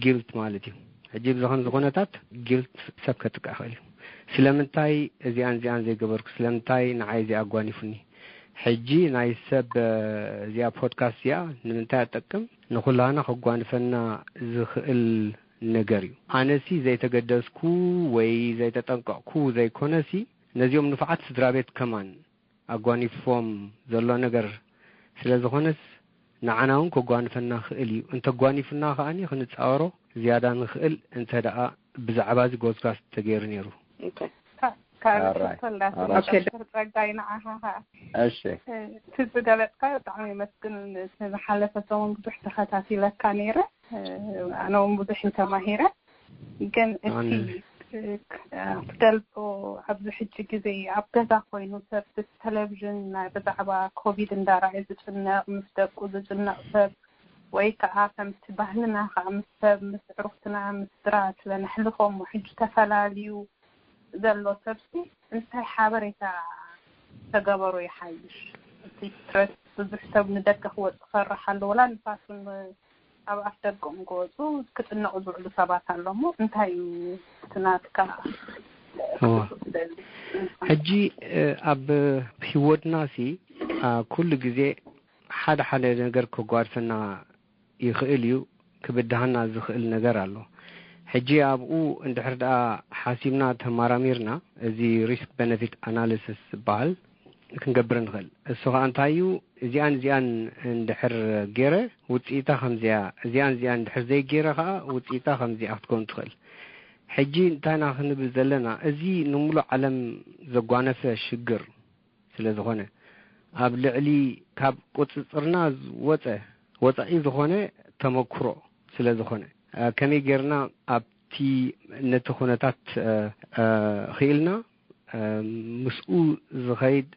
ጊልት ማለት እዩ። ሕጂ ብዚ ከምዚ ኩነታት ጊልት ሰብ ከጥቃ ይኽእል እዩ። ስለምንታይ እዚኣን እዚኣን ዘይገበርኩ፣ ስለምንታይ ንዓይ እዚኣ ኣጓኒፉኒ? ሕጂ ናይ ሰብ እዚኣ ፖድካስት እዚኣ ንምንታይ ኣጠቅም? ንኩላህና ከጓንፈና ዝኽእል ነገር እዩ። ኣነሲ ዘይተገደዝኩ ወይ ዘይተጠንቀቕኩ ዘይኮነሲ፣ ነዚኦም ንፉዓት ስድራ ቤት ከማን ኣጓኒፎም ዘሎ ነገር ስለ ዝኾነስ፣ ንዓና እውን ከጓንፈና ክእል እዩ። እንተጓኒፉና ከኣኒ ክንጻወሮ ዝያዳ ንኽእል እንተ ደኣ ብዛዕባ እዚ ጎስጋስ ተገይሩ ነይሩ። ካልእ ኣራይ፣ ሕቶ እንዳስ ኣራይ። ኦኬ፣ ዶክተር ጸጋይ ንዓኻ ኸዓ እሺ እቲ ዝገለጽካዮ ብጣዕሚ የመስግን። እቲ ዝሓለፈ ሰሙን ብዙሕ ተኸታቲለካ ነይረ። ኣነ እውን ብዙሕ እዩ ተማሂረ። ግን እቲ ኣነ- ትገልጾ ኣብዚ ሕጂ ግዜ ኣብ ገዛ ኮይኑ ሰብ ብቴሌቪዥን ናይ ብዛዕባ ኮቪድ እንዳረኣየ ዝጭነቕ፣ ምስ ደቁ ዝጭነቕ ሰብ ወይ ከዓ ከምቲ ባህልና ከዓ ምስ ሰብ ምስ ዕሩኽትና ምስ ስድራ ስለ ነሕልፎ እሞ ሕጂ ተፈላልዩ ዘሎ ሰብሲ እንታይ ሓበሬታ ተገበሩ ይሓይሽ? እቲ ስትረስ ብዙሕ ሰብ ንደገ ክወፅእ ፈርሕ ኣሎ። ወላ ንፋስ እውን ኣብ ኣፍ ደገኦም ክወፁ ክጭነቑ ዝውዕሉ ሰባት ኣሎ። እሞ እንታይ እዩ እቲ ናትካ እዋ። ትደሊ? ሕጂ ኣብ ህይወትና ሲ ኩሉ ግዜ ሓደ ሓደ ነገር ከጓድፈና ይኽእል እዩ፣ ክብድሃና ዝኽእል ነገር ኣሎ። ሕጂ ኣብኡ እንድሕር ደኣ ሓሲብና ተማራሚርና፣ እዚ ሪስክ ቤነፊት ኣናሊሲስ ዝበሃል ክንገብር ንኽእል። እሱ ኸዓ እንታይ እዩ? እዚኣን እዚኣን እንድሕር ገይረ ውፅኢታ ከምዚያ፣ እዚኣን እዚኣን እንድሕር ዘይገይረ ኸዓ ውፅኢታ ከምዚኣ ክትከውን ትኽእል። ሕጂ እንታይ ኢና ክንብል ዘለና? እዚ ንሙሉእ ዓለም ዘጓነፈ ሽግር ስለ ዝኾነ፣ ኣብ ልዕሊ ካብ ቁፅፅርና ዝወፀ ወፃኢ ዝኾነ ተመክሮ ስለ ዝኾነ፣ ከመይ ጌርና ኣብቲ ነቲ ኩነታት ክኢልና ምስኡ ዝኸይድ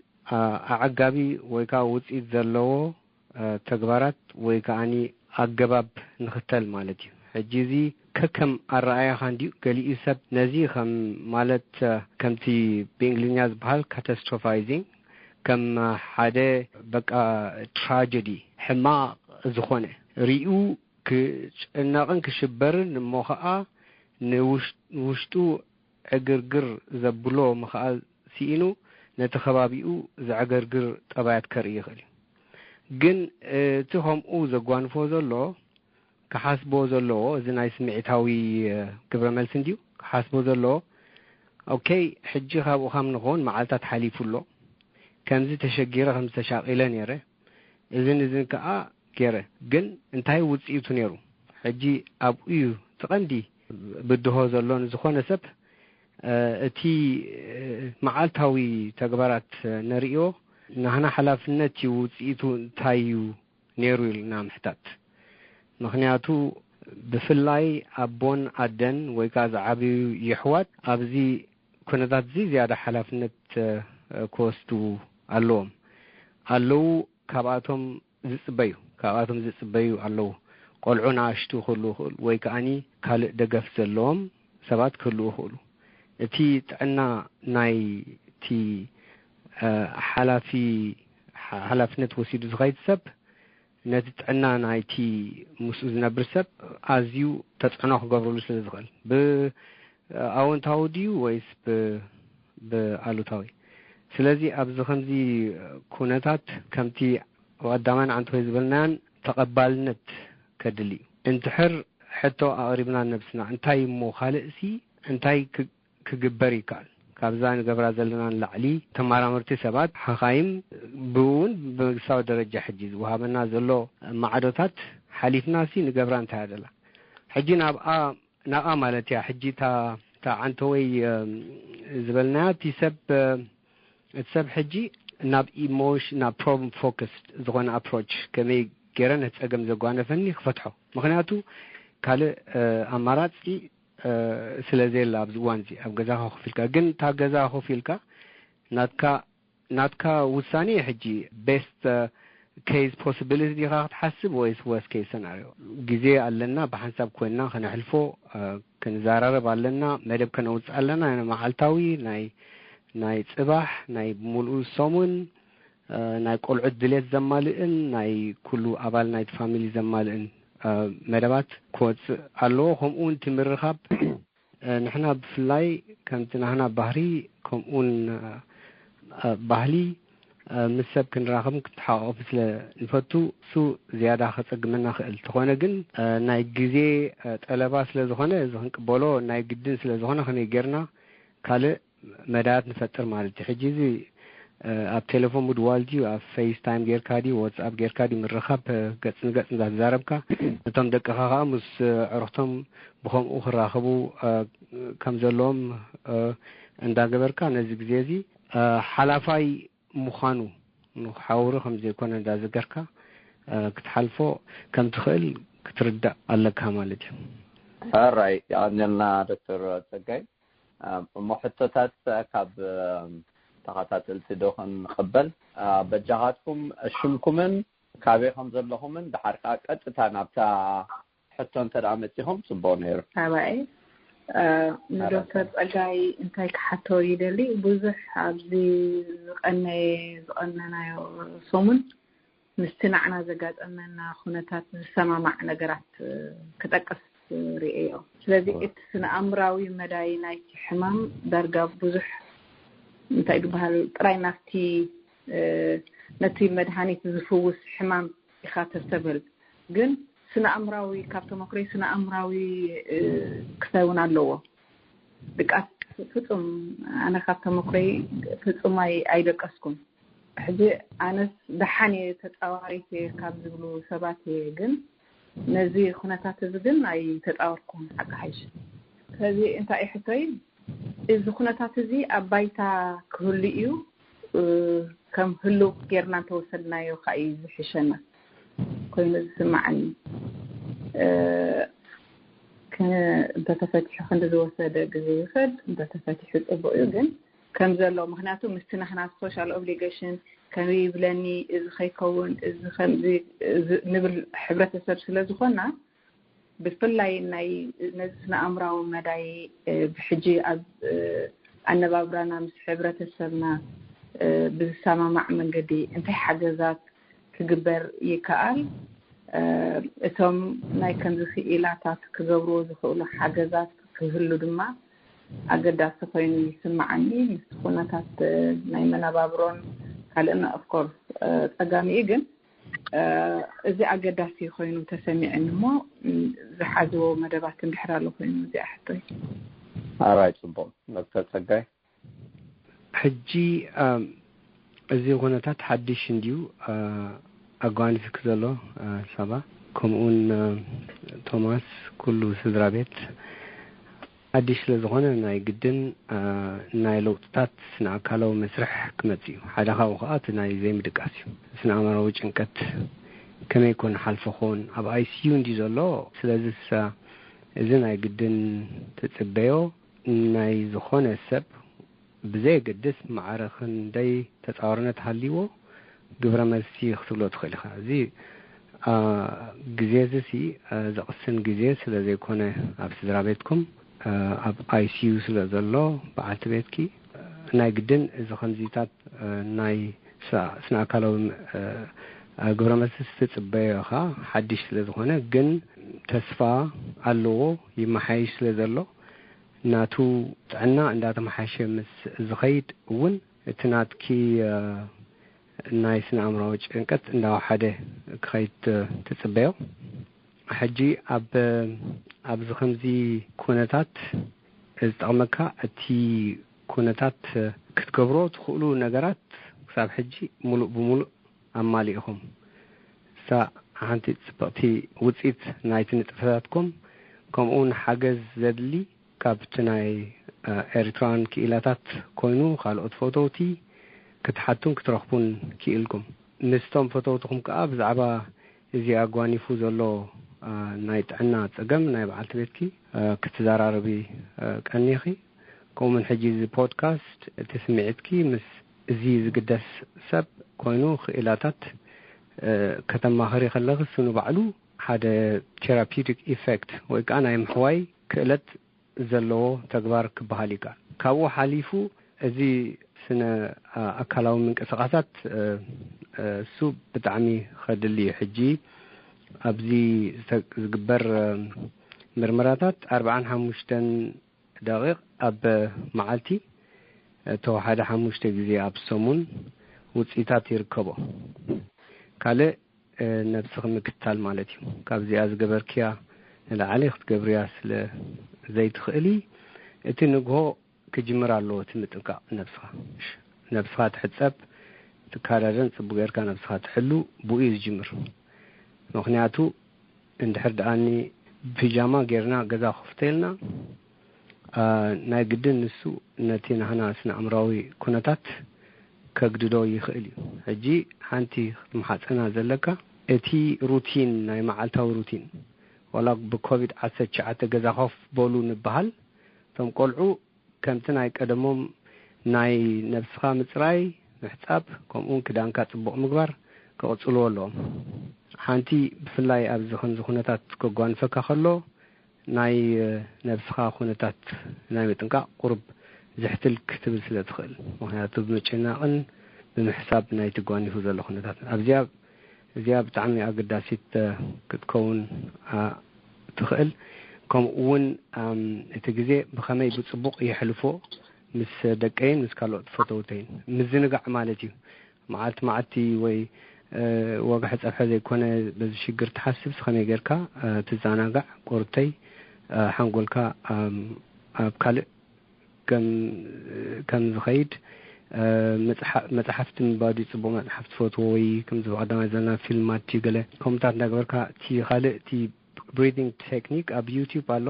ኣዓጋቢ ወይ ከዓ ውፅኢት ዘለዎ ተግባራት ወይ ከዓኒ ኣገባብ ንኽተል ማለት እዩ። ሕጂ እዚ ከከም ኣረኣያኻ እንድዩ። ገሊኡ ሰብ ነዚ ከም ማለት ከምቲ ብእንግሊዝኛ ዝበሃል ካታስትሮፋይዚንግ ከም ሓደ በቃ ትራጀዲ ሕማቕ ዝኾነ ሪኡ ክጭነቕን ክሽበርን እሞ ኸዓ ንውሽጡ ዕግርግር ዘብሎ ምኽኣል ስኢኑ ነቲ ከባቢኡ ዘዕገርግር ጠባያት ከርኢ ይኽእል እዩ። ግን እቲ ከምኡ ዘጓንፎ ዘሎ ክሓስቦ ዘለዎ፣ እዚ ናይ ስምዒታዊ ግብረ መልሲ እንድዩ ክሓስቦ ዘለዎ፣ ኦኬ፣ ሕጂ ካብኡ ከም ንኸውን መዓልታት ሓሊፉ ኣሎ። ከምዚ ተሸጊረ፣ ከምዚ ተሻቒለ ነይረ፣ እዝን እዝን ከኣ ገይረ። ግን እንታይ ውጽኢቱ ነይሩ? ሕጂ ኣብኡ እዩ እቲ ቀንዲ ብድሆ ዘሎ። ንዝኾነ ሰብ እቲ መዓልታዊ ተግባራት ንርእዮ፣ ናህና ሓላፍነት እዩ፣ ውጽኢቱ እንታይ እዩ ነይሩ ኢልና ምሕታት። ምኽንያቱ ብፍላይ ኣቦን ኣደን ወይ ከኣ ዝዓበዩ የሕዋት ኣብዚ ኩነታት እዚ ዝያዳ ሓላፍነት ክወስዱ ኣለዎም። ኣለዉ ካብኣቶም ዝጽበዩ፣ ካብኣቶም ዝጽበዩ ኣለዉ። ቆልዑ ንኣሽቱ ክህልዉ ይኽእሉ ወይ ከኣኒ ካልእ ደገፍ ዘለዎም ሰባት ክህልዉ ይኽእሉ። እቲ ጥዕና ናይ እቲ ሓላፊ ሓላፍነት ወሲዱ ዝኸይድ ሰብ ነቲ ጥዕና ናይቲ ምስኡ ዝነብር ሰብ ኣዝዩ ተጽዕኖ ክገብረሉ ስለ ዝኽእል፣ ብኣወንታዊ ድዩ ወይስ ብኣሉታዊ? ስለዚ ኣብዚ ከምዚ ኩነታት ከምቲ ቀዳማይን ዓንተወይ ዝበልናዮን ተቐባልነት ከድሊ እዩ። እንድሕር ሕቶ ኣቕሪብና ነብስና እንታይ እሞ ካልእሲ እንታይ ክግበር ይከኣል? ካብዛ ንገብራ ዘለና ንላዕሊ ተመራመርቲ ሰባት፣ ሓኻይም፣ ብእውን ብመንግስታዊ ደረጃ ሕጂ ዝወሃበና ዘሎ ማዕዶታት ሓሊፍናሲ ንገብራ እንታይ ኣደላ? ሕጂ ናብኣ ናብኣ ማለት እያ። ሕጂ እታ እታ ዓንተወይ ዝበልናያ እቲ ሰብ እቲ ሰብ ሕጂ ናብ ኢሞሽ ናብ ፕሮብለም ፎከስ ዝኾነ ኣፕሮች ከመይ ገይረ ነቲ ጸገም ዘጓነፈኒ ክፈትሖ። ምኽንያቱ ካልእ ኣማራጺ ስለ ዘየለ ኣብዚ እዋን እዚ ኣብ ገዛኻ ኮፍ ኢልካ ግን እታ ገዛ ኮፍ ኢልካ ናትካ ናትካ ውሳኔ ሕጂ ቤስት ኬዝ ፖሲቢሊቲ ዲኻ ክትሓስብ ወይስ ወርስ ኬዝ ሰናሪዮ? ግዜ ኣለና፣ ብሓንሳብ ኮይንና ከነሕልፎ ክንዘራረብ ኣለና። መደብ ከነውፅእ ኣለና። መዓልታዊ ናይ ናይ ፅባሕ ናይ ብምሉኡ ሰሙን ናይ ቆልዑት ድሌት ዘማልእን ናይ ኩሉ ኣባል ናይቲ ፋሚሊ ዘማልእን መደባት ክወፅእ ኣለዎ። ከምኡ እውን እቲ ምርኻብ ንሕና ብፍላይ ከምቲ ናህና ባህሪ ከምኡውን ባህሊ ምስ ሰብ ክንራኸብን ክትሓቋቆፍ ስለ ንፈቱ እሱ ዝያዳ ከጸግመና ክእል። ተኾነ ግን ናይ ግዜ ጠለባ ስለ ዝኾነ እዚ ክንቅበሎ ናይ ግድን ስለ ዝኾነ ከመይ ጌርና ካልእ መዳያት ንፈጥር ማለት እዩ። ሕጂ እዚ ኣብ ቴሌፎን ምድዋል ድዩ ኣብ ፌስ ታይም ጌርካ ድዩ ዋትስኣፕ ጌርካ ድዩ ምርኻብ ገጽ ንገጽ እንዳተዛረብካ እቶም ደቅኻ ከዓ ምስ ዕሩኽቶም ብኸምኡ ክራኸቡ ከም ዘለዎም እንዳገበርካ ነዚ ግዜ እዚ ሓላፋይ ምዃኑ ንክሓውሩ ከም ዘይኮነ እንዳዘገርካ ክትሓልፎ ከም ትኽእል ክትርዳእ ኣለካ ማለት እዩ። ሕራይ የቐንየልና ዶክተር ጸጋይ። እሞ ሕቶታት ካብ ተኸታተልቲ ዶ ክንቕበል? በጃኻትኩም ሽምኩምን ካበይ ከም ዘለኹምን ድሓር ከዓ ቀጥታ ናብታ ሕቶ እንተ ደኣ መጺኹም ጽቡቕ ነይሩ። ሳባኤ ንዶክተር ጸጋይ እንታይ ክሓቶ ይደሊ? ብዙሕ ኣብዚ ዝቐነየ ዝቐነናዮ ሰሙን ምስቲ ንዓና ዘጋጠመና ኩነታት ዝሰማማዕ ነገራት ክጠቅስ ርእየዮ። ስለዚ እቲ ስነ ኣእምራዊ መዳይ ናይቲ ሕማም ዳርጋ ብዙሕ እንታይ ዝበሃል ጥራይ ናብቲ ነቲ መድሃኒት ዝፍውስ ሕማም ኢኻ ተስተብህል። ግን ስነ ኣእምራዊ ካብ ተመክሮይ ስነ ኣእምራዊ ክሳይ እውን ኣለዎ። ድቃስ ፍጹም ኣነ ካብ ተመክሮይ ፍጹም ኣይ- ኣይደቀስኩን። ሕጂ ኣነስ ደሓን እየ ተጻዋሪት እየ ካብ ዝብሉ ሰባት እየ። ግን ነዚ ኩነታት እዚ ግን ኣይተጻወርኩን ሓቂ ሓይሽ። ስለዚ እንታይ እዩ ሕቶይ? እዚ ኩነታት እዚ ኣብ ባይታ ክህሉ እዩ። ከም ህሉው ጌርና እንተወሰድናዮ ከዓ እዩ ዝሕሸና ኮይኑ ዝስማዓኒ። እንተተፈቲሑ ክንዲ ዝወሰደ ግዜ ይውሰድ፣ እንተተፈቲሑ ፅቡቅ እዩ። ግን ከም ዘሎ ምክንያቱ ምስቲ ናህና ሶሻል ኦብሊጌሽን ከመይ ይብለኒ፣ እዚ ከይከውን፣ እዚ ከምዚ ንብል ሕብረተሰብ ስለ ዝኾና ብፍላይ ናይ ነዚ ስነ ኣእምራዊ መዳይ ብሕጂ ኣብ ኣነባብራና ምስ ሕብረተሰብና ብዝሰማማዕ መንገዲ እንታይ ሓገዛት ክግበር ይከኣል? እቶም ናይ ከምዚ ክኢላታት ክገብርዎ ዝኽእሉ ሓገዛት ክህሉ ድማ ኣገዳሲ ኮይኑ ይስምዓኒ። ምስ ኩነታት ናይ መነባብሮን ካልእን ኦፍኮርስ ጸጋሚ እዩ፣ ግን እዚ ኣገዳሲ ኮይኑ ተሰሚዕኒ እሞ ዝሓዝዎ መደባት እንድሕር ኣሎ ኮይኑ እዚኣ ሕቶይ። ኣራይ ጽቡቕ ዶክተር ጸጋይ። ሕጂ እዚ ኩነታት ሓድሽ እንድዩ ኣጓኒፍክ ዘሎ ሳባ፣ ከምኡውን ቶማስ ኩሉ ስድራ ቤት ሓድሽ ስለ ዝኾነ ናይ ግድን ናይ ለውጥታት ስነ ኣካላዊ መስርሕ ክመጽእ እዩ። ሓደ ካብኡ ከዓ እቲ ናይ ዘይምድቃስ እዩ። ስነ ኣእምራዊ ጭንቀት ከመይ ኮን ሓልፎ ኾን ኣብ ኣይሲዩ እንዲ ዘሎ። ስለዚስ እዚ ናይ ግድን ትጽበዮ ናይ ዝኾነ ሰብ ብዘየገድስ ማዕረ ክንደይ ተጻዋርነት ሃልይዎ ግብረ መልሲ ክትብሎ ትኽእል ኢኻ። እዚ ግዜ እዚ ሲ ዘቕስን ግዜ ስለ ዘይኮነ ኣብ ስድራ ቤትኩም ኣብ ኣይሲዩ ስለ ዘሎ በዓልቲ ቤትኪ ናይ ግድን እዚ ከምዚታት ናይ ስነ ኣካላዊ ግብረ መልሲ ትጽበዮ ኢኻ። ሓድሽ ስለ ዝኾነ ግን ተስፋ ኣለዎ ይመሓይሽ ስለ ዘሎ ናቱ ጥዕና እንዳተመሓሸ ምስ ዝኸይድ እውን እቲ ናትኪ ናይ ስነ ኣእምራዊ ጭንቀት እንዳወሓደ ክኸይድ ትጽበዮ። ሕጂ ኣብ ኣብዚ ከምዚ ኩነታት ዝጠቕመካ እቲ ኩነታት ክትገብሮ ትኽእሉ ነገራት ክሳብ ሕጂ ሙሉእ ብሙሉእ ኣማሊእኹም። እሳ ሓንቲ ጽብቕቲ ውጽኢት ናይቲ ንጥፈታትኩም ከምኡውን ሓገዝ ዘድሊ ካብቲ ናይ ኤርትራን ክኢላታት ኮይኑ ካልኦት ፈተውቲ ክትሓቱን ክትረኽቡን ክኢልኩም። ምስቶም ፈተውትኹም ከኣ ብዛዕባ እዚ ኣጓኒፉ ዘሎ ናይ ጥዕና ጸገም ናይ በዓልቲ ቤትኪ ክትዘራረቢ ቀኒኺ። ከምኡውን ሕጂ እዚ ፖድካስት እቲ ስምዒትኪ ምስ እዚ ዝግደስ ሰብ ኮይኑ ክኢላታት ከተማኸሪ ከለኺ እሱ ንባዕሉ ሓደ ቴራፒውቲክ ኢፌክት ወይ ከዓ ናይ ምሕዋይ ክእለት ዘለዎ ተግባር ክበሃል ይከኣል። ካብኡ ሓሊፉ እዚ ስነ ኣካላዊ ምንቅስቃሳት እሱ ብጣዕሚ ከድሊ እዩ። ሕጂ ኣብዚ ዝግበር ምርመራታት ኣርባዓን ሓሙሽተን ደቂቕ ኣብ መዓልቲ ተወሓደ ሓሙሽተ ግዜ ኣብ ሰሙን ውፅኢታት ይርከቦ። ካልእ ነብስኺ ምክትታል ማለት እዩ። ካብዚኣ ዝገበርክያ ንላዕሊ ክትገብርያ ስለ ዘይትኽእሊ እቲ ንግሆ ክጅምር ኣለዎ እቲ ምጥንቃቕ ነብስኻ። ነብስኻ ትሕጸብ፣ ትካዳደን፣ ጽቡቕ ጌርካ ነብስኻ ትሕሉ ብኡ እዩ ዝጅምር። ምኽንያቱ እንድሕር ደኣኒ ፒጃማ ጌርና ገዛ ክፍተልና ናይ ግድን ንሱ ነቲ ናህና ስነ ኣእምራዊ ኩነታት ከግድዶ ይኽእል እዩ። ሕጂ ሓንቲ ክትመሓጸና ዘለካ እቲ ሩቲን ናይ መዓልታዊ ሩቲን ዋላ ብኮቪድ ዓሰርተ ትሽዓተ ገዛ ኮፍ በሉ ንበሃል። እቶም ቆልዑ ከምቲ ናይ ቀደሞም ናይ ነብስኻ ምጽራይ፣ ምሕጻብ፣ ከምኡውን ክዳንካ ጽቡቕ ምግባር ክቕጽልዎ ኣለዎም። ሓንቲ ብፍላይ ኣብዚ ከምዚ ኩነታት ከጓንፈካ ከሎ ናይ ነብስኻ ኩነታት ናይ ምጥንቃቕ ቁሩብ ዝሕትል ክትብል ስለ ትኽእል። ምኽንያቱ ብምጭናቕን ብምሕሳብ ናይ ትጓኒፉ ዘሎ ኩነታት ኣብዚኣ እዚኣ ብጣዕሚ ኣገዳሲት ክትከውን ትኽእል። ከምኡ እውን እቲ ግዜ ብኸመይ ብፅቡቕ የሕልፎ ምስ ደቀይን ምስ ካልኦት ፈተውተይን ምዝንጋዕ ማለት እዩ። መዓልቲ መዓልቲ ወይ ወግሐ ፀብሐ ዘይኮነ በዚ ሽግር ትሓስብስ ከመይ ጌርካ ትዘናጋዕ ቁርብተይ ሓንጎልካ ኣብ ካልእ ከም ከም ዝኸይድ መጽሓፍቲ ምንባብ ድዩ ጽቡቕ መጽሓፍ ትፈትዎ ወይ ከምዚ ብቐዳማይ ዘለና ፊልማት ድዩ ገለ ከምኡታት እንዳገበርካ እቲ ካልእ እቲ ብሪዲንግ ቴክኒክ ኣብ ዩቲዩብ ኣሎ።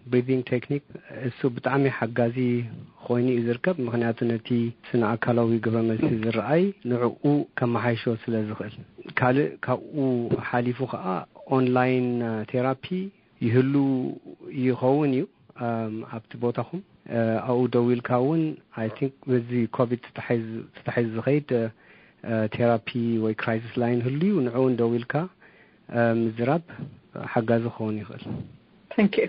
ብሪዲንግ ቴክኒክ እሱ ብጣዕሚ ሓጋዚ ኮይኑ እዩ ዝርከብ። ምክንያቱ ነቲ ስነ ኣካላዊ ግብረ መልሲ ዝረኣይ ንዕኡ ከመሓይሾ ስለ ዝኽእል። ካልእ ካብኡ ሓሊፉ ከዓ ኦንላይን ቴራፒ ይህሉ ይኸውን እዩ ኣብቲ ቦታኹም ኣብኡ ደው ኢልካ እውን ኣይ ቲንክ በዚ ኮቪድ ተታሒዙ ዝኸይድ ቴራፒ ወይ ክራይሲስ ላይን ህሉ እዩ። ንዕኡ እውን ደው ኢልካ ምዝራብ ሓጋዚ ክኸውን ይኽእል። Thank you።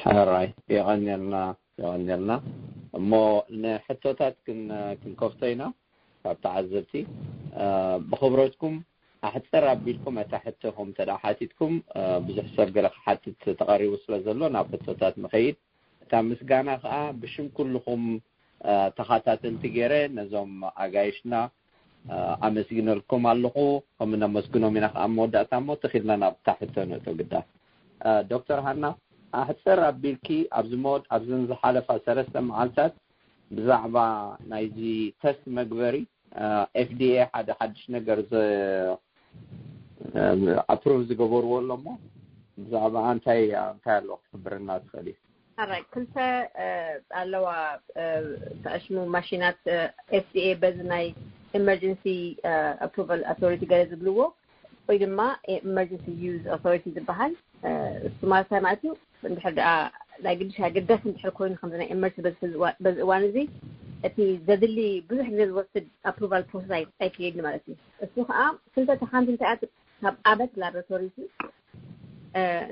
ሕራይ የቐንየልና የቐንየልና። እሞ ንሕቶታት ክንከፍቶ ኢና ካብ ተዓዘብቲ። ብኽብረትኩም ኣሕፅር ኣቢልኩም እታ ሕቶኹም እንተ ሓቲትኩም ብዙሕ ሰብ ገለ ክሓትት ተቐሪቡ ስለ ዘሎ ናብ ሕቶታት ንኸይድ። እታ ምስጋና ከዓ ብሽም ኩልኹም ተኻታተልቲ ገይረ ነዞም ኣጋይሽና ኣመስግነልኩም ኣለኹ። ከም ነመስግኖም ኢና ከዓ መወዳእታ እሞ ተኺልና ናብ ታሕቶ ነእቶ ግዳ። ዶክተር ሃና ኣሕፅር ኣቢልኪ ኣብዚ መወድ ኣብዘን ዝሓለፋ ሰለስተ መዓልታት ብዛዕባ ናይዚ ተስት መግበሪ ኤፍዲኤ ሓደ ሓድሽ ነገር ኣፕሩቭ ዝገበርዎ ኣሎ እሞ ብዛዕባ እንታይ እንታይ ኣሎ ክትሕብርና ትኽእል እዩ? ኣራይ ክልተ ኣለዋ ተኣሽሙ ማሽናት ኤፍዲኤ በዚ ናይ ኢመርጀንሲ ኣፕሩቫል ኣውቶሪቲ ገለ ዝብልዎ ወይ ድማ ኢመርጀንሲ ዩዝ ኣውቶሪቲ ዝበሃል እሱ ማለት እንታይ ማለት እዩ? እንድሕር ደኣ ናይ ግድሽ ኣገዳሲ እንድሕር ኮይኑ ከምዚ ናይ ኢመርጀንሲ በዚ እዋን እዚ እቲ ዘድሊ ብዙሕ ግዜ ዝወስድ ኣፕሩቫል ፕሮሰስ ኣይክየድን ማለት እዩ። እሱ ከዓ ክልተ ተሓንቲ እንታይ ካብ ኣበት ላቦራቶሪ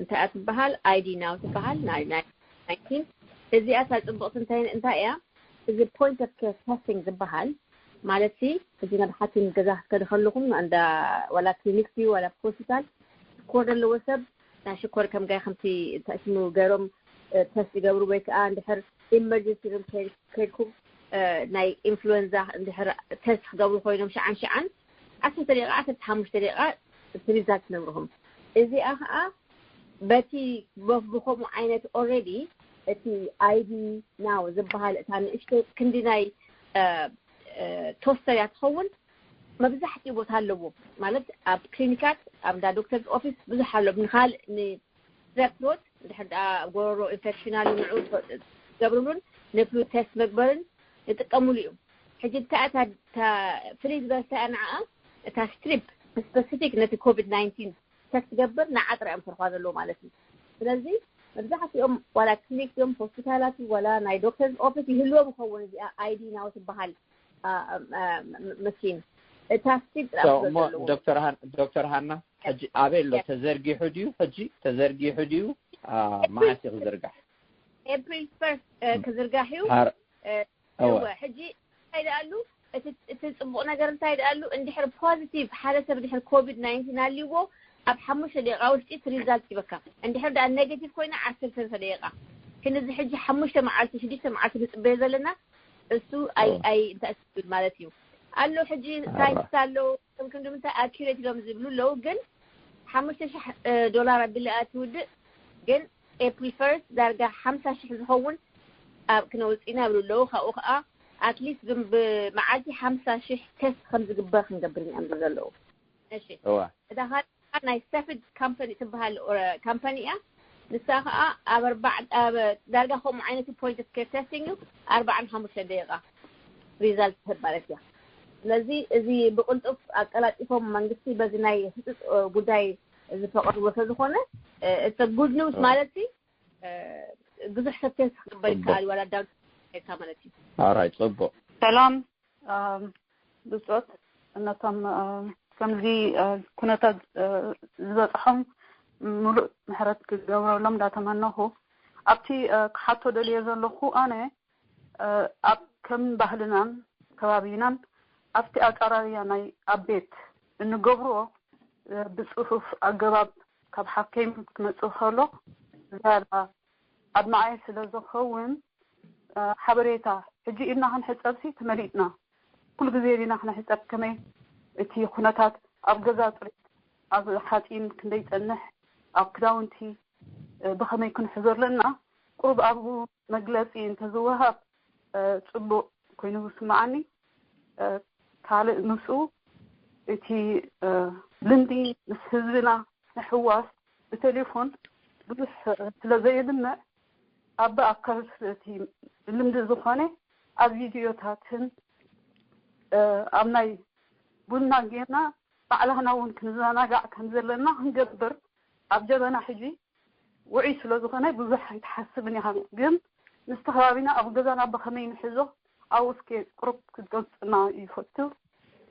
እንታይ እያ ትበሃል? ኣይዲ ናው ትበሃል ናይ ናይ ናይንቲን እዚኣ እታ ፅቡቕቲ እንታይ እንታይ እያ? እዚ ፖይንት ኦፍ ኬር ተስቲንግ ዝበሃል ማለት ሲ እዚ ናብ ሓኪም ገዛ ክትከዱ ከለኹም እንዳ ዋላ ክሊኒክ ድዩ ዋላ ሆስፒታል ሽኮር ዘለዎ ሰብ ናይ ሽኮር ከም ጋይ ከምቲ ተእሽሙ ገይሮም ተስት ይገብሩ ወይ ከዓ እንድሕር ኢመርጀንሲ ሩም ከድኩም ናይ ኢንፍሉዌንዛ እንድሕር ተስት ክገብሩ ኮይኖም ሸዓን ሸዓን ዓሰርተ ደቂቃ ዓሰርተ ሓሙሽተ ደቂቃ እቲ ሪዛልት ነግርኹም። እዚኣ ከዓ በቲ ብከምኡ ዓይነት ኦልሬዲ እቲ ኣይዲ ናው ዝበሃል እታ ንእሽተይ ክንዲ ናይ ቶስተር እያ ትኸውን። መብዛሕትኡ ቦታ ኣለዎ ማለት ኣብ ክሊኒካት ኣብ እንዳ ዶክተርስ ኦፊስ ብዙሕ ኣሎ። ንካልእ ንስትረፕ ሮት ድሕር ደኣ ጎረሮ ኢንፌክሽን ኣሎ ንዑ ትገብርሉን ንፍሉ ቴስት መግበርን ንጥቀምሉ እዩ። ሕጂ እታ እታ ፍልይ ዝበልታ ንዓኣ እታ ስትሪፕ ስፐሲፊክ ነቲ ኮቪድ ናይንቲን ቴስት ትገብር ንዓጥራ እዮም ሰርኳ ዘለዎ ማለት እዩ። ስለዚ መብዛሕትኦም ዋላ ክሊኒክ እዮም ሆስፒታላት ዋላ ናይ ዶክተርስ ኦፊስ ይህልዎም ይኸውን። እዚኣ ኣይዲ ናው ትበሃል መስኪን እታ ስትሪፕ ጥራሕ እሞ ዶክተር ሃና ሕጂ ኣበይ ኣሎ? ተዘርጊሑ ድዩ? ሕጂ ተዘርጊሑ ድዩ? መዓስ እዩ ክዝርጋሕ? ኤፕሪል ፈርስት ክዝርጋሕ እዩ። እወ ሕጂ እንታይ ደኣሉ እቲ ጽቡቕ ነገር እንታይ ደኣሉ እንድሕር ፖዚቲቭ ሓደ ሰብ ድሕር ኮቪድ ናይንቲን ኣልዎ ኣብ ሓሙሽተ ደቂቃ ውሽጢ እቲ ሪዛልት ይበካ። እንድሕር ደኣ ኔጌቲቭ ኮይና ዓሰርተ ሰለስተ ደቂቃ። ክንዚ ሕጂ ሓሙሽተ መዓልቲ ሽዱሽተ መዓልቲ ንጽበዮ ዘለና እሱ ኣይ ኣይ እንታይ ትብል ማለት እዩ ኣሎ። ሕጂ ሳይንቲስት ኣሎ ከም ክንዲ ምንታይ ኣኪሬት ኢሎም ዝብሉ ኣለዉ። ግን ሓሙሽተ ሽሕ ዶላር ኣቢላ እያ ትውድእ። ግን ኤፕሪል ፈርስት ዳርጋ ሓምሳ ሽሕ ዝኸውን ኣብ ክነውፅእ ኢና ይብሉ ኣለዉ። ካብኡ ከዓ ኣትሊስት ግን ብመዓልቲ ሓምሳ ሽሕ ቴስት ከም ዝግበር ክንገብር ኢና ይብሉ ዘለዉ። እሺ እዋ እታ ካልእ ናይ ሰፊድ ካምፓኒ ትበሃል ካምፓኒ እያ። ንሳ ከዓ ኣብ ኣርባዕ ኣብ ዳርጋ ከምኡ ዓይነት ፖይንት ኦፍ ኬር ቴስቲንግ እዩ። ኣርባዓን ሓሙሽተ ደቂቃ ሪዛልት ትህብ ማለት እያ። ስለዚ እዚ ብቕልጡፍ ኣቀላጢፎም መንግስቲ በዚ ናይ ህፁፅ ጉዳይ ዝፈቐድዎ ስለዝኾነ እተ ጉድ ኒውስ ማለት ሲ ብዙሕ ሰብ ቴስት ክግበር ይከኣል ዋላ ዳው ካ ማለት እዩ። ኣራይ ፅቡቅ ሰላም ብጾት እነቶም ከምዚ ኩነታት ዝበፅሖም ሙሉእ ምሕረት ክገብረሎም እንዳተመነኹ ኣብቲ ክሓቶ ደልየ ዘለኹ ኣነ ኣብ ከም ባህልናን ከባቢናን ኣብቲ ኣቀራርያ ናይ ኣብ ቤት እንገብሮ ብፅፉፍ ኣገባብ ካብ ሓኪም ክመፅእ ከሎ ዝያዳ ኣድማዓይ ስለ ዝኸውን ሓበሬታ ሕጂ ኢድና ክንሕፀብሲ ተመሊጥና ኩሉ ግዜ ኢድና ክንሕፀብ ከመይ እቲ ኩነታት ኣብ ገዛ ፅሬት ኣብ ሓፂን ክንደይ ፀንሕ ኣብ ክዳውንቲ ብኸመይ ክንሕዞ ኣለና ቁሩብ ኣብኡ መግለፂ እንተዝወሃብ ፅቡቅ ኮይኑ ዝስማዓኒ ካልእ ምስኡ እቲ ልምዲ ምስ ህዝብና ምሕዋስ ብቴሌፎን ብዙሕ ስለ ዘየድምዕ ኣብ ብኣካል እቲ ልምዲ ዝኾነ ኣብ ቪድዮታትን ኣብ ናይ ቡና ጌርና ባዕላህና እውን ክንዘናጋዕ ከም ዘለና ክንገብር ኣብ ጀበና ሕጂ ውዑይ ስለ ዝኾነ ብዙሕ ኣይትሓስብን ኢኻ ግን ምስቲ ከባቢና ኣብ ገዛና ብኸመይ ንሕዞ ኣብኡ እስኪ ቁሩብ ክትገልፅና ይፈቱ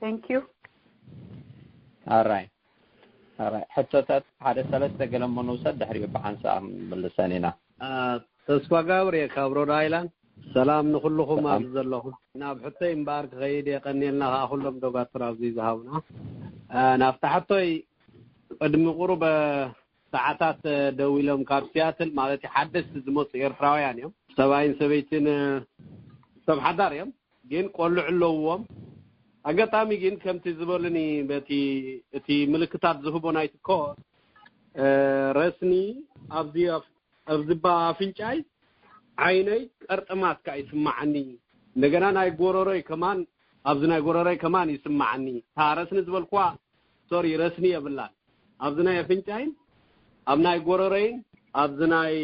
thank you ኣራይ ኣራይ ሕቶታት ሓደ ሰለስተ ገለ እሞ ንውሰድ ድሕሪኡ ብሓንሳእ ክንምልሰን ኢና ተስፋ ጋብር እየ ካብ ሮድ ኣይላንድ ሰላም ንኩልኹም ኣብዚ ዘለኹም ናብ ሕቶይ እምበኣር ክኸይድ የቀንየልና ከዓ ኩሎም ዶጋትር ኣብዚ ዝሃቡና ናብቲ ሕቶይ ቅድሚ ቁሩብ ሰዓታት ደዊሎም ካብ ሲያትል ማለት ሓደስቲ ዝመፁ ኤርትራውያን እዮም ሰብኣይን ሰበይትን ሰብ ሓዳር እዮም ግን ቆልዑ ኣለውዎም ኣጋጣሚ ግን ከምቲ ዝበሉኒ በቲ እቲ ምልክታት ዝህቦ ናይቲ ኮር ረስኒ ኣብዚ ኣብዚባ ኣፍንጫይ ዓይነይ ቀርጥማት ከዓ ይስማዓኒ እንደገና ናይ ጎረሮይ ከማን ኣብዚ ናይ ጎረሮይ ከማን ይስማዓኒ እታ ረስኒ ዝበልኩዋ ሶሪ ረስኒ የብላን ኣብዚ ናይ ኣፍንጫይን ኣብ ናይ ጎረሮይን ኣብዚ ናይ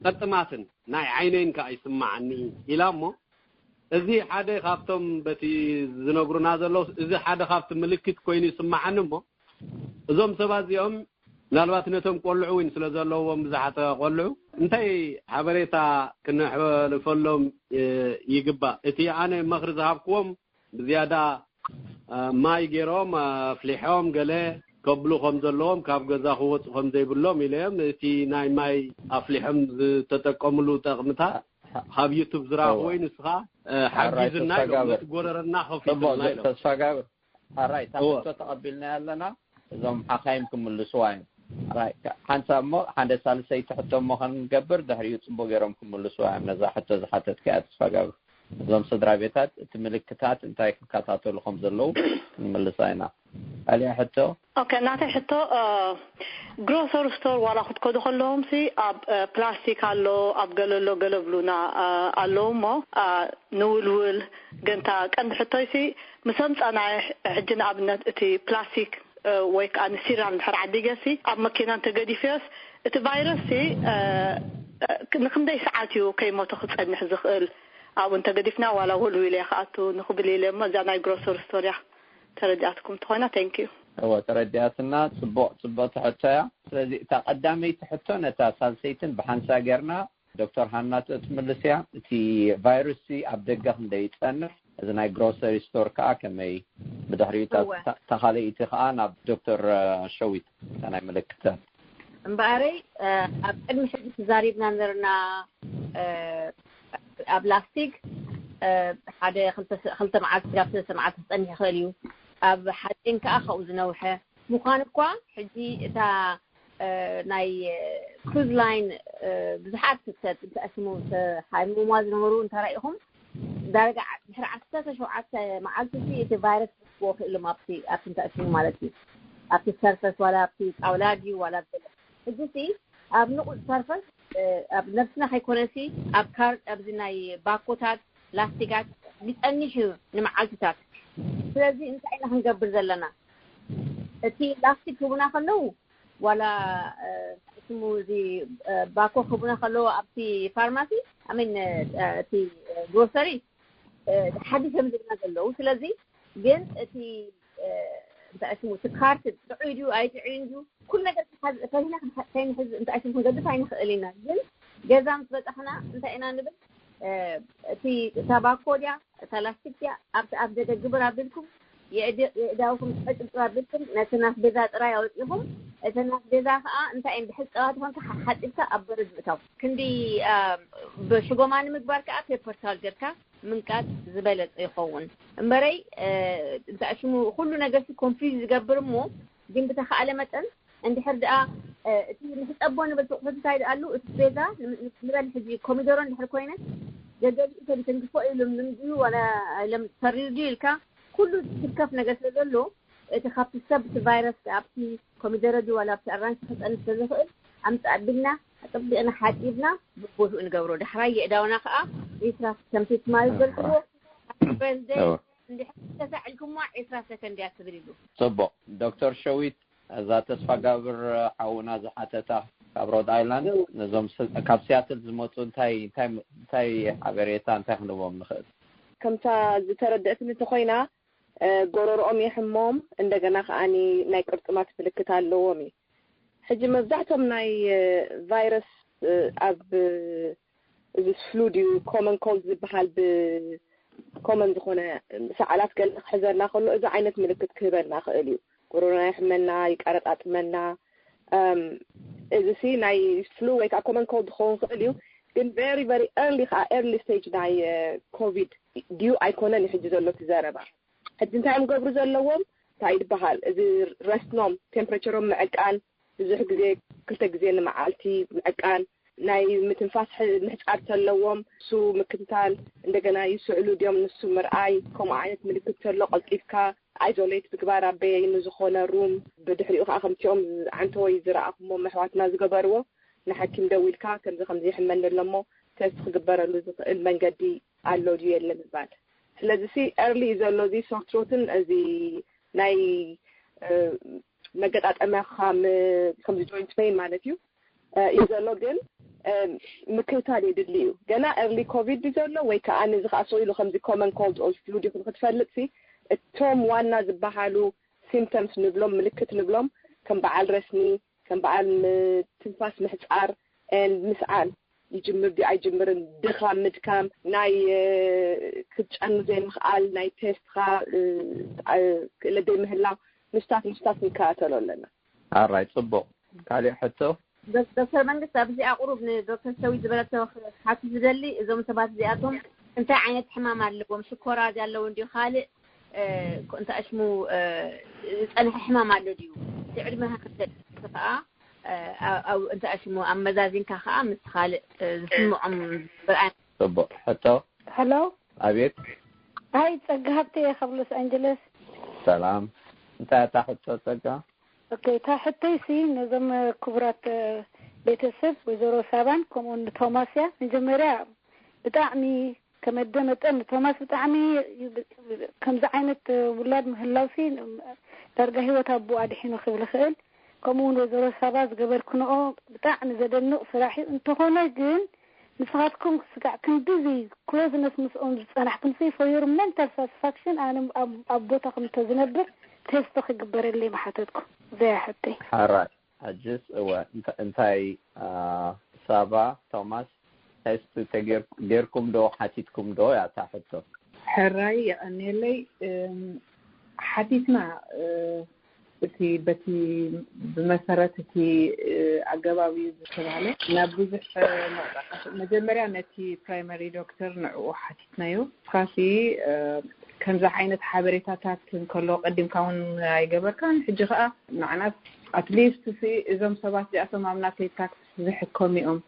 ቀጥማትን ናይ ዓይነይን ከዓ ይስማዓኒ ኢላ እሞ እዚ ሓደ ካብቶም በቲ ዝነግሩና ዘለዉ እዚ ሓደ ካብቲ ምልክት ኮይኑ ይስማዓኒ እሞ እዞም ሰባት እዚኦም ምናልባት ነቶም ቆልዑ እውን ስለ ዘለዎም ብዙሓት ቆልዑ እንታይ ሓበሬታ ክነሕልፈሎም ይግባእ እቲ ኣነ መኽሪ ዝሃብክዎም ብዝያዳ ማይ ገይሮም ኣፍሊሖም ገለ ከብሉ ከም ዘለዎም ካብ ገዛ ክወፁ ከም ዘይብሎም ኢለዮም እቲ ናይ ማይ ኣፍሊሖም ዝተጠቀምሉ ጠቕምታ ካብ ዩቱብ ዝረኣኽዎ እዩ ንስኻ ሓጊዝና ኢሎም ነቲ ጎረረና ከፊትልና ኢሎም ተስፋ ጋብር ኣራይ እታ ሕቶ ተቐቢልናያ ኣለና እዞም ሓካይም ክምልስዋ እዮም ሓንሳብ እሞ ሓደ ሳልሰይቲ ሕቶ እሞ ከንገብር ድሕሪኡ ፅቡቅ ገይሮም ክምልስዋ እዮም ነዛ ሕቶ ዝሓተትካያ ተስፋ ጋብር እዞም ስድራ ቤታት እቲ ምልክታት እንታይ ክከታተሉ ከም ዘለዉ ክንምልሳ ኢና ካልያ ሕቶ ኦኬ ናተይ ሕቶ ግሮሰሪ ስቶር ዋላ ክትከዱ ከለዎም ሲ ኣብ ፕላስቲክ ኣሎ ኣብ ገለሎ ገለብሉና ኣለዉ እሞ ንውልውል ገንታ ቀንዲ ሕቶይ ሲ ምስ ኣምፃናዮ ሕጂ ንኣብነት እቲ ፕላስቲክ ወይ ከዓ ንሲራል እንድሕር ዓዲገሲ ኣብ መኪና እንተገዲፈዮስ እቲ ቫይረስ ሲ ንክንደይ ሰዓት እዩ ከይሞተ ክጸንሕ ዝኽእል? ኣብኡ እንተገዲፍና ዋላ ወልዊለ ክኣቱ ንኽብል ኢለ እሞ እዛ ናይ ግሮሰሪ ስቶር እያ ተረዲኣትኩም እንተኾይና። Thank you። እወ፣ ተረዲኣትና። ጽቡቕ ጽቡቕ ትሕቶ እያ። ስለዚ እታ ቀዳመይቲ ሕቶ ነታ ሳልሰይትን ብሓንሳ ጌርና ዶክተር ሃና ትምልስ እያ። እቲ ቫይረስ ሲ ኣብ ደገ ክንደይ ይጸንሕ፣ እዚ ናይ ግሮሰሪ ስቶር ከኣ ከመይ፣ ብድሕሪኡ እታ ካልኣይቲ ከኣ ናብ ዶክተር ሸዊት እታ ናይ ምልክታት። እምበኣረይ ኣብ ቅድሚ ሕጂ ተዛሪብና ነርና። ኣብ ላስቲክ ሓደ ክልተ መዓልቲ ስጋብ ሰለስተ መዓልቲ ክጸንሕ ይኽእል እዩ። ኣብ ሓፂን ከዓ ካብኡ ዝነውሐ ምዃን እኳ ሕጂ እታ ናይ ክሩዝ ላይን ብዙሓት ክተት እንተኣሽሙ ተሓሚሙዋ ዝነበሩ እንተራኢኹም ዳርጋ ድሕሪ ዓሰርተ ሸውዓተ መዓልቲ እቲ ቫይረስ ክወክእሎም ኣብቲ ኣብቲ እንተኣሽሙ ማለት እዩ። ኣብቲ ሰርፈስ ዋላ ኣብቲ ጣውላ ድዩ ዋላ ሕጂ ሲ ኣብ ንቑፅ ሰርፈስ ኣብ ነብስና ከይኮነሲ ኣብ ካርድ ኣብዚ ናይ ባኮታት ላስቲጋት ይፀንሽ እዩ ንመዓልትታት። ስለዚ እንታይ ኢና ክንገብር ዘለና? እቲ ላስቲክ ክቡና ከለዉ ዋላ ስሙ እዚ ባኮ ክቡና ከለዉ ኣብቲ ፋርማሲ ኣሚን እቲ ግሮሰሪ ሓዲሽ እዮም ዝብና ዘለዉ። ስለዚ ግን እቲ እንታይ ስሙ እቲ ካርድ ጥዑይ ድዩ ኣይጥዑይን ድዩ ኩሉ ነገር ፈሊና ከይንሕዝ እንታይ ስሙ ክንገድፍ ኣይንኽእል ኢና። ግን ገዛ ምስ በፃሕና እንታይ ኢና ንብል? እቲ ታባኮ ድያ እታ ላስቲክ ድያ ኣብቲ ኣብ ደገ ግብር ኣቢልኩም የእዳውኩም ጠጭብጭብ ኣቢልኩም ነቲ ናስቤዛ ጥራይ ኣውፂኹም እቲ ናስቤዛ ከዓ እንታይ እንድሕር ፀባ ትኾን ሓፂብካ ኣብ በረድ ምእታው ክንዲ ብሽጎማ ንምግባር ከዓ ፔፐር ታወል ጌርካ ምንቃጥ ዝበለፀ ይኸውን እምበረይ እንተ ሽሙ ኩሉ ነገር ኮንፊዝ ዝገብር እሞ ግን ብተኻእለ መጠን እንድሕር ደኣ እቲ ንሕፀቦ ንብል ትቑሑት እንታይ ደኣሉ እቲ ቤዛ ንበል ሕጂ ኮሚደሮ እንድሕር ኮይነ ገገሊኡ ተንግፎ ኢሉ ምንድዩ ዋላ ለም ተሪር ድዩ ኢልካ ኩሉ ትከፍ ነገር ስለ ዘሎ እቲ ካብቲ ሰብ እቲ ቫይረስ ኣብቲ ኮሚደሮ ድዩ ዋላ ኣብቲ ኣራንሺ ክፀንስ ስለ ዝኽእል ኣምፃ ኣቢልና ኣፀቢቕና ሓፂብና ብቦትኡ ንገብሮ ዳሕራይ የእዳውና ከዓ ዒስራ ከምቲ ትማሊ ዝበልክዎ ሃፒ በርዝደይ እንድሕር ተሳዒልኩሞ ዒስራ ሰከንድ እያ ትብል ኢሉ። ፅቡቕ ዶክተር ሸዊት እዛ ተስፋጋብር ሓውና ዝሓተታ ካብ ሮድ ኣይላንድ ነዞም ካብ ሲያትል ዝመፁ እንታይ እንታይ እንታይ ሓበሬታ እንታይ ክንቦም ንኽእል? ከምታ ዝተረደእትኒ እንተኮይና ጎረርኦም የሕሞም እንደገና ከዓኒ ናይ ቅርጥማት ምልክት ኣለዎም እዩ። ሕጂ መብዛሕቶም ናይ ቫይረስ ኣብ እዚ ፍሉ ድዩ ኮመን ኮልድ ዝበሃል ብኮመን ዝኾነ ሰዓላት ገለ ክሕዘና ከሎ እዚ ዓይነት ምልክት ክህበና ክእል እዩ። ጎረሮና ይሕመና፣ ይቀረጣጥመና። እዚ ሲ ናይ ፍሉ ወይ ከዓ ኮመን ኮልድ ክኸውን ክእል እዩ። ግን ቨሪ ቨሪ ኤርሊ ከዓ ኤርሊ ስቴጅ ናይ ኮቪድ ድዩ ኣይኮነን እዩ ሕጂ ዘሎ እቲ ዘረባ። ሕጂ እንታይ እዮም ገብሩ ዘለዎም እንታይ ዝበሃል እዚ ረስኖም ቴምፕሬቸሮም ምዕቃን ብዙሕ ግዜ ክልተ ግዜ ንመዓልቲ ምዕቃን ናይ ምትንፋስ ምሕፃር ተለዎም እሱ ምክትታል እንደገና ይስዕሉ ድዮም ንሱ ምርኣይ ከምኡ ዓይነት ምልክት ተሎ ቀልጢፍካ ኣይዞሌት ምግባር ኣበየይ ንዝኾነ ሩም ብድሕሪኡ ከዓ ከምቲኦም ዓንተወይ ዝረኣኹሞ መሕዋትና ዝገበርዎ ንሓኪም ደዊልካ ከምዚ ከምዚ ይሕመኒ ኣሎሞ ተስት ክግበረሉ ዝኽእል መንገዲ ኣሎ ድዩ የለ ምባል ስለዚ ሲ ኤርሊ እዩ ዘሎ እዚ ሶርትሮትን እዚ ናይ መገጣጠሚያኻ ከምዚ ጆይንት ፔን ማለት እዩ እዩ ዘሎ ግን ምክትታል የድሊ እዩ ገና ኤርሊ ኮቪድ እዩ ዘሎ ወይ ከዓ ነዚ ከዓ ስቕ ኢሉ ከምዚ ኮመን ኮልድ ኦር ፍሉ ዲኹም ክትፈልጥ ሲ እቶም ዋና ዝበሃሉ ሲምፕተምስ ንብሎም ምልክት ንብሎም ከም በዓል ረስኒ ከም በዓል ትንፋስ ምሕፃር ምስዓል ይጅምር ድዩ ኣይጅምርን ድኻም ምድካም ናይ ክትጨኑ ዘይምኽኣል ናይ ቴስትኻ ክእለት ዘይምህላው ንስታት ንስታት ንከታተሎ ኣለና። ኣራይ ፅቡቕ ካሊእ ሕቶ ዶክተር መንግስት ኣብዚኣ ቁሩብ ንዶክተር ሸዊት ዝበለቶ ክሓትት ዝደሊ እዞም ሰባት እዚኣቶም እንታይ ዓይነት ሕማም ኣለዎም ሽኮራ እዚ ኣለዎ እንዲዩ ካልእ እንተ ኣሽሙ ዝፀንሐ ሕማም ኣሎ ድዩ እቲ ዕድመ ከኣ እንተ ኣሽሙ ኣመዛዚንካ ከኣ ምስ ካልእ ዝስምዖም ብርኣይ ፅቡቅ ሕቶ ሄሎ ኣቤት ኣይ ጸጋ ሃብተ እየ ካብ ሎስ ኣንጀለስ ሰላም እንታይ ኣታ ሕቶ ጸጋ ኦኬ እታ ሕቶይ ሲ ነዞም ክቡራት ቤተሰብ ወይዘሮ ሳባን ከምኡ ንቶማስ እያ መጀመርያ ብጣዕሚ ከመደ መጠን ንቶማስ ብጣዕሚ ከምዚ ዓይነት ውላድ ምህላውሲ ዳርጋ ህይወት ኣቦኡ ኣድሒኑ ክብል ይኽእል ከምኡ እውን ወይዘሮ ሳባ ዝገበርክንኦ ብጣዕሚ ዘደንቕ ስራሕ እዩ። እንተኾነ ግን ንስኻትኩም ስጋዕ ክንድዚ ክሎዝነስ ምስኦም ዝጸናሕኩም ሲ for your mental satisfaction ኣነ ኣብ ቦታኹም እንተዝነብር ቴስት ክግበረለይ ምሓተትኩ። ዘያ ሓተይ ሓራይ ኣጅስ እወ እንታ- እንታይ አ፣ ሳባ ቶማስ ቴስት ተጌር- ጌርኩም ዶ ሓቲትኩም ዶ ያታ ሕቶ ሕራይ የቐንየለይ። ሓቲትና እቲ በቲ ብመሰረት እቲ ኣገባብ እዩ ዝተባሃለ ናብ ብዙሕ መጀመርያ ነቲ ፕራይመሪ ዶክተር ንዕኡ ሓቲትናዮ። እስኻሲ ከምዚ ዓይነት ሓበሬታታት እንከሎ ቀዲምካ እውን ኣይገበርካን። ሕጂ ከዓ ንዓና ኣትሊስት እዞም ሰባት እዚኣቶም ኣብ ናተይ ታክስ ዝሕከሙ እዮም፣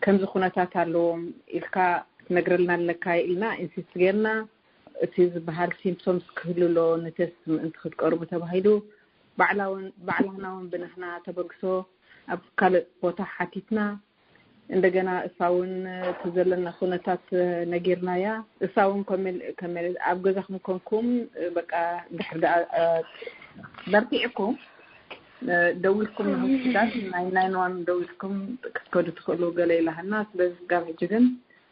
ከምዚ ኩነታት ኣለዎም ኢልካ ክትነግረልና ኣለካ ኢልና ኢንሲስት ጌርና። እቲ ዝበሃል ሲምፕቶምስ ክህሉ ኣሎ ንቴስት ምእንቲ ክትቀርቡ ተባሂሉ። ባዕላውን ባዕላህና እውን ብንሕና ተበግሶ ኣብ ካልእ ቦታ ሓቲትና። እንደገና እሳ እውን እቲ ዘለና ኩነታት ነጊርናያ። እሳ እውን ከመል- ከመል- ኣብ ገዛኹም ኮንኩም በቃ ድሕር ደኣ በርቲዕኩም ደዊልኩም ንሆስፒታል ናይ ናይን ዋን ደዊልኩም ክትከዱ ትኽእሉ ገለ ኢላሃና። ስለዚ ጋብ ሕጂ ግን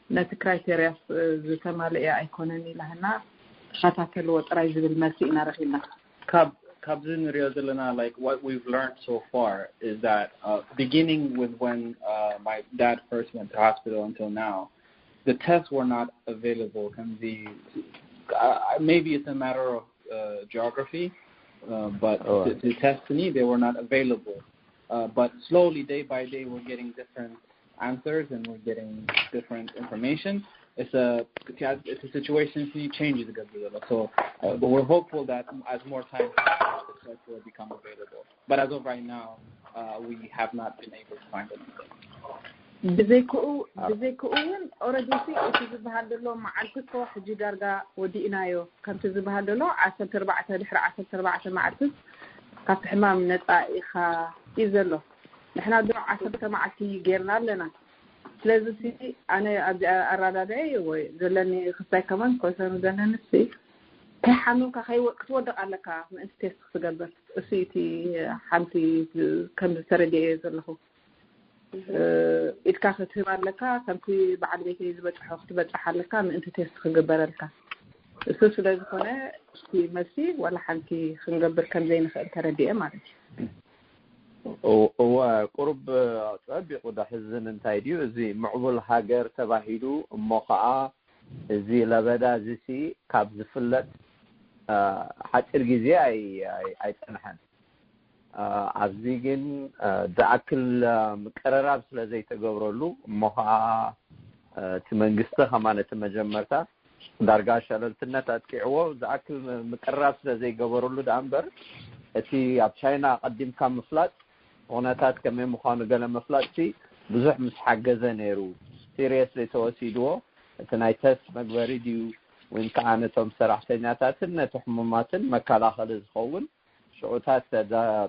ነቲ ክራይቴሪያስ ዝተማልአ ኣይኮነን ኢላሃና። ተኸታተልዎ ጥራይ ዝብል መልሲ ኢና ረኺብና። ካብ ካብዚ ንሪኦ ዘለና like what we've learned so far is that uh, beginning with when uh, my dad first went to hospital until now, the tests were not available. ከምዚ uh, maybe it's a matter of uh, geography, uh, but Oh. the, the tests to me they were not available. Uh, but slowly, day by day, we're getting different answers and we're getting different information. It's a it's a situation that changes. So uh, but we're hopeful that as more time passes, the tests will become available. But as of right now, uh, we have not been able to find anything. ብዘይክኡ ብዘይክኡ እውን ኦረዲ እቲ ዝበሃል ዘሎ መዓልቲ እኮ ሕጂ ዳርጋ ወዲእናዮ። ከምቲ ዝበሃል ዘሎ ዓሰርተ ኣርባዕተ ድሕሪ ዓሰርተ ኣርባዕተ መዓልቲ ካብቲ ሕማም ነፃ ኢኻ እዩ ዘሎ። ንሕና ድሮ ዓሰርተ መዓልቲ ጌርና ኣለና። ስለዚ ሲ ኣነ ኣብዚ ኣራዳድዐ ወይ ዘለኒ ክስታይ ከማን ኮንሰርን ዘለኒ ሲ ከይሓመምካ ክትወድቕ ኣለካ ምእንቲ ቴስት ክትገብር። እሱ እቲ ሓንቲ ከም ዝተረድኤ ዘለኹ ኢድካ ክትህብ ኣለካ። ከምቲ በዓል ቤተይ ዝበፅሖ ክትበፅሕ ኣለካ ምእንቲ ቴስት ክግበረልካ። እሱ ስለ ዝኾነ እቲ መልሲ ዋላ ሓንቲ ክንገብር ከም ዘይንኽእል ተረዲኤ ማለት እዩ። እወ ቁሩብ ጸቢቑ ደሕዝን እንታይ ድዩ እዚ ምዕቡል ሃገር ተባሂሉ እሞ ኸዓ እዚ ለበዳ እዚ ሲ ካብ ዝፍለጥ ሓፂር ግዜ ኣይፀንሐን። ኣብዚ ግን ዝኣክል ምቅርራብ ስለ ዘይተገብረሉ እሞ ከዓ እቲ መንግስቲ ከማን እቲ መጀመርታ ዳርጋ ሸለልትነት ኣጥቂዕዎ ዝኣክል ምቅርራብ ስለ ዘይገበረሉ ደኣ እምበር እቲ ኣብ ቻይና ኣቐዲምካ ምፍላጥ ኩነታት ከመይ ምዃኑ ገለ ምፍላጥ ሲ ብዙሕ ምስ ሓገዘ ነይሩ። ሲሪየስሊ ተወሲድዎ እቲ ናይ ተስት መግበሪ ድዩ ወይም ከዓ ነቶም ሰራሕተኛታትን ነቲ ሕሙማትን መከላኸሊ ዝኸውን ሽዑታት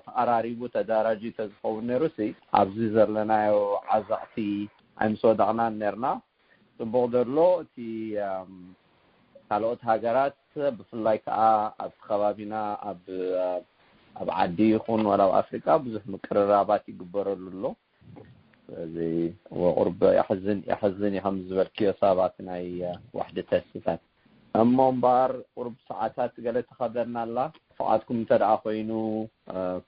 ተቐራሪቡ ተዳራጂ ተዝኸውን ነይሩ ሲ ኣብዚ ዘለናዮ ዓዘቕቲ ኣይምስወደቕናን ነርና። ፅቡቕ ዘሎ እቲ ካልኦት ሃገራት ብፍላይ ከዓ ኣብቲ ከባቢና ኣብ ዓዲ ይኹን ዋላ ኣብ ኣፍሪቃ ብዙሕ ምቅርራባት ይግበረሉ ኣሎ። ስለዚ ወቁርብ ያሕዝን ያሕዝን እዩ ከም ዝበልክዮ ሰባት ናይ ዋሕዲ ተስታት እሞ እምበኣር ቁርብ ሰዓታት ገለ ትኸብደና ኣላ። ፍቓድኩም እንተ ደኣ ኮይኑ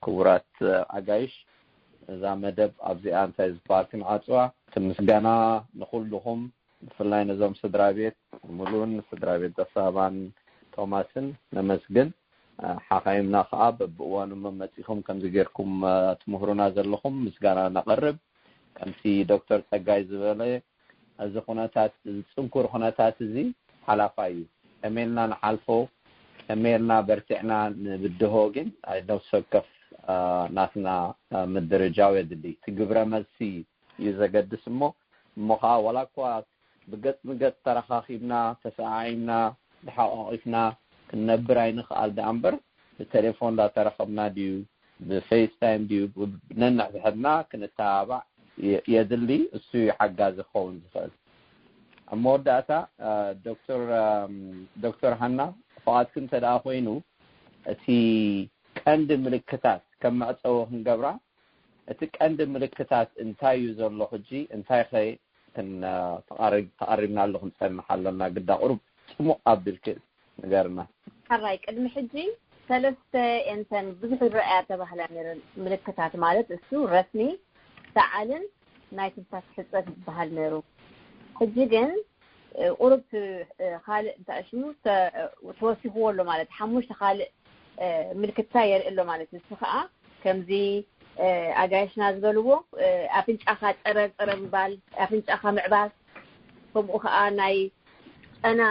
ክቡራት ኣጋይሽ እዛ መደብ ኣብዚኣ እንታይ ዝበሃል ክንዓፅዋ እቲ ምስጋና ንኹልኹም ብፍላይ ነዞም ስድራ ቤት ሙሉን ስድራ ቤት ዘሳባን ቶማስን ነመስግን። ሓኻይምና ከዓ በብእዋኑ መመፂኹም ከምዚ ጌርኩም ትምህሩና ዘለኹም ምስጋና ነቐርብ። ከምቲ ዶክተር ፀጋይ ዝበለ እዚ ኩነታት እዚ ፅንኩር ኩነታት እዚ ሓላፋ እዩ። ከመይ ኢልና ንሓልፎ ከመይ ኢልና በርቲዕና ንብድሆ ግን ነብሲ ወከፍ ናትና ምድርጃው የድሊ። እቲ ግብረ መልሲ እዩ ዘገድስ እሞ እሞ ከዓ ዋላ እኳ ብገፅ ንገፅ ተረኻኺብና ተሰዓዒምና ተሓቋቒፍና ክንነብር ኣይንኽኣል ደኣ እምበር ብቴሌፎን እንዳተረኸብና ድዩ ብፌስታይም ድዩ ነንሕድሕድና ክንተባባዕ የድሊ። እሱ እዩ ሓጋዚ ክኸውን ዝኽእል። ኣብ መወዳእታ ዶክተር ዶክተር ሃና ፍቓድኪ እንተ ደኣ ኮይኑ እቲ ቀንዲ ምልክታት ከም መዕፀዊ ክንገብራ እቲ ቀንዲ ምልክታት እንታይ እዩ ዘሎ ሕጂ? እንታይ ኸ ክን-፣ ተቓሪ-፣ ተቓሪብናሉ ክንጸንሕ ኣሎና? ግዳ ቁሩብ ጽሙቕ ኣቢልኪ ንገርና። ሕራይ፣ ቅድሚ ሕጂ ሰለስተ እንተን ብዙሕ ዝረኣያ ተባህላ ነይረን ምልክታት፣ ማለት እሱ ረስኒ፣ ሰዓልን ናይ ትንፋስ ሕጽረት ዝበሃል ነይሩ። ሕጂ ግን፣ እ፣ ቁሩብ፣ እ፣ ካልእ እንታይ ሽሙ ተ-፣ ተወሲኽዎ ኣሎ ማለት ሓሙሽተ ካልእ፣ እ፣ ምልክታ የርኢ ኣሎ ማለት እዩ። እሱ ኸኣ ከምዚ፣ እ፣ ኣጋይሽና ዝበልዎ፣ እ፣ ኣፍንጫኻ ጸረር ጸረር ምባል፣ ኣፍንጫኻ ምዕባስ፣ ከምኡ ኸኣ ናይ ጨና፣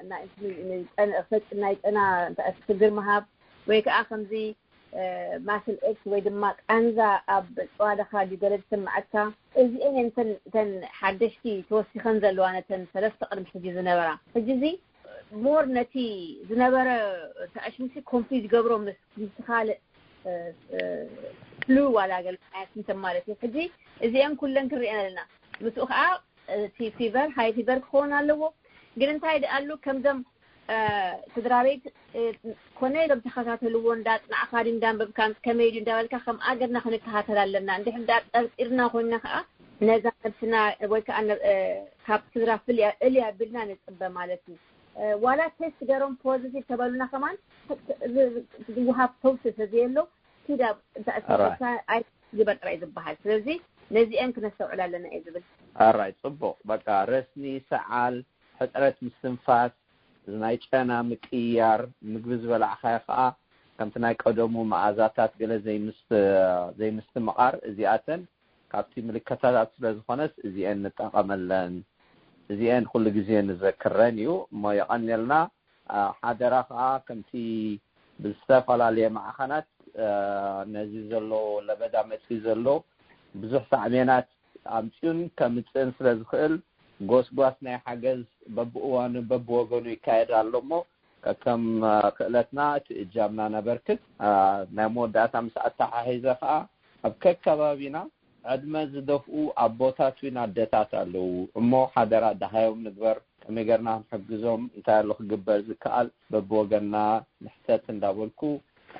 ናይ፣ ናይ ጨና፣ ናይ ጨና እንታይ ሽግር ምሃብ፣ ወይ ከኣ ከምዚ፣ እ፣ ማስል ኤክስ ወይ ድማ ቃንዛ ኣብ ጨዋዳኻ ድዩ ገለ ዝስምዓካ። እዚኤን እየን እተን፣ እተን ሓደሽቲ ተወሲኸን ዘለዋ ነተን ሰለስተ ቅድሚ ሕጂ ዝነበራ። ሕጂ እዚ ሞር ነቲ ዝነበረ ተኣሽምሲ ኮምፕሊት ይገብሮ ምስ፣ ምስ ካልእ፣ እ፣ እ፣ ፍሉ ዋላ ገለ ዓይነት ሲምተም ማለት እዩ። ሕጂ እዚኤን ኩለን ክንሪኤን ኣለና። ምስኡ ከዓ እቲ ፊቨር፣ ሃይ ፊቨር ክኸውን ኣለዎ። ግን እንታይ ደኣሉ ከምዞም፣ እ፣ ስድራ ቤት፣ እ፣ ኮነ ኢሎም ተኸታተልዎ፣ እንዳጽናዕካ ድዩ እንዳንበብካ ከመይ ድዩ እንዳበልካ ከም ኣገርና ክንከታተል ኣለና። እንድሕር እንዳጠርጢርና ኮይንና ከዓ ነዛ ነብስና ወይ ከዓ ነ-፣ እ፣ ካብ ስድራ ፍልያ እልያ ቢልና ንጽበ ማለት እዩ። እ፣ ዋላ ቴስት ገሮም ፖዚቲቭ ተበሉና ከማን ዝውሃብ ፈውሲ ስለዘየሎ ኪዳ እንታይ ኣስፈካ ኣይ ግበር ጥራይ ዝበሃል። ስለዚ ነዚአን ክነስተውዕል ኣለና እየ ዝብል። ኣራይ ጽቡቕ። በቃ ረስኒ፣ ሰዓል፣ ሕጽረት ምስትንፋስ፣ ናይ ጨና ምቅያር፣ ምግቢ ዝበላዕካዮ ከዓ ከምቲ ናይ ቀደሙ መኣዛታት ገለ ዘይምስ-፣ ዘይምስትምቓር፣ እዚኣተን ካብቲ ምልክታት ስለ ዝኾነስ እዚኤን ንጠቐመለን። እዚኤን ኩሉ ግዜ ንዘክረን እዩ እሞ የቐንየልና። አ፣ ሓደራ ከዓ ከምቲ ብዝተፈላለየ ማዕኸናት፣ አ፣ ነዚ ዘሎ ለበዳ መፅኡ ዘሎ ብዙሕ ሳዕቤናት ኣምፅኡን ከምፅእን ስለ ዝኽእል ጎስጓስ ናይ ሓገዝ በብእዋኑ በብወገኑ ይካየድ ኣሎ እሞ ከከም፣ አ፣ ክእለትና እቲ እጃምና ነበርክት። አ፣ ናይ መወዳእታ ምስ ኣተሓሒዘ ከዓ ኣብ ከከባቢና ዕድመ ዝደፍኡ ኣቦታት እውን ኣደታት ኣለዉ እሞ ሓደራ ደሃዮም ንግበር። ከመይ ገርና ክንሕግዞም፣ እንታይ ኣሎ ክግበር ዝከኣል በብወገንና ንሕተት እንዳበልኩ፣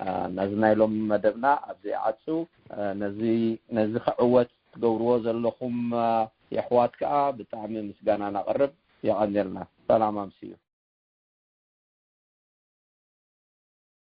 አ፣ ነዚ ናይ ሎሚ መደብና ኣብዚ ይዓጹ። አ፣ ነዚ፣ ነዚ ክዕወት ትገብርዎ ዘለኹም፣ አ፣ የሕዋት ከኣ ብጣዕሚ ምስጋና ነቕርብ። የቐንየልና። ሰላም ኣምስዩ።